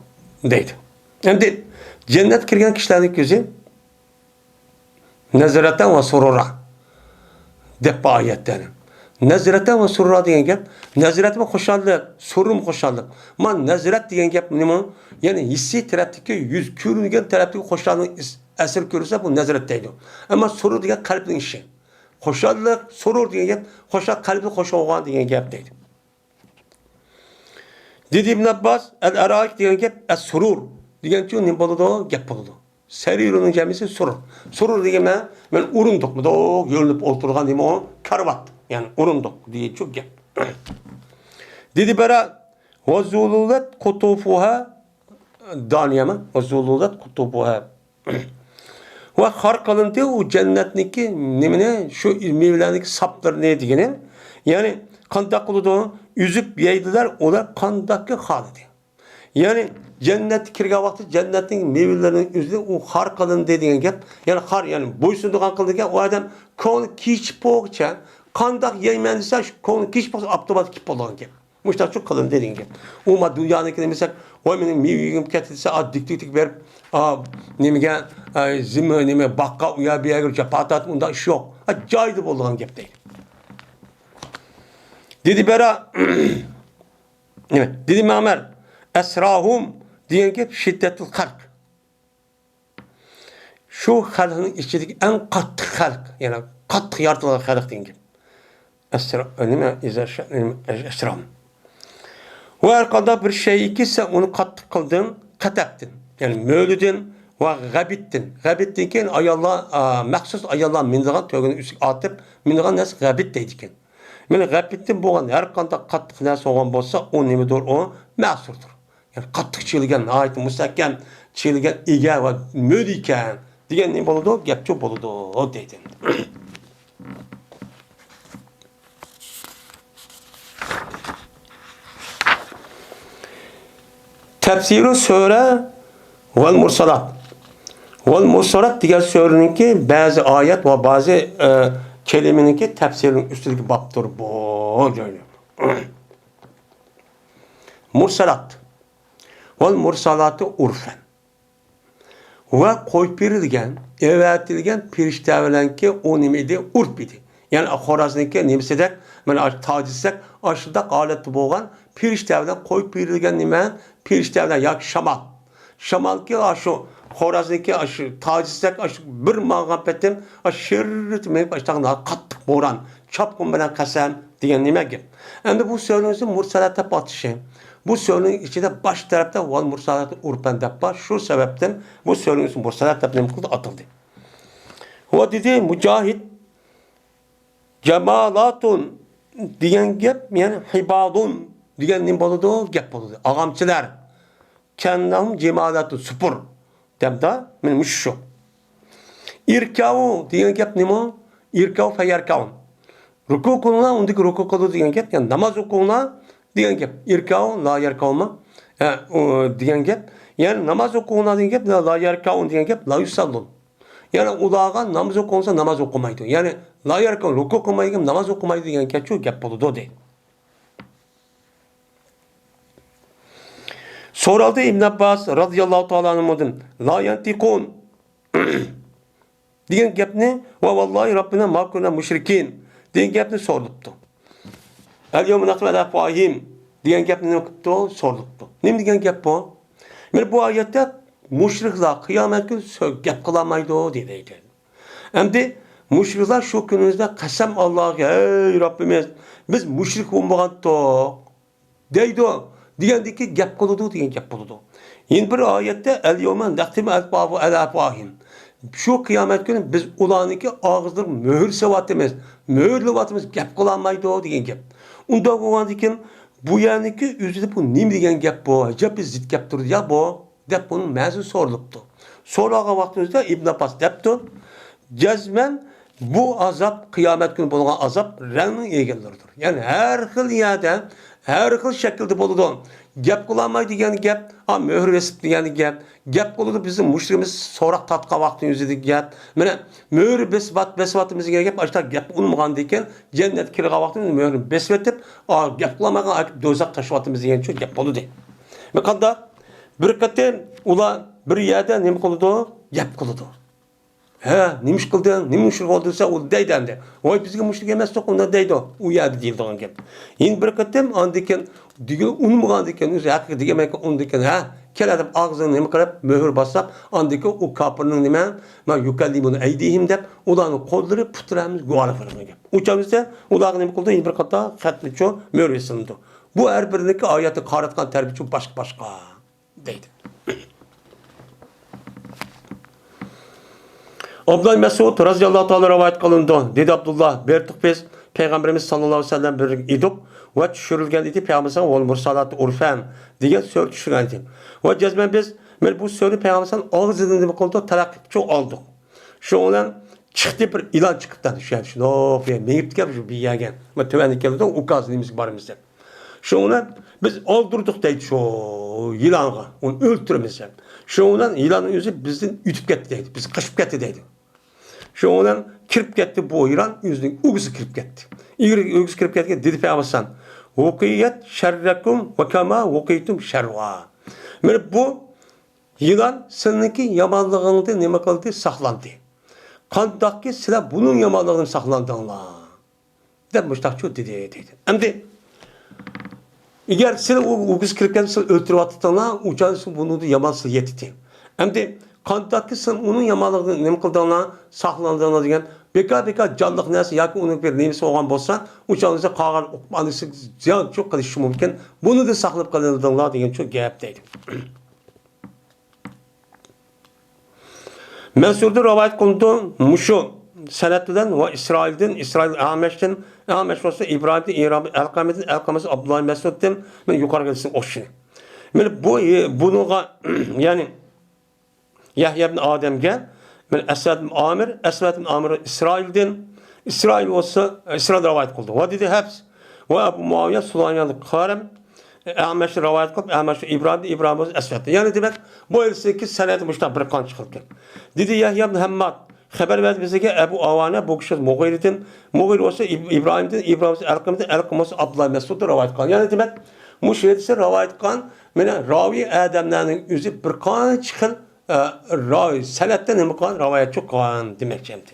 دەيدۇ. ئەمدى جەننەتكە كىرگەن كىشىلەرنىڭ كۆزى نەزرەتەن ۋە سۇرۇرا دەپ بار ئايەتتە. نەزرەتەن ۋە سۇرۇرا دېگەن گەپ، نەزرەتمۇ خۇشاللىق، سۇرۇرمۇ خۇشاللىق. مانا نەزرەت دېگەن گەپ نېمە؟ يەنى ھېسسىي تەرەپتىكى يۈز، كۆرۈنگەن تەرەپتىكى خۇشاللىقنىڭ ئەس-، ئەسىرى كۆرۈلسە، بۇ نەزرەت دەيدۇ. ئەمما سۇرۇر دېگەن قەلبنىڭ ئىشى. خۇشاللىق، سۇرۇر دېگەن گەپ، خۇشال، قەلبى خوش بولغان دېگەن گەپ دەيدۇ. دېدى ئىبن ئابباس، ئەل ئەرائىك دېگەن گەپ، ئەس سۇرۇر دېگەنچۇ نېمە بولىدۇ؟ گەپ بولىدۇ. سەرىرۇنىڭ جەمئىسى سۇرۇر. سۇرۇر دېگەن مەن، مەن ئورۇندۇق، مۇنداق يۆلىنىپ ئولتۇرغان نېمە ئۇ؟ كارىۋات. يەنى ئورۇندۇق دېگەنچۇ گەپ. دېدى بەرا، ۋە زۇلۇلەت قۇتۇفۇھا دانىيەما؟ ۋە زۇلۇلەت قۇتۇفۇھا. ۋە خار قىلىندى ئۇ جەننەتنىڭكى نېمىنى، شۇ مېۋىلەرنىڭكى ساپلىرىنى دېگىنى. يەنى قانداق قىلىدۇ؟ ئۈزۈپ يەيدىلەر، ئۇلار قانداقكى خالىدى. يەنى جەننەتكە كىرگەن ۋاقتى جەننەتنىڭ مېۋىلىرىنىڭ ئۆزى ئۇ خار قىلىندى دېگەن گەپ. يەنى خار، يەنى بويسۇندۇرغان قىلىدىكەن، ئۇ ئادەم كۆڭلى كېچىپ بولغۇچە، قانداق يەيمەن دېسە، شۇ كۆڭلى كېچىپ بولسا ئاپتومات كېلىپ بولىدىغان گەپ. مۇشۇنداقچۇ قىلىندى دېگەن گەپ. ئۇ ما دۇنيانىڭكى دېمىسەك، ۋاي مېنىڭ مېۋە يېگۈم كەتتى دېسە، ئا، دىك دىك دىك بېرىپ، ئا، نېمىگە، ئا، زىممە، نېمە، باغقا، ئۇ يەر بۇ يەرگە جاپا تارتىپ، ئۇنداق ئىش يوق. ئا، جايىدا بولىدىغان گەپ دەيدۇ. دېدى بەرا، نېمە؟ دېدى مەمەر، ئەسراھۇم دېگەن گەپ شىددەتۇل خەلق. شۇ خەلقنىڭ ئىچىدىكى ئەڭ قاتتىق خەلق، يەنى قاتتىق يارىتىلغان خەلق دېگەن گەپ. ئەسرا-، نېمە؟ ئىزا شا-، نېمە؟ ئەسراھۇم. ۋە ھەر قانداق بىر شەيئىكى سەن ئۇنى قاتتىق قىلدىڭ، قەتەبتىن، يەنى مۆلىدىن ۋە غەبىتتىن. غەبىتتىن كېيىن ئاياللار، ئا، مەخسۇس ئاياللار مىنىدىغان تۆگىنىڭ ئۈستىگە ئاتىپ مىنىدىغان نەرسە غەبىت دەيدىكەن. مانا غەبىتتىن بولغان ھەر قانداق قاتتىق نەرسە بولغان بولسا، ئۇ نېمىدۇر؟ ئۇ مەسۇردۇر. يەنى قاتتىق چىگىلگەن، ناھايىتى مۇستەھكەم چىگىلگەن ئىگە ۋە مۆلە ئىكەن دېگەن نېمە بولىدۇ؟ گەپچۇ بولىدۇ دەيدۇ. تەپسىرۇ سۈرە ۋەل مۇرسالات. ۋەل مۇرسالات دېگەن سۈرىنىڭكى بەزى ئايەت ۋە بەزى، ئە، كەلىمىنىڭكى تەپسىرىنىڭ ئۈستىدىكى بابتۇر بۇ. مۇرسالات. ۋەل مۇرسالاتۇ ئۇرفەن. ۋە قويۇپ بېرىلگەن، ئەۋەتىلگەن پىرىشتە بىلەنكى ئۇ نېمە ئىدى؟ ئۇرپ ئىدى. يەنى خورازنىڭكى نېمىسىدەك، مانا ئاشۇ تاجىسىدەك، ئاشۇنداق ھالەتتە بولغان پىرىشتە بىلەن قويۇپ بېرىلگەن نېمە؟ پىرىشتە بىلەن ياكى شامال. شامالكى ئاشۇ خورازنىڭكى ئاشۇ تاجىسىدەك ئاشۇ بىر ماڭغان پېتىم، ئاشۇ شىررىتى مېڭىپ، ئاشۇنداق قاتتىق بوران، چاپقۇن بىلەن قەسەم دېگەن نېمە گەپ؟ ئەمدى بۇ سۈرىنى مۇرسالات دەپ ئاتىشى. بۇ سۈرىنىڭ ئىچىدە باش تەرەپتە ۋەل مۇرسالاتۇ ئۇرفەن دەپ بار. شۇ سەۋەبتىن بۇ سۈرىنىڭ ئىسمى مۇرسالات دەپ نېمە قىلدى؟ ئاتالدى. ۋە دېدى مۇجاھىد، جامالاتۇن دېگەن گەپ، يەنى ھىبالۇن دېگەن نېمە بولىدۇ؟ گەپ بولىدۇ. ئاغامچىلار. كەننەھۇم جىمالاتۇن، سۇپۇر. دەمدا، مانا مۇشۇ شۇ. ئىركاۋۇ دېگەن گەپ نېمە؟ ئىركاۋۇ فەيەركاۋۇن. رۇكۇ قىلىڭلار، ئۇندىكى رۇكۇ قىلىدۇ دېگەن گەپ، يەنى ناماز ئوقۇڭلار دېگەن گەپ. ئىركاۋۇ، لا يەركاۋۇنما؟ ھە، ئۇ دېگەن گەپ. يەنى ناماز ئوقۇڭلار دېگەن گەپ، لا، لا يەركاۋۇن دېگەن گەپ، لا يۇسەللۇن. يەنى ئۇلارغا ناماز ئوقۇڭلار، ناماز ئوقۇمايدۇ. يەنى لا يەركاۋۇن، رۇكۇ قىلمايدۇ، ناماز ئوقۇمايدۇ دېگەن گەپچۇ گەپ بولىدۇ دەيدۇ. سورالدى ئىبن ئابباس رازىياللاھۇ تائالا ئەنھۇدىن، لا يەنتىقۇن دېگەن گەپنى، ۋە ۋاللاھى رەببىنا ما كۇننا مۇشرىكىن دېگەن گەپنى سورىلىپتۇ. ئەل يەۋمە نەختىمۇ ئەلا ئەفۋاھىھىم دېگەن گەپنى نېمە قىپتۇ؟ سورىلىپتۇ. نېمە دېگەن گەپ بۇ؟ مانا بۇ ئايەتتە مۇشرىكلار قىيامەت كۈنى سۆ-، گەپ قىلالمايدۇ دېدى. ئەمدى مۇشرىكلار شۇ كۈنىمىزدە قەسەم ئاللاغا، ھەي رەببىمىز، بىز مۇشرىك بولمىغانتۇق دەيدۇ، دېگەندىكى گەپ قىلىدۇ دېگەن گەپ بولىدۇ. يەنە بىر ئايەتتە، ئەل يەۋمە نەختىمۇ ئەلا ئەفۋاھىم. شۇ قىيامەت كۈنى بىز ئۇلارنىڭكى ئاغزىلىرىغا مۆھۈر سېلىۋاتىمىز، مۆھۈرلەۋاتىمىز، گەپ قىلالمايدۇ دېگەن گەپ. ئۇنداق بولغاندىكىن، بۇ يەرنىڭكى ئۆزىدە بۇ نېمە دېگەن گەپ بۇ؟ ئەجەب بىر زىت گەپ تۇرىدۇ يا بۇ؟ دەپ بۇنىڭ مەنىسىنى سورىلىپتۇ. سورالغان ۋاقتىمىزدا ئىبن ئابباس دەپتۇ، جەزمەن بۇ ئازاب قىيامەت كۈنى بولغان ئازاب رەڭنىڭ ئىگىلىرىدۇر. يەنى ھەر خىل يەردە، ھەر خىل شەكىلدە بولىدۇ. گەپ قىلالمايدۇ دېگەن گەپ، ئا، مۆھۈر بېسىپ دېگەن گەپ، گەپ قىلىدۇ، بىزنىڭ مۇشرىكىمىز سوراق تارتقان ۋاقتىنىڭ ئۆزىدە گەپ. مانا، مۆھۈر بېسىۋات-، بېسىۋاتىمىز دېگەن گەپ، ئاشۇنداق گەپ ئۇنىمىغاندىكىن، جەننەتكە كىرگەن ۋاقتىمىز مۆھۈرنى بېسىۋېتىپ، ئا، گەپ قىلالمايدىغان ئاكىپ دوزاخقا تاشلىۋاتىمىز دېگەن شۇ گەپ بولىدۇ. مانا قانداق؟ بىر قېتىم ئۇلار بىر يەردە نېمە قىلىدۇ؟ گەپ قىلىدۇ. ھە، نېمە ئىش قىلدىڭ؟ نېمە ئۇچۇر بولدى دېسە، ئۇ دەيدۇ ئەمدى. ۋاي، بىزگە مۇشرىك ئەمەستۇق، ئۇنداق دەيدۇ. ئۇ يەردە دېيىلىدىغان گەپ. يەنە بىر قېتىم ئاندىن كېيىن دېگىلى ئۇنىمىغاندىن كېيىن، ئۆزى ھەقىقىي دېگەنمەنكى، ئۇندىن كېيىن، ھە، كېلە دەپ ئاغزىنى نېمە قىلىپ، مۆھۈر باسساق، ئاندىن كېيىن ئۇ كاپىرنىڭ نېمە، ما يۇكەللىمۇنى ئەيدىھىم دەپ، ئۇلارنىڭ قوللىرى، پۇتلىرى ھەممىسى گۇۋاھلىق بېرىدىغان گەپ. ئۇ چاغ دېسە، ئۇلارغا نېمە قىلىدۇ؟ يەنە بىر قاتار خەتنىچۇ مۆھۈر بېسىلىدۇ. بۇ ھەر بىرىنىڭكى ئايەتتە قاراتقان تەرىپىچۇ باشقا-باشقا. دەيدۇ. ئابدۇللا مەسئۇد رازىياللاھۇ تائالا رىۋايەت قىلىنىدۇ. دېدى ئابدۇللا، بېرىتتۇق بىز پەيغەمبىرىمىز ساللاللاھۇ ئەلەيھى ۋەسەللەم بىر ئىدۇق ۋە چۈشۈرۈلگەن ئىدى پەيغەمبىرىمىزگە ۋەل مۇرسالاتى ئۇرفەن دېگەن سۈرە چۈشۈرگەن ئىدى. ۋە جەزمەن بىز، مانا بۇ سۈرىنى پەيغەمبىرىمىز ئاغزىدىن نېمە قىلدۇق؟ تەلەققى قىلىپ ئالدۇق. شۇنىڭ بىلەن چىقتى، بىر ئىلان چىقىپتۇ. شۇ يەردە شۇنداق مېڭىپتىكەن شۇ بىر يەرگە. مانا تۆۋەندە كېلىدۇ، ئۇكاز نېمىسىگە بارىمىز دەپ. شۇنىڭ بىلەن بىز ئالدۇردۇق دەيدۇ شۇ يىلانغا، ئۇنى ئۆلتۈرىمىز دەپ. شۇنىڭ بىلەن يىلاننىڭ ئۆزى بىزدىن ئۆتۈپ كەتتى دەيدۇ، بىز قېچىپ كەتتى دەيدۇ. شۇنىڭ بىلەن كىرىپ كەتتى بۇ يىلان ئۆزىنىڭ ئۆگزىگە كىرىپ كەتتى. ئۆگزىگە كىرىپ كەتكەن دېدى پەيغەمبەر ئەلەيھىسسالام، ۋۇقىيەت شەررەكۇم ۋە كەما ۋۇقىيتۇم شەررۇھا. مانا بۇ يىلان سىلىنىڭكى يامانلىقىڭدىن نېمە قىلدى؟ ساقلاندى. قانداقكى سىلەر بۇنىڭ يامانلىقىدىن ساقلاندىڭلار؟ دەپ مۇشتاقچۇ دېدى، دەيدۇ. ئەمدى ئەگەر سىلەر ئۇ ئۆگزە كىرىپ كەلسە، سىلەر ئۆلتۈرۈۋاتىتىڭلار، ئۇ چاغدا سىلەر بۇنىڭدىن يامان سىلەر يەتتى. ئەمدى قانداقكى سىلەر ئۇنىڭ يامانلىقىدىن نېمە قىلدىڭلار، ساقلاندىڭلار دېگەن، بىكار، بىكار جانلىق نەرسە ياكى ئۇنىڭ بىر نېمىسى بولغان بولسا، ئۇ چاغدا سىلەر قالغان ئۇقۇپ ئانىسى زىيان شۇ قىلىشى مۇمكىن. بۇنىڭدىن ساقلىنىپ قېلىڭلار دېگەن شۇ گەپ دەيدۇ. مەنسۇردىن رىۋايەت قىلىنىدۇ، مۇشۇ سەنەد بىلەن ۋە ئىسرائىلدىن، ئىسرائىل ئەمەشتىن، ئەمەش بولسا ئىبراھىمدىن، ئىبراھىم ئەلقەمىدىن، ئەلقەمىسى ئابدۇللا مەسۇدتىن، مەن يۇقىرىقى ھەدىسنىڭ ئوخشىشىنى. مەن بۇ، بۇنىڭغا، يەنى يەھيا ئىبن ئادەمگە، مەن ئەسۋەد ئىبن ئامىر، ئەسۋەد ئىبن ئامىر ئىسرائىلدىن، ئىسرائىل بولسا، ئىسرائىل رىۋايەت قىلدى. ۋە دېدى ھەفس ۋە ئەبۇ مۇئاۋىيە سۇلەيمان قارىم، ئەمەش رىۋايەت قىلىپ، ئەمەش ئىبراھىم، ئىبراھىم بولسا ئەسۋەد. يەنى دېمەك، بۇ ھەدىسنىڭكى سەنەدى مۇشۇنداق بىر قانچە خىل ئىكەن. دېدى يەھيا ئىبن ھەمماد، خەۋەر بەردى بىزگە ئەبۇ ئاۋانە، بۇ كىشى مۇغىرىدىن، مۇغىرە بولسا ئىب-، ئىبراھىمدىن، ئىبراھىم بولسا ئەلقىمىدىن، ئەلقىم بولسا ئابدۇللا مەسۇدتىن رىۋايەت قىلغان. يەنى دېمەك، مۇشۇ ھەدىسنى رىۋايەت قىلغان مانا راۋىي ئادەملەرنىڭ ئۆزى بىر قانچە خىل، ئە، راۋىي سەنەدتە نېمە قىلغان، رىۋايەتچى قىلغان دېمەكچى ئەمدى.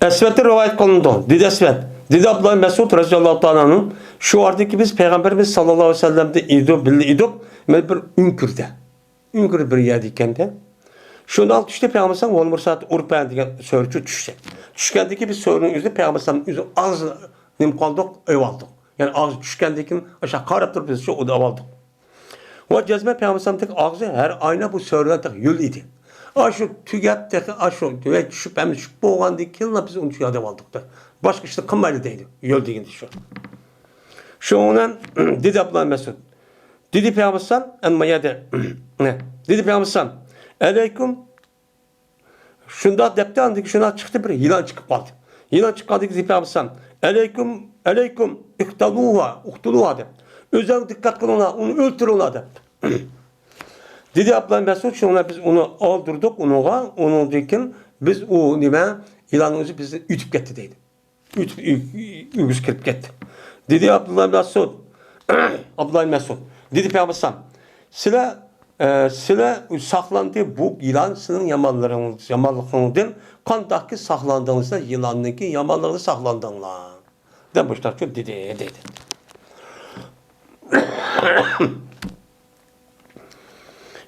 ئەسۋەدتىن رىۋايەت قىلىنىدۇ. دېدى ئەسۋەد. دېدى ئابدۇللا مەسۇد رەزىياللاھۇ تائالا ئەنھۇ، شۇ ۋاقىتتىكى بىز پەيغەمبىرىمىز ساللاللاھۇ ئەلەيھى ۋەسەللەمدە ئىدۇ، بىللە ئىدۇق. مانا بىر ئۆڭكۈردە. ئۆڭكۈر بىر يەردە ئىكەندە. شۇنداق چۈشتى پەيغەمبەر ئون بىر سائەت ئۇرپەن دېگەن سۆرىچۇ چۈشتى. چۈشكەندىكى بىز سۆرىنىڭ ئۆزىنى پەيغەمبەر ئۆزى ئاغزىنى نېمە قىلدۇق، ئېۋالدۇق. يەنى ئاغزى چۈشكەندىكىن ئاشۇ قاراپ تۇرۇپ بىز شۇ ئۇدا ئاۋالدۇق. ۋە جەزمەن پەيغەمبەر ئاغزى ھەر ئاينا بۇ سۆرىدە تېخى يۆل ئىدى. ئاشۇ تۈگەپ تېخى ئاشۇ تۆۋەن چۈشۈپ ھەم چۈشۈپ بولغاندىن كېيىنلا بىز ئۇنى شۇ يەردە ئاۋالدۇق. باشقا ئىشنى قىلمايلى دەيدۇ. يۆل دېگىنى شۇ. شۇنىڭ بىلەن دېدى ئابدۇللا مەسۇد. دېدى پەيغەمبەر ئەلەيھىسسالام، ئەمما يەردە، دېدى پەيغەمبەر ئەلەيھىسسالام، ئەلەيكۇم. شۇنداق دەپتۇ، ئاندىن كېيىن شۇنداق چىقتى، بىر يىلان چىقىپ قالدى. يىلان چىققاندىن كېيىن دېدى پەيغەمبەر ئەلەيھىسسالام، ئەلەيكۇم، ئىقتۇلۇھا، ئۇقتۇلۇھا دەپ. ئۆزۈڭ دىققەت قىلىڭلار، ئۇنى ئۆلتۈرۈڭلار دەپ. دېدى ئابدۇللا مەسۇد، شۇنىڭ بىلەن بىز ئۇنى ئالدۇردۇق ئۇنىڭغا، ئۇنىڭدىن كېيىن بىز ئۇ نېمە، يىلاننىڭ ئۆزى بىزدىن ئۆتۈپ كەتتى دەيدۇ. ئۆتۈپ، ئۆ-، ئۆگزە كىرىپ كەتتى. دېدى ئابدۇللا ئىبن مەسۇد، ئابدۇللا ئىبن مەسۇد، دېدى پەيغەمبەر ئەلەيھىسسالام، سىلەر، ئە، سىلەر ساقلاندى، بۇ يىلان سىلىڭ يامانلىرىڭىز، يامانلىقىڭدىن قانداقكى ساقلاندىڭلار، سىلەر يىلاننىڭكى يامانلىقىدىن ساقلاندىڭلار، دەپ مۇشۇنداق دېدى، دېدى.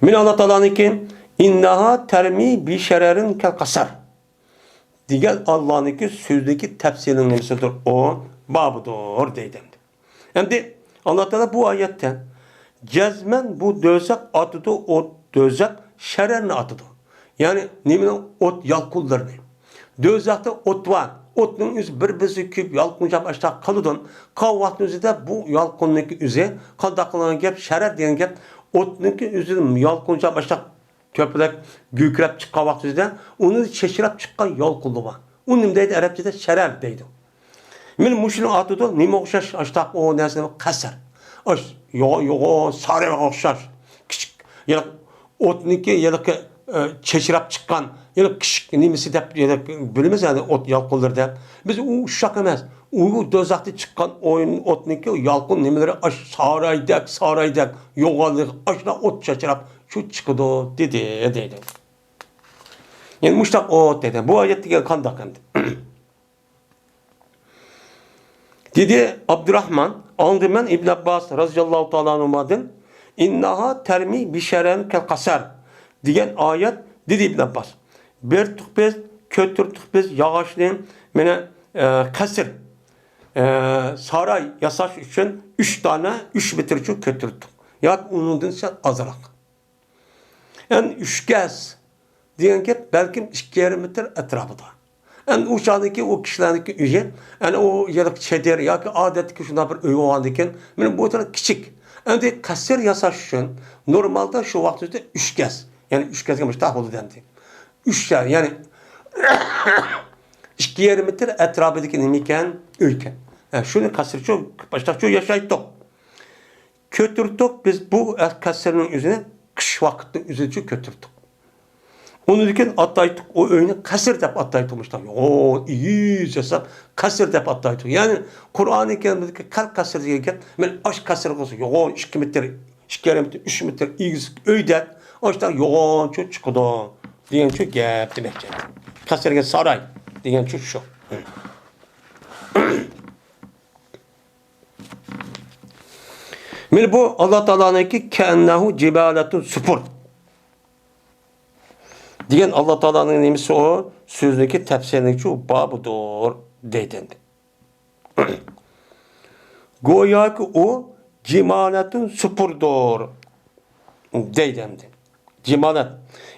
مانا ئاللا تائالانىڭكى، ئىننەھا تەرمى بىشەرەرىن كەل قەسەر. دېگەن ئاللانىڭكى سۆزىدىكى تەپسىرنىڭ نېمىسىدۇر؟ ئۇ بابىدۇر دەيدۇ ئەمدى. ئەمدى ئاللا تائالا بۇ ئايەتتە جەزمەن بۇ دوزاخ ئاتىدۇ، ئوت دوزاخ شەرەرنى ئاتىدۇ. يەنى نېمىنىڭ؟ ئوت يالقۇنلىرىنى. دوزاختا ئوت بار. ئوتنىڭ ئۆزى بىر-بىرسى كۆيۈپ يالقۇنجاپ ئاشتاق قالىدۇ. قالغان ۋاقىتنىڭ ئۆزىدە بۇ يالقۇننىڭكى ئۆزى قانداق قىلغان گەپ؟ شەرەر دېگەن گەپ ئوتنىڭكى ئۆزىدىن يالقۇنجاپ ئاشتاق تۆپىلەك گۈركىرەپ چىققان ۋاقتىدا ئۇنى چېچىراپ چىققان يالقۇنلىرى بار. ئۇ نېمە دەيدۇ؟ ئەرەبچىدە شەرەر دەيدۇ. مانا مۇشۇنى ئاتىدۇ. نېمە ئوخشاش؟ ئاشتاق ئۇ نەرسە قەسەر. ئاش يوغان، يوغان سارىيغا ئوخشاش. كىچىك، يەنە ئوتنىڭكى، يەنە، ئە، چېچىراپ چىققان، يەنە كىچىك نېمىسى دەپ، يەنە بىلىمىز، يەنى ئوت يالقۇنلىرى دەپ. بىز ئۇ ئۇششاق ئەمەس. ئۇ دوزاختا چىققان ئويۇن، ئوتنىڭكى يالقۇن نېمىلىرى ئاش سارايدەك، سارايدەك يوغانلىق، ئاشۇنداق ئوت چاچراپ شۇ چىقىدۇ، دېدى، دەيدۇ. يەنى مۇشتاق ئوت دەيدۇ. بۇ ئايەت دېگەن قانداق ئەمدى؟ دېدى ئابدۇراھمان، ئاڭلىدىم مەن ئىبن ئابباس رازىياللاھۇ تائالا ئەنھۇمادىن، ئىنناھا تەرمى بىشەرەن كەل قەسەر دېگەن ئايەت، دېدى ئىبن ئابباس. بېرىتتۇق بىز، كۆتۈرتتۇق بىز ياغاچنى، مانا، ئە، قەسىر، ئە، ساراي ياساش ئۈچۈن ئۈچ دانە، ئۈچ مېتىرچە كۆتۈرتتۇق. ياكى ئۇنىڭدىن سەل ئازراق. ئەمدى ئۈچ گەز دېگەن گەپ بەلكىم ئىككى يېرىم مېتىر ئەتراپىدا. ئەمدى ئۇ چاغدىكى ئۇ كىشىلەرنىڭكى ئۆيى، ئەنە ئۇ يەرلىك چېدىر ياكى ئادەتتىكى شۇنداق بىر ئۆي بولغاندىكىن، مانا بۇ تەرەپ كىچىك. ئەمدى قەسىر ياساش ئۈچۈن نورمالدا شۇ ۋاقىتتا ئۈچ گەز، يەنى ئۈچ گەزگە مۇشتاق بولىدۇ ئەمدى. ئۈچ، يەنى ئىككى يېرىم مېتىر ئەتراپىدىكى نېمە ئىكەن؟ ئۆي ئىكەن. ھە، شۇنى قەسىرچۇ، باشلاقچۇ ياشايتتۇق. كۆتۈرتتۇق بىز بۇ قەسىرنىڭ ئۆزىنى قىش ۋاقىتنىڭ ئۆزىچۇ كۆتۈرتتۇق. ئۇنىڭدىن كېيىن ئاتايتتۇق، ئۇ ئۆينى قەسىر دەپ ئاتايتتۇق، مۇشۇنداق يوغان ئېگىز ياساپ قەسىر دەپ ئاتايتتۇق. يەنى قۇرئانى كەرىمدىكى كەل قەسىر دېگەن گەپ، مانا ئاش قەسىر قىلسا يوغان ئىككى مېتىر، ئىككى يېرىم مېتىر، ئۈچ مېتىر ئېگىز ئۆيدەك، ئاشۇنداق يوغانچۇ چىقىدۇ. دېگەنچۇ گەپ دېمەكچى. قەسىرگە ساراي دېگەنچۇ شۇ. مانا بۇ ئاللا تائالانىڭكى كەئەننەھۇ جىمالەتۇن سۇپۇر دېگەن ئاللا تائالانىڭ نېمىسى ئۇ؟ سۆزنىڭكى تەپسىرىنىڭچۇ بابىدۇر دەيدۇ ئەمدى. گوياكى ئۇ جىمالەتۇن سۇپۇردۇر دەيدۇ ئەمدى. جىمالەت.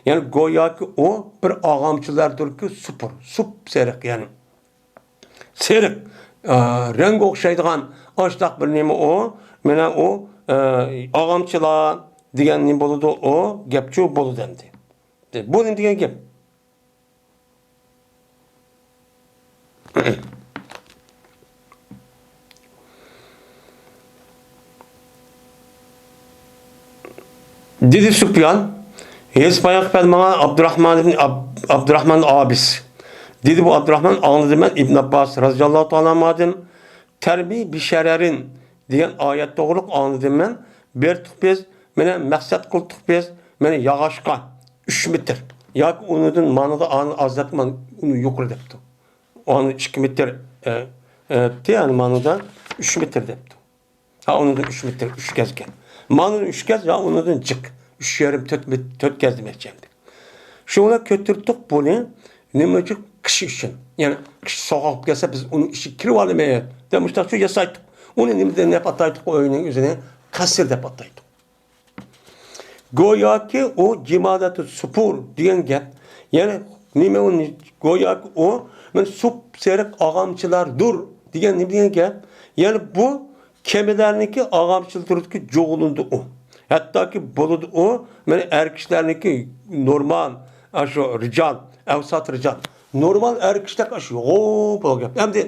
يەنى گوياكى ئۇ بىر ئاغامچىلاردۇركى سۇپۇر. سۇپ سېرىق يەنى. سېرىق، ئە، رەڭگە ئوخشايدىغان ئاشتاق بىر نېمە ئۇ؟ مانا ئۇ، ئە، ئاغامچىلار دېگەن نېمە بولىدۇ؟ ئۇ گەپچۇ بولىدۇ ئەمدى. بۇ نېمە دېگەن گەپ؟ دېدى سۇپيان، ھېلىسى باياقى پەل ماڭا ئابدۇراخمان ئىبن ئاب-، ئابدۇراخمان ئابىس. دېدى بۇ ئابدۇراخمان، ئاڭلىدىم مەن ئىبن ئابباس رازىياللاھۇ تائالا ئانھۇدىن، تەرمى بىشەرەرىن دېگەن ئايەت توغرۇلۇق ئاڭلىدىم مەن. بېرىتتۇق بىز، مانا مەقسەت قىلدۇق بىز، مانا ياغاچقا ئۈچ مېتىر. ياكى ئۇنىڭدىن مانىدا ئانى ئازدەپ، مانا ئۇنى يۇقىرى دەپتۇ. ئانى ئىككى مېتىر، ئە، ئە، دەپتى، يەنى مانىدا ئۈچ مېتىر دەپتۇ. ھا، ئۇنىڭدىن ئۈچ مېتىر، ئۈچ گەزكەن. مانىدىن ئۈچ گەز، يا ئۇنىڭدىن جىق. ئۈچ يېرىم، تۆت مېت-، تۆت گەز دېمەكچى ئەمدى. شۇڭا كۆتۈردۇق بۇنى، نېمە ئۈچۈن؟ قىش ئۈچۈن. يەنى قىش سوغۇق كەلسە، بىز ئۇنىڭ ئىچىگە كىرىۋالىمىز دەپ مۇشۇنداق شۇ ياسايتتۇق. ئۇنى نېمە دەپ ئاتايتتۇق؟ ئۇ ئۆينىڭ ئۆزىنى قەسىر دەپ ئاتايتتۇق. گوياكى ئۇ جىمالەتۇ سۇپۇر دېگەن گەپ. يەنى نېمە ئۇ؟ گوياكى ئۇ، مانا سۇپ سېرىق ئاغامچىلاردۇر دېگەن نېمە دېگەن گەپ؟ يەنى بۇ كېمىلەرنىڭكى ئاغامچىلىرىدىكى جۇغلىنىدۇ ئۇ. ھەتتاكى بولىدۇ ئۇ، مانا ئەر كىشىلەرنىڭكى نورمال، ئاشۇ رىجال، ئەۋسات رىجال. نورمال ئەر كىشىدەك ئاشۇ يوغان بولغان گەپ. ئەمدى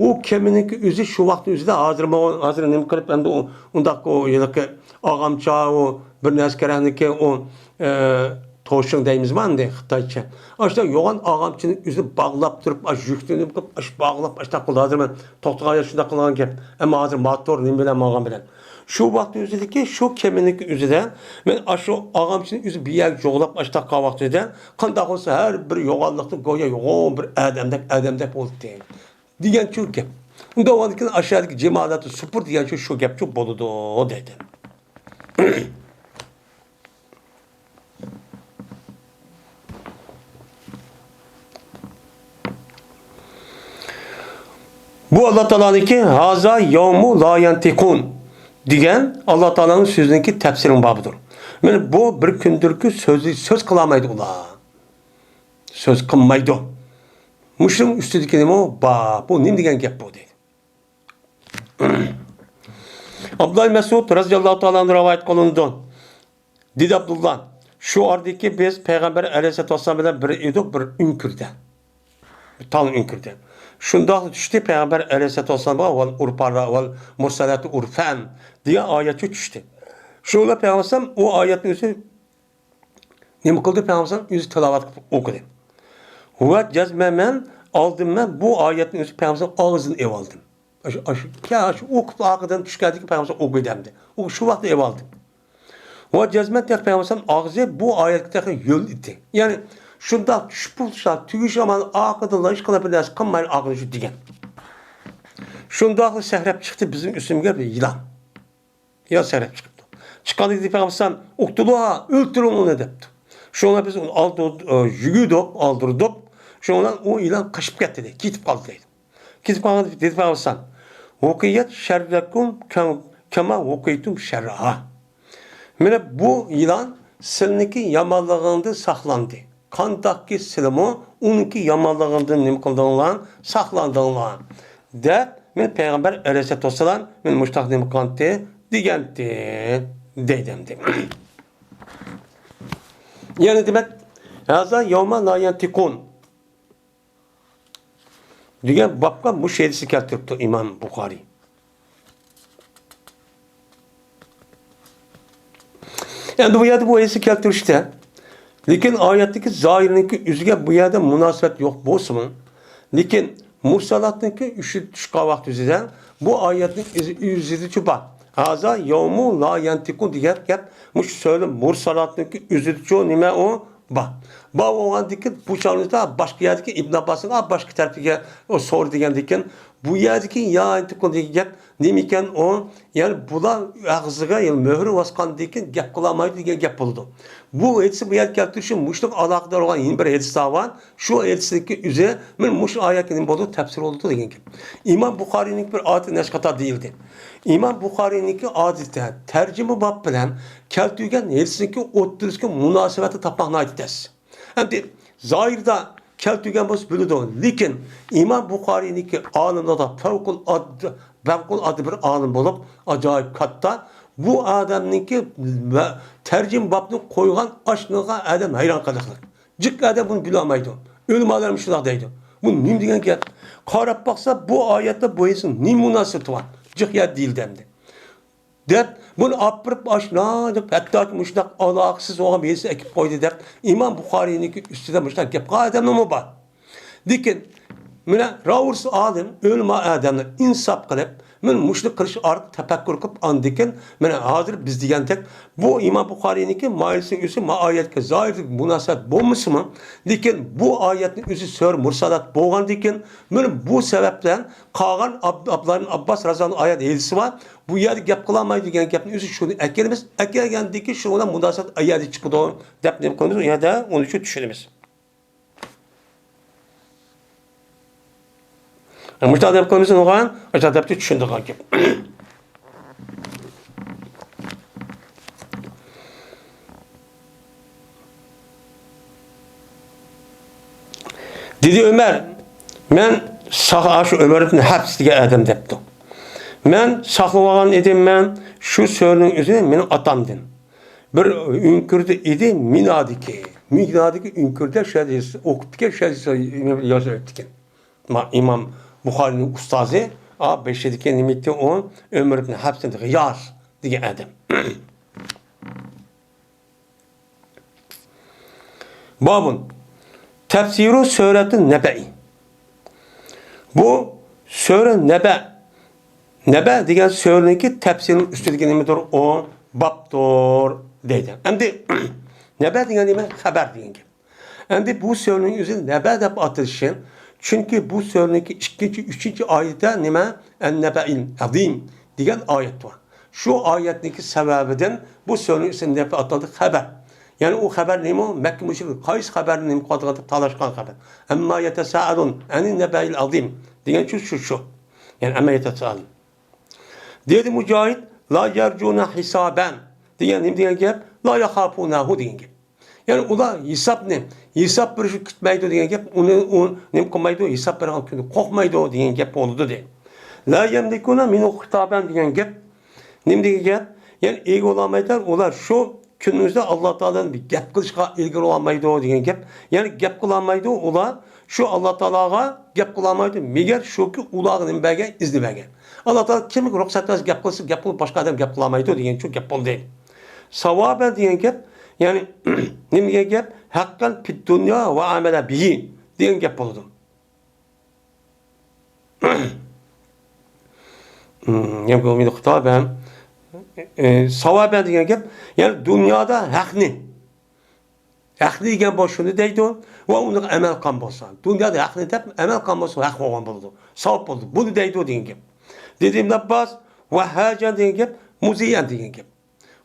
ئۇ كېمىنىڭكى ئۆزى شۇ ۋاقىتنىڭ ئۆزىدە ھازىرمۇ، ھازىر نېمە قىلىپ، ئەمدى ئۇ، ئۇنداق ئۇ ھېلىقى ئاغامچا، ئۇ بىر نەرسە كېرەكنىكى ئۇ، ئە، توشۇڭ دەيمىزما ئەمدى خىتايچە. ئاشۇنداق يوغان ئاغامچىنىڭ ئۆزىنى باغلاپ تۇرۇپ، ئاشۇ يۈكنى نېمە قىلىپ، ئاشۇ باغلاپ، ئاشۇنداق قىلدى. ھازىر مەن توختىغان يەر شۇنداق قىلغان گەپ. ئەمما ھازىر موتور نېمە بىلەن ماڭغان بىلەن. شۇ ۋاقىتنىڭ ئۆزىدىكى شۇ كېمىنىڭكى ئۆزىدە مەن ئاشۇ ئاغامچىنىڭ ئۆزى بىر يەرگە جۇغلاپ، ئاشۇنداق قالغان ۋاقتىدا قانداق بولسا ھەر بىر يوغانلىقتا گويا يوغان بىر ئادەمدەك، ئادەمدەك بولدى. دېگەنچۇ گەپ. ئۇنداق بولغاندىكىن ئاشۇ يەردىكى جىمالەتۇ سۇپۇر دېگەنچۇ شۇ گەپچۇ بولىدۇ دەيدۇ. بۇ ئاللا تائالانىڭكى ھازا يومۇ لا يەنتىقۇن دېگەن ئاللا تائالانىڭ سۆزىنىڭكى تەپسىرىنىڭ بابىدۇر. مانا بۇ بىر كۈندۇركى سۆزى، سۆز قىلالمايدۇ ئۇلار. سۆز قىلمايدۇ. مۇشۇنىڭ ئۈستىدىكى نېمە بار؟ بۇ نېمە دېگەن گەپ بۇ دەيدۇ. ئابدۇللا مەسئۇد رەزىياللاھۇ تائالا ئەنھۇ رىۋايەت قىلىنىدۇ. دېدى ئابدۇللا، شۇ ئارىدىكى بىز پەيغەمبەر ئەلەيھىسسالاتۇ ۋەسسالام بىلەن بىر ئىدۇق، بىر ئۆڭكۈردە. بىر تال ئۆڭكۈردە. شۇنداقلا چۈشتى پەيغەمبەر ئەلەيھىسسالاتۇ ۋەسسالامغا ۋەل ئۇرپارا ۋەل مۇرسەلاتۇ ئۇرفەن دېگەن ئايەتچۇ چۈشتى. شۇڭلا پەيغەمبەر ئەلەيھىسسالام ئۇ ئايەتنى ئۆزى نېمە قىلدى؟ پەيغەمبەر ئەلەيھىسسالام ئۆزى تىلاۋەت قىلىپ ئوقۇدى. ۋە جەزمەن مەن ئالدىم، مەن بۇ ئايەتنى ئۆزى پەيغەمبەر ئەلەيھىسسالام ئاغزىدىن ئېلىۋالدىم. ئاشۇ، ئاشۇ، ئاشۇ ئوقۇپ ئارقىدىن چۈشكەندىكىن پەيغەمبەر ئەلەيھىسسالام ئوقۇيدۇ ئەمدى. ئۇ شۇ ۋاقىتتا ئېلىۋالدىم. ۋە جەزمەن تېخى پەيغەمبەر ئەلەيھىسسالام ئاغزى بۇ ئايەتكە تېخى يۆل ئىدى. يەنى شۇنداق چۈشۈپ بولۇشلار، تۈگىشى ئامان ئارقىدىنلا ھېچقانداق بىر نەرسە قىلمايلا ئارقىدىن شۇ دېگەن. شۇنداقلا سەكرەپ چىقتى بىزنىڭ ئۈستىمىزگە بىر يىلان. يا سەكرەپ چىقىپتۇ. چىققاندىن كېيىن پەيغەمبەر ئەلەيھىسسالام، «ئۇقتۇلۇھا، ئۆلتۈرۈڭ ئۇنى» دەپتۇ. شۇڭا بىز ئۇنى ئالدۇردۇق، يۈگۈردۇق، ئالدۇردۇق. شۇنىڭ بىلەن ئۇ يىلان قېچىپ كەتتى دەيدۇ. كېتىپ قالدى دەيدۇ. كېتىپ قالغاندا دېدى پەيغەمبەر ئەلەيھىسسالام، «ۋۇقىيەت شەررەكۇم كەم-، كەما ۋۇقىيتۇم شەررەھا.» مانا بۇ يىلان سىلىنىڭكى يامانلىقىڭدىن ساقلاندى. قانداقكى سىلىمۇ ئۇنىڭكى يامانلىقىدىن نېمە قىلدىڭلار؟ ساقلاندىڭلار. دەپ، مەن پەيغەمبەر ئەلەيھىسسالاتۇ ۋەسسالام، مەن مۇشتاق نېمە قىلغانتى دېگەنتى، دەيدۇ ئەمدى. يەنى دېمەك، ھازا يوما لا يەنتىقۇن دېگەن بابقا مۇشۇ ھەدىسنى كەلتۈرۈپتۇ ئىمام بۇخارىي. ئەمدى بۇ يەردە بۇ ھەدىسنى كەلتۈرۈشتە، لېكىن ئايەتتىكى زاھىرنىڭكى ئۆزىگە بۇ يەردە مۇناسىۋەت يوق بولسىمۇ، لېكىن مۇرسالاتنىڭكى ئۈچى چىققان ۋاقىت ئۆزىدە بۇ ئايەتنىڭ ئۆزى، ئۆزىدىچۇ بار. ھازا يومۇ لا يەنتىقۇن دېگەن گەپ مۇشۇ سۈرە مۇرسالاتنىڭكى ئۆزىدىچۇ نېمە ئۇ؟ بار. بار بولغاندىكىن بۇ چاغدا باشقا يەردىكى ئىبن ئابباسنىڭ باشقا تەرىپىگە ئۇ سورىدى دېگەندىكىن، بۇ يەردىكى يا دېگەن گەپ نېمىكەن ئۇ؟ يەنى بۇلار ئاغزىغا يەنى مۆھۈر باسقاندىكىن گەپ قىلالمايدۇ دېگەن گەپ بولىدۇ. بۇ ھەدىسنى بۇ يەردە كەلتۈرۈشى مۇشۇنىڭغا ئالاقىدار بولغان يەنە بىر ھەدىس بار. شۇ ھەدىستىكى ئۆزى مانا مۇشۇ ئايەتكە نېمە بولىدۇ؟ تەپسىر بولىدۇ دېگەن گەپ. ئىمام بۇخارىينىڭ بىر ئادىتى نەشقاتا دېيىلدى. ئىمام بۇخارىينىڭكى ئادىتى تەرجىمە باب بىلەن كەلتۈرگەن ھەدىسنىڭكى ئوتتۇرىسىدىكى مۇناسىۋەتنى تاپماق ناھايىتى تەس. ئەمدى زاھىردا كەلتۈرگەن بولسا بولىدۇ، لېكىن ئىمام بۇخارىينىڭكى ئالىملىرىدا پەۋقۇلئاددە، پەۋقۇلئاددە بىر ئالىم بولۇپ، ئاجايىپ كاتتا. بۇ ئادەمنىڭكى ۋە تەرجىمە بابنى قويغان ئاشۇنىڭغا ئادەم ھەيران قېلىقلىق. جىق ئادەم بۇنى بىلەلمەيدۇ. ئۆلىمالار شۇنداق دەيدۇ. بۇ نېمە دېگەن گەپ؟ قاراپ باقسا، بۇ ئايەتتە بۇ ھەدىسنىڭ نېمە مۇناسىۋىتى بار؟ جىق يەردە دېيىلدى ئەمدى. دەپ، بۇنى ئاپىرىپ ئاشۇنداق دەپ، ھەتتاكى مۇشۇنداق ئالاقىسىز بولغان بىرسى ئەكىپ قويدى دەپ، ئىمام بۇخارىينىڭكى ئۈستىدە مۇشۇنداق گەپ قىلغان ئادەملەرمۇ بار. لېكىن، مانا راۋۇرس ئالىم، ئۆلىما ئادەملەر ئىنساپ قىلىپ، مانا مۇشۇنى قىلىش ئارقىلىق تەپەككۇر قىلىپ، ئاندىكىن، مانا ھازىر بىز دېگەندەك، بۇ ئىمام بۇخارىينىڭكى مايىلسى ئۆزى ما ئايەتكە زاھىرىدىكى مۇناسىۋەت بولمىسىمۇ، لېكىن بۇ ئايەتنىڭ ئۆزى سۈرە مۇرسالات بولغاندىكىن، مانا بۇ سەۋەبتىن قالغان ئاب-، ئابدۇللا ئىبن ئابباس رازىياللاھۇ ئايەت ھەدىسى بار. بۇ يەردە گەپ قىلالمايدۇ دېگەن گەپنى ئۆزى شۇنى ئەكەلىمىز. ئەكەلگەندىكى شۇ بىلەن مۇناسىۋەت ئايەتى چىقىدۇ دەپ نېمە قىلىمىز؟ ئۇ يەردە ئۇنى شۇ چۈشىنىمىز. مۇشۇنداق دەپ قىلمىسۇن ئوغان، ئاشۇنداق دەپتۇ چۈشىنىدىغان گەپ. دېدى ئۆمەر، مەن ساق-، شۇ ئۆمەر ئىبن ھەپس دېگەن ئادەم دەپتۇ. مەن ساقلىۋالغان ئىدىم مەن شۇ سۆرىنىڭ ئۆزىنى مېنىڭ ئاتامدىن. بىر ئۆڭكۈردە ئىدى مىنادىكى. مىنادىكى ئۆڭكۈردە شۇ يەردە ئوقۇپتىكەن، شۇ يەردە يازىۋېتىپتىكەن. ما-، ئىمام بۇخارىينىڭ ئۇستازى، ئا، بېشىدىكى نېمە ئىدى ئۇ؟ ئۆمەر ئىبن ھەپس غىياس دېگەن ئادەم. بابۇن. تەفسىرۇ سۈرەتىن نەبەئى. بۇ سۈرە نەبە. نەبە دېگەن سۈرىنىڭكى تەپسىرىنىڭ ئۈستىدىكى نېمىدۇر؟ ئۇ بابتۇر دەيدۇ. ئەمدى نەبە دېگەن نېمە؟ خەۋەر دېگەن گەپ. ئەمدى بۇ سۈرىنىڭ ئۆزى نەبە دەپ ئاتىلىشى، چۈنكى بۇ سۈرىنىڭكى ئىككىنچى، ئۈچىنچى ئايىتىدە نېمە؟ ئەن-نەبەئىل ئەزىم دېگەن ئايەت بار. شۇ ئايەتنىڭكى سەۋەبىدىن بۇ سۈرىنىڭ ئىسمى نەبە ئاتالدى، خەۋەر. يەنى ئۇ خەۋەر نېمە؟ مەككە مۇشرىكى قايسى خەۋەرنى نېمە قىلىدىغان دەپ تالاشقان خەۋەر. ئەمما يەتەسائەلۇن ئەنىن نەبەئىل ئەزىم دېگەن شۇ، شۇ، شۇ. يەنى ئەمما يەتەسائەلۇن. دېدى مۇجاھىد، لا يەرجۇنە ھىسابەن دېگەن نېمە دېگەن گەپ؟ لا يەخافۇنەھۇ دېگەن گەپ. يەنى ئۇلار ھېسابنى، ھېساب بېرىشنى كۈتمەيدۇ دېگەن گەپ، ئۇنى، ئۇ نېمە قىلمايدۇ، ھېساب بېرىدىغان كۈننى قورقمايدۇ دېگەن گەپ بولىدۇ دەيدۇ. لا يەملىكۇنە مىنھۇ خىتابەن دېگەن گەپ نېمە دېگەن گەپ؟ يەنى ئىگە بولالمايدۇ، ئۇلار شۇ كۈنىمىزدە ئاللا تائالادىن بىر گەپ قىلىشقا ئىلگىرى بولالمايدۇ دېگەن گەپ. يەنى گەپ قىلالمايدۇ، ئۇلار شۇ ئاللا تائالاغا گەپ قىلالمايدۇ، مەگەر شۇكى ئۇلارغا نېمە بەرگەن؟ ئىزنى بەرگەن. ئاللا تائالا كىمگە رۇخسەت بەرسە گەپ قىلسا گەپ قىلىپ، باشقا ئادەم گەپ قىلالمايدۇ دېگەن شۇ گەپ بولدى. ساۋابەن دېگەن گەپ، يەنى نېمە دېگەن گەپ؟ ھەققەن فىد دۇنيا ۋە ئەمەلە بىھى دېگەن گەپ بولىدۇ. يەنى بۇ مېنى خىتابەن، ئى، ساۋابەن دېگەن گەپ، يەنى دۇنيادا ھەقنى، ھەقنى دېگەن بولسا شۇنى دەيدۇ ۋە ئۇنىڭغا ئەمەل قىلغان بولسا، دۇنيادا ھەقنى دەپ ئەمەل قىلغان بولسا ھەق بولغان بولىدۇ، ساۋاب بولىدۇ. بۇنى دەيدۇ دېگەن گەپ. دېدى ئىبن ئابباس، ۋەھھاجەن دېگەن گەپ، مۇزىئەن دېگەن گەپ.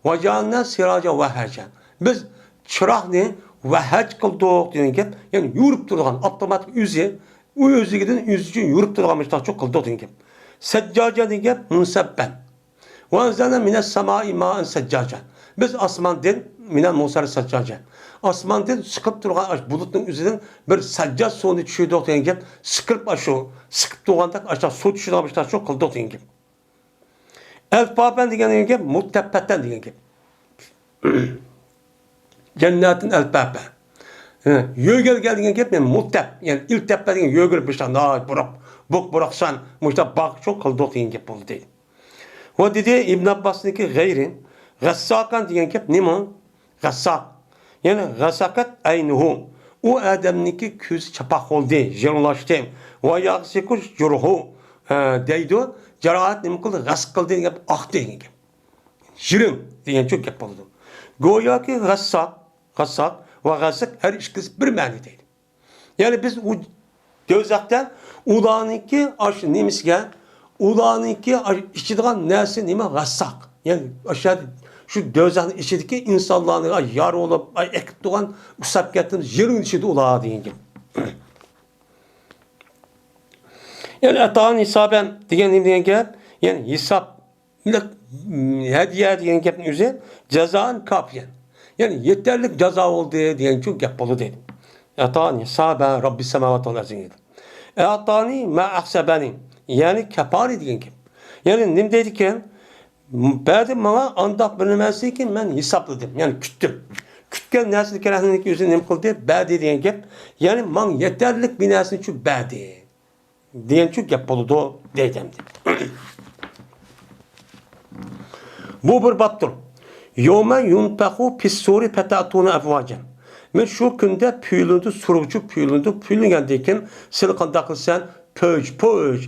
ۋەجەئەلنا سىراجەن ۋەھھاجا. بىز چىراغنى ۋەھھاج قىلدۇق دېگەن گەپ، يەنى يورۇپ تۇرىدىغان، ئاپتوماتىك ئۆزى، ئۆزلۈكىدىن ئۆزى ئۈچۈن يورۇپ تۇرىدىغان مۇشۇنداق قىلدۇق دېگەن گەپ. سەججاجا دېگەن گەپ، مۇنسەببەن. ۋەئەنزەلنا مىنەس سەمائى مائەن سەججاجا. بىز ئاسماندىن، مىنەل مۇسەر سەججاجا، ئاسماندىن سىقىپ تۇرغان ئاشۇ بۇلۇتنىڭ ئۆزىدىن بىر سەججاج سۇنى چۈشۈردۇق دېگەن گەپ، سىقىپ ئاشۇ، سىقىپ تۇرغاندەك ئاشۇ سۇ چۈشىدىغان مۇشۇنداق شۇ قىلدۇق دېگەن گەپ. ئەلپافەن دېگەن گەپ، مۇتەپپەتەن دېگەن گەپ. جەننەتىن ئەلپافە. ھە، يۆگەلگەن دېگەن گەپ، يەنى مۇتەپ، يەنى ئىلتەپپە دېگەن يۆگىلىپ مۇشۇنداق ناھايىتى بۇرۇق، بۇق-بۇرۇقسان، مۇشۇنداق باغ شۇ قىلدۇق دېگەن گەپ بولدى. ۋە دېدى ئىبن ئابباسنىڭكى غەيرى، غەسساقەن دېگەن گەپ نېمە؟ غەسساق. يەنى غەسەقەت ئەينۇھۇ. ئۇ ئادەمنىڭكى كۆزى چاپاق بولدى، ژېلوڭلاشتى. ۋە ياغسىقۇ جۇرھۇ، ئە، دەيدۇ. جاراھەت نېمە قىلدى؟ غەسق قىلدى دېگەن گەپ، ئاقتى دېگەن گەپ. ژىرىڭ دېگەنچۇ گەپ بولىدۇ. گوياكى غەسساق، غەسساق ۋە غەسسەق ھەر ئىككىسى بىر مەنە دەيدۇ. يەنى بىز ئۇ دوزاختا ئۇلارنىڭكى ئاشۇ نېمىسىگە، ئۇلارنىڭكى ئاشۇ ئىچىدىغان نەرسە نېمە؟ غەسساق. يەنى ئاشۇ، شۇ دوزاخنىڭ ئىچىدىكى ئىنسانلارنى يار بولۇپ، ئەكىپ تۇرغان ئۇسساپ كەتكەن يىلىنىڭ ئىچىدە ئۇلار دېگەن گەپ. يەنى ئەتانى ھېسابەن دېگەن نېمە دېگەن گەپ؟ يەنى ھېساب، ھەدىيە دېگەن گەپنىڭ ئۆزى جازائەن كاپىيەن. يەنى يېتەرلىك جازا بولدى دېگەن شۇ گەپ بولىدۇ دەيدۇ. ئەتانى ھېسابەن رەببىس سەماۋاتى ۋەل ئەرزى دەيدۇ. ئەتانى ما ئەھسەبەنى، يەنى كەپانى دېگەن گەپ. يەنى نېمە دەيدىكەن؟ بەردى ماڭا ئانداق بىر نەرسىنى مەن ھېسابلىدىم، يەنى كۈتتۈم. كۈتكەن نەرسىنى كەرەھنىنىڭ ئۆزى نېمە قىلدى؟ بەردى دېگەن گەپ. يەنى ماڭا يېتەرلىك بىر نەرسىنى شۇ بەردى دېگەن شۇ گەپ بولىدۇ دەيدۇ ئەمدى. بۇ بىر بابتۇر. يومە يۇنپەخۇ پىسسۇرى پەتەتۇنە ئەفۋاجەن. مەن شۇ كۈندە پۈيلىنىدۇ، سۇرغۇچۇ پۈيلىنىدۇ، پۈيلىگەندىن كېيىن سىلەر قانداق قىلىسەن؟ پۆج، پۆج،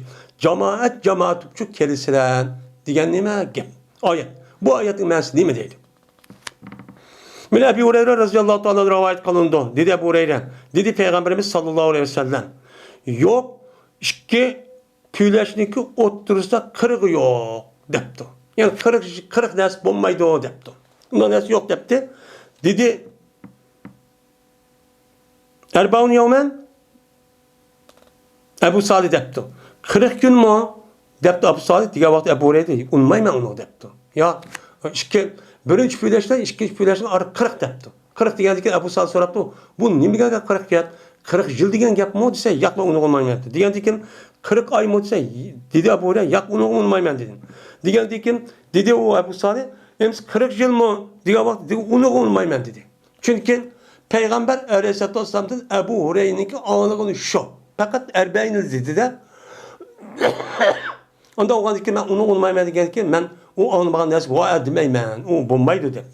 جامائەت، جامائەت بوپچۇ كېلىسىلەر دېگەن نېمە گەپ؟ ئايەت. بۇ ئايەتنىڭ مەنىسى نېمە دەيدۇ؟ مانا ئەبۇ ھۇرەيرە رەزىياللاھۇ تائالا رىۋايەت قىلىنىدۇ. دېدى ئەبۇ ھۇرەيرە. دېدى پەيغەمبىرىمىز ساللاللاھۇ ئەلەيھى ۋەسەللەم. يوق، ئىككى پۈيلەشنىڭكى ئوتتۇرىسىدا قىرىقى يوق دەپتۇ. يەنى قىرىق، قىرىق نەرسە بولمايدۇ دەپتۇ. ئۇنداق نەرسە يوق دەپتى. دېدى ئەربەئۇن يەۋمەن؟ ئەبۇ سالى دەپتۇ. قىرىق كۈنمۇ؟ دەپتۇ ئەبۇ سالى. دېگەن ۋاقىتتا ئەبۇ ھۇرەيرە، ئۇنىمايمەن ئۇنىڭغا دەپتۇ. يا، ئىككى، بىرىنچى پۈيلەشتە، ئىككىنچى پۈيلەشنىڭ ئارىسى قىرىق دەپتۇ. قىرىق دېگەندىن كېيىن ئەبۇ سالى سوراپتۇ، بۇ نېمە دېگەن گەپ قىرىق گەپ؟ قىرىق يىل دېگەن گەپمۇ دېسە، ياق، مەن ئۇنىڭغا ئۇنىمايمەن دەپتۇ. دېگەندىن كېيىن قىرىق ئايمۇ دېسە، دېدى ئەبۇ ھۇرەيرە، ياق، ئۇنىڭغا ئۇنىمايمەن دېدى. دېگەندىن كېيىن دېدى ئۇ ئەبۇ سالى، ئەمىسە قىرىق يىلمۇ؟ دېگەن ۋاقىتتا دېدى، ئۇنىڭغا ئۇنىمايمەن دېدى. چۈنكى پەيغەمبەر ئەلەيھىسسالاتۇ ۋەسسالامدىن ئەبۇ ھۇرەيرىنىڭكى ئاڭلىغىنى شۇ. پەقەت ئەربەئىننى دېدى-دە. ئۇنداق بولغاندىكىن مەن ئۇنى ئۇنىمايمەن دېگەندىكىن مەن ئۇ ئاڭلىمىغان نەرسىگە ۋاي دېمەيمەن، ئۇ بولمايدۇ دەپ.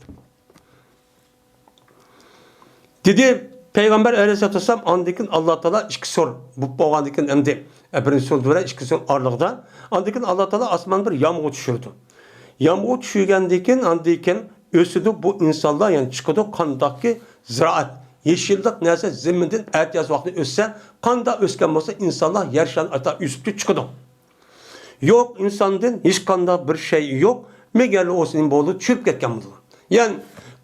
دېدى پەيغەمبەر ئەلەيھىسسالاتۇ ۋەسسالام، ئاندىن كېيىن ئاللا تائالا ئىككى سور بولۇپ بولغاندىن كېيىن ئەمدى، ئە، بىرىنچى سور بىلەن ئىككىنچى سور ئارىلىقىدا، ئاندىن كېيىن ئاللا تائالا ئاسماندا بىر يامغۇر چۈشۈرىدۇ. يامغۇر چۈشۈرگەندىن كېيىن ئاندىن كېيىن ئۆسىدۇ، بۇ ئىنسانلار، يەنى چىقىدۇ، قانداقكى زىرائەت، يېشىللىق نەرسە زېمىندىن ئەتىياز ۋاقتىدا ئۆسسە، قانداق ئۆسكەن بولسا ئىنسانلار يەر شارىنى ئاتا ئۈزۈپ چىقىدۇ. يوق، ئىنساندىن ھېچقانداق بىر شەي يوق، مەگەر ئۇ نېمە بولىدۇ، چۈشۈپ كەتكەن بولىدۇ. يەنى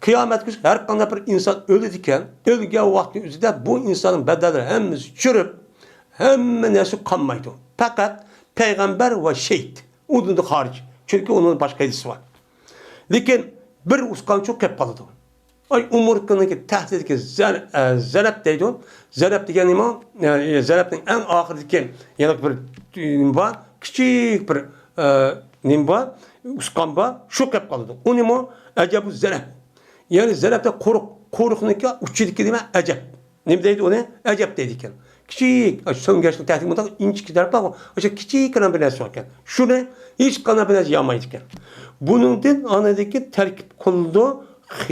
قىيامەت كۈنى ھەر قانداق بىر ئىنسان ئۆلىدىكەن، ئۆلگەن ۋاقتىنىڭ ئۆزىدە بۇ ئىنساننىڭ بەدەنلىرى ھەممىسى چۈشۈپ، ھەممە نەرسە قالمايدۇ. پەقەت پەيغەمبەر ۋە شېھىت، ئۇنىڭدىن خارىج. چۈنكى ئۇنىڭ باشقا ھەدىسى بار. لېكىن بىر ئۇسقانچۇق قېلىپ قالىدۇ. ئاي، ئومۇرتقىنىڭكى تەھتىدىكى زەر-، ئە، زەرەپ دەيدۇ. زەرەپ دېگەن نېمە؟ ئە، زەرەپنىڭ ئەڭ ئاخىرىدىكى يەنە بىر نېمە بار؟ كىچىك بىر، ئە، نېمە بار؟ ئۇسقان بار. شۇ قېلىپ قالىدۇ. ئۇ نېمە؟ ئەجەبۇ زەرەپ. يەنى زەرەپتە قورۇق، قورۇقنىڭكى ئۇچىدىكى نېمە؟ ئەجەب. نېمە دەيدۇ ئۇنى؟ ئەجەب دەيدىكەن. كىچىك، ئاشۇ سۆڭگەچنىڭ تەتۈگى مۇنداق ئىنچىكە تەرەپ بار، ئاشۇ كىچىككىنە بىر نەرسە باركەن. شۇنى ھېچقانداق بىر نەرسە يامايدىكەن. بۇنىڭدىن ئاندىن كېيىن تەركىب قىلىدۇ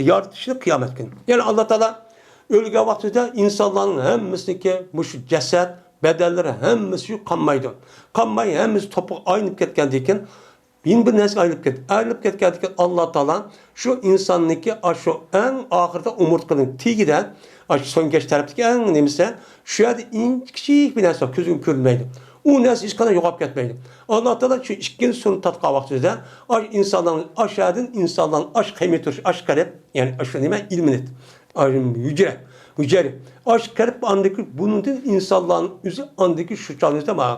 يارىتىشنى قىيامەت كۈنى. يەنى ئاللا تائالا ئۆلگەن ۋاقتىدا ئىنسانلارنىڭ ھەممىسىنىڭكى مۇشۇ جەسەت، بەدەنلىرى ھەممىسى قالمايدۇ. قالماي ھەممىسى توپىغا ئايلىنىپ كەتكەندىن كېيىن، يەنە بىر نەرسىگە ئايلىنىپ كەت-، ئايلىنىپ كەتكەندىكىن ئاللا تائالا شۇ ئىنساننىڭكى ئاشۇ ئەڭ ئاخىرىدا ئومۇرتقىنىڭ تېگىدە، ئاشۇ سۆڭگەچ تەرەپتىكى ئەڭ نېمىسى، شۇ يەردە ئىنچىكىچىك بىر نەرسە بار، كۆزگە كۆرۈنمەيدۇ. ئۇ نەرسە ھېچقانداق يوقاپ كەتمەيدۇ. ئاللا تائالا شۇ ئىككىنچى سورنى تارتقان ۋاقتىدا ئاشۇ ئىنسانلارنىڭ ئاشۇ يەردىن ئىنسانلارنىڭ ئاشۇ قېمى تۇرۇش، ئاشۇ قەرەپ، يەنى ئاشۇ نېمە، ئىلمىنىت، ھۈجرە، ھۈجەيرە. ئاشۇ قەرەپ ئاندىكى بۇنىڭدىن ئىنسانلارنىڭ ئۆزى ئاندىكى شۇ چاغدا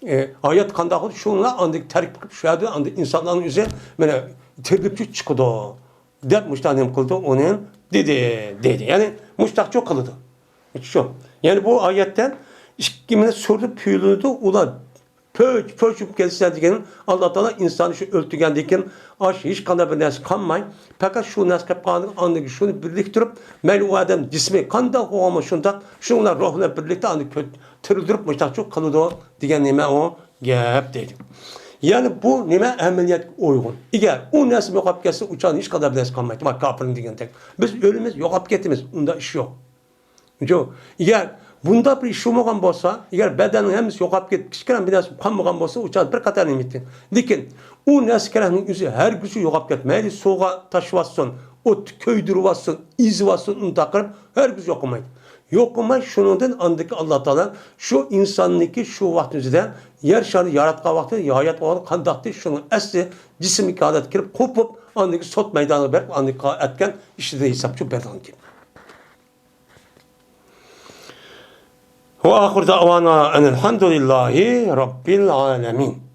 ئە، ھايات قانداق بولدى؟ شۇنىڭلار ئاندىن تەركىب قىلىپ، شۇ يەردە ئاندىن ئىنسانلارنىڭ ئۆزى مانا تىرىلىپ چىقىدۇ، دەپ مۇشۇنداق نېمە قىلدى، ئۇنى دېدى، دېدى. يەنى مۇشۇنداقچۇ قىلىدۇ. شۇ. يەنى بۇ ئايەتتە ئىككى مىنۇت سوردا پۈيلىنىدۇ، ئۇلار پۆچ، پۆچ بولۇپ كەتسە دېگەن، ئاللا تائالا ئىنساننى شۇ ئۆلتۈرگەندىن كېيىن، ئاش ھېچقانداق بىر نەرسە قالماي، پەقەت شۇ نەرسە قېلىپ قالغاندىن كېيىن، ئاندىن كېيىن شۇنى بىرلىكتۈرۈپ، مەيلى ئۇ ئادەم جىسمى قانداق بولغانمۇ شۇنداق، شۇنىڭ بىلەن روھ بىلەن بىرلىكتە ئاندىن كۆ-، تىرىلدۈرۈپ مۇشۇنداقچۇ قىلىدۇ دېگەن نېمە ئۇ گەپ دەيدۇ. يەنى بۇ نېمە ئەمەلىيەتكە ئۇيغۇن. ئەگەر ئۇ نەرسە يوقاپ كەتسە، ئۇ چاغدا ھېچقانداق بىر نەرسە قالمايدۇ. مانا كاپىرنىڭ دېگەندەك. بىز ئۆلىمىز، يوقاپ كېتىمىز. ئۇنداق ئىش يوق. يوق. ئەگەر بۇنداق بىر ئىش بولمىغان بولسا، ئەگەر بەدەننىڭ ھەممىسى يوقاپ كېتىپ، كىچىككىنە بىر نەرسە قالمىغان بولسا، ئۇ چاغدا بىر قەتەر نېمە ئىدى. لېكىن ئۇ نەرسە كېرەكنىڭ ئۆزى ھەرگىز يوقاپ كەتمەيدۇ. سۇغا تاشلىۋاتسۇن، ئوت كۆيدۈرۈۋاتسۇن، ئېزىۋاتسۇن، ئۇنداق قىلىپ ھەرگىز يوق قىلمايدۇ. يوق قىلماي، شۇنىڭدىن ئاندىكى ئاللا تائالا شۇ ئىنساننىڭكى شۇ ۋاقىت ئۆزىدە يەر شارىنى ياراتقان ۋاقتىدا ھايات بولغان قانداقتى شۇنىڭ ئەسلى جىسىملىك ھالەتكە كىرىپ قوپۇپ، ئاندىن كېيىن سوت مەيدانىغا بېرىپ، ئاندىن كېيىن ئەتكەن ئىشىدىن ھېساب چۈشۈپ بېرىدىغان گەپ. وآخر دعوانا أن الحمد لله رب العالمين.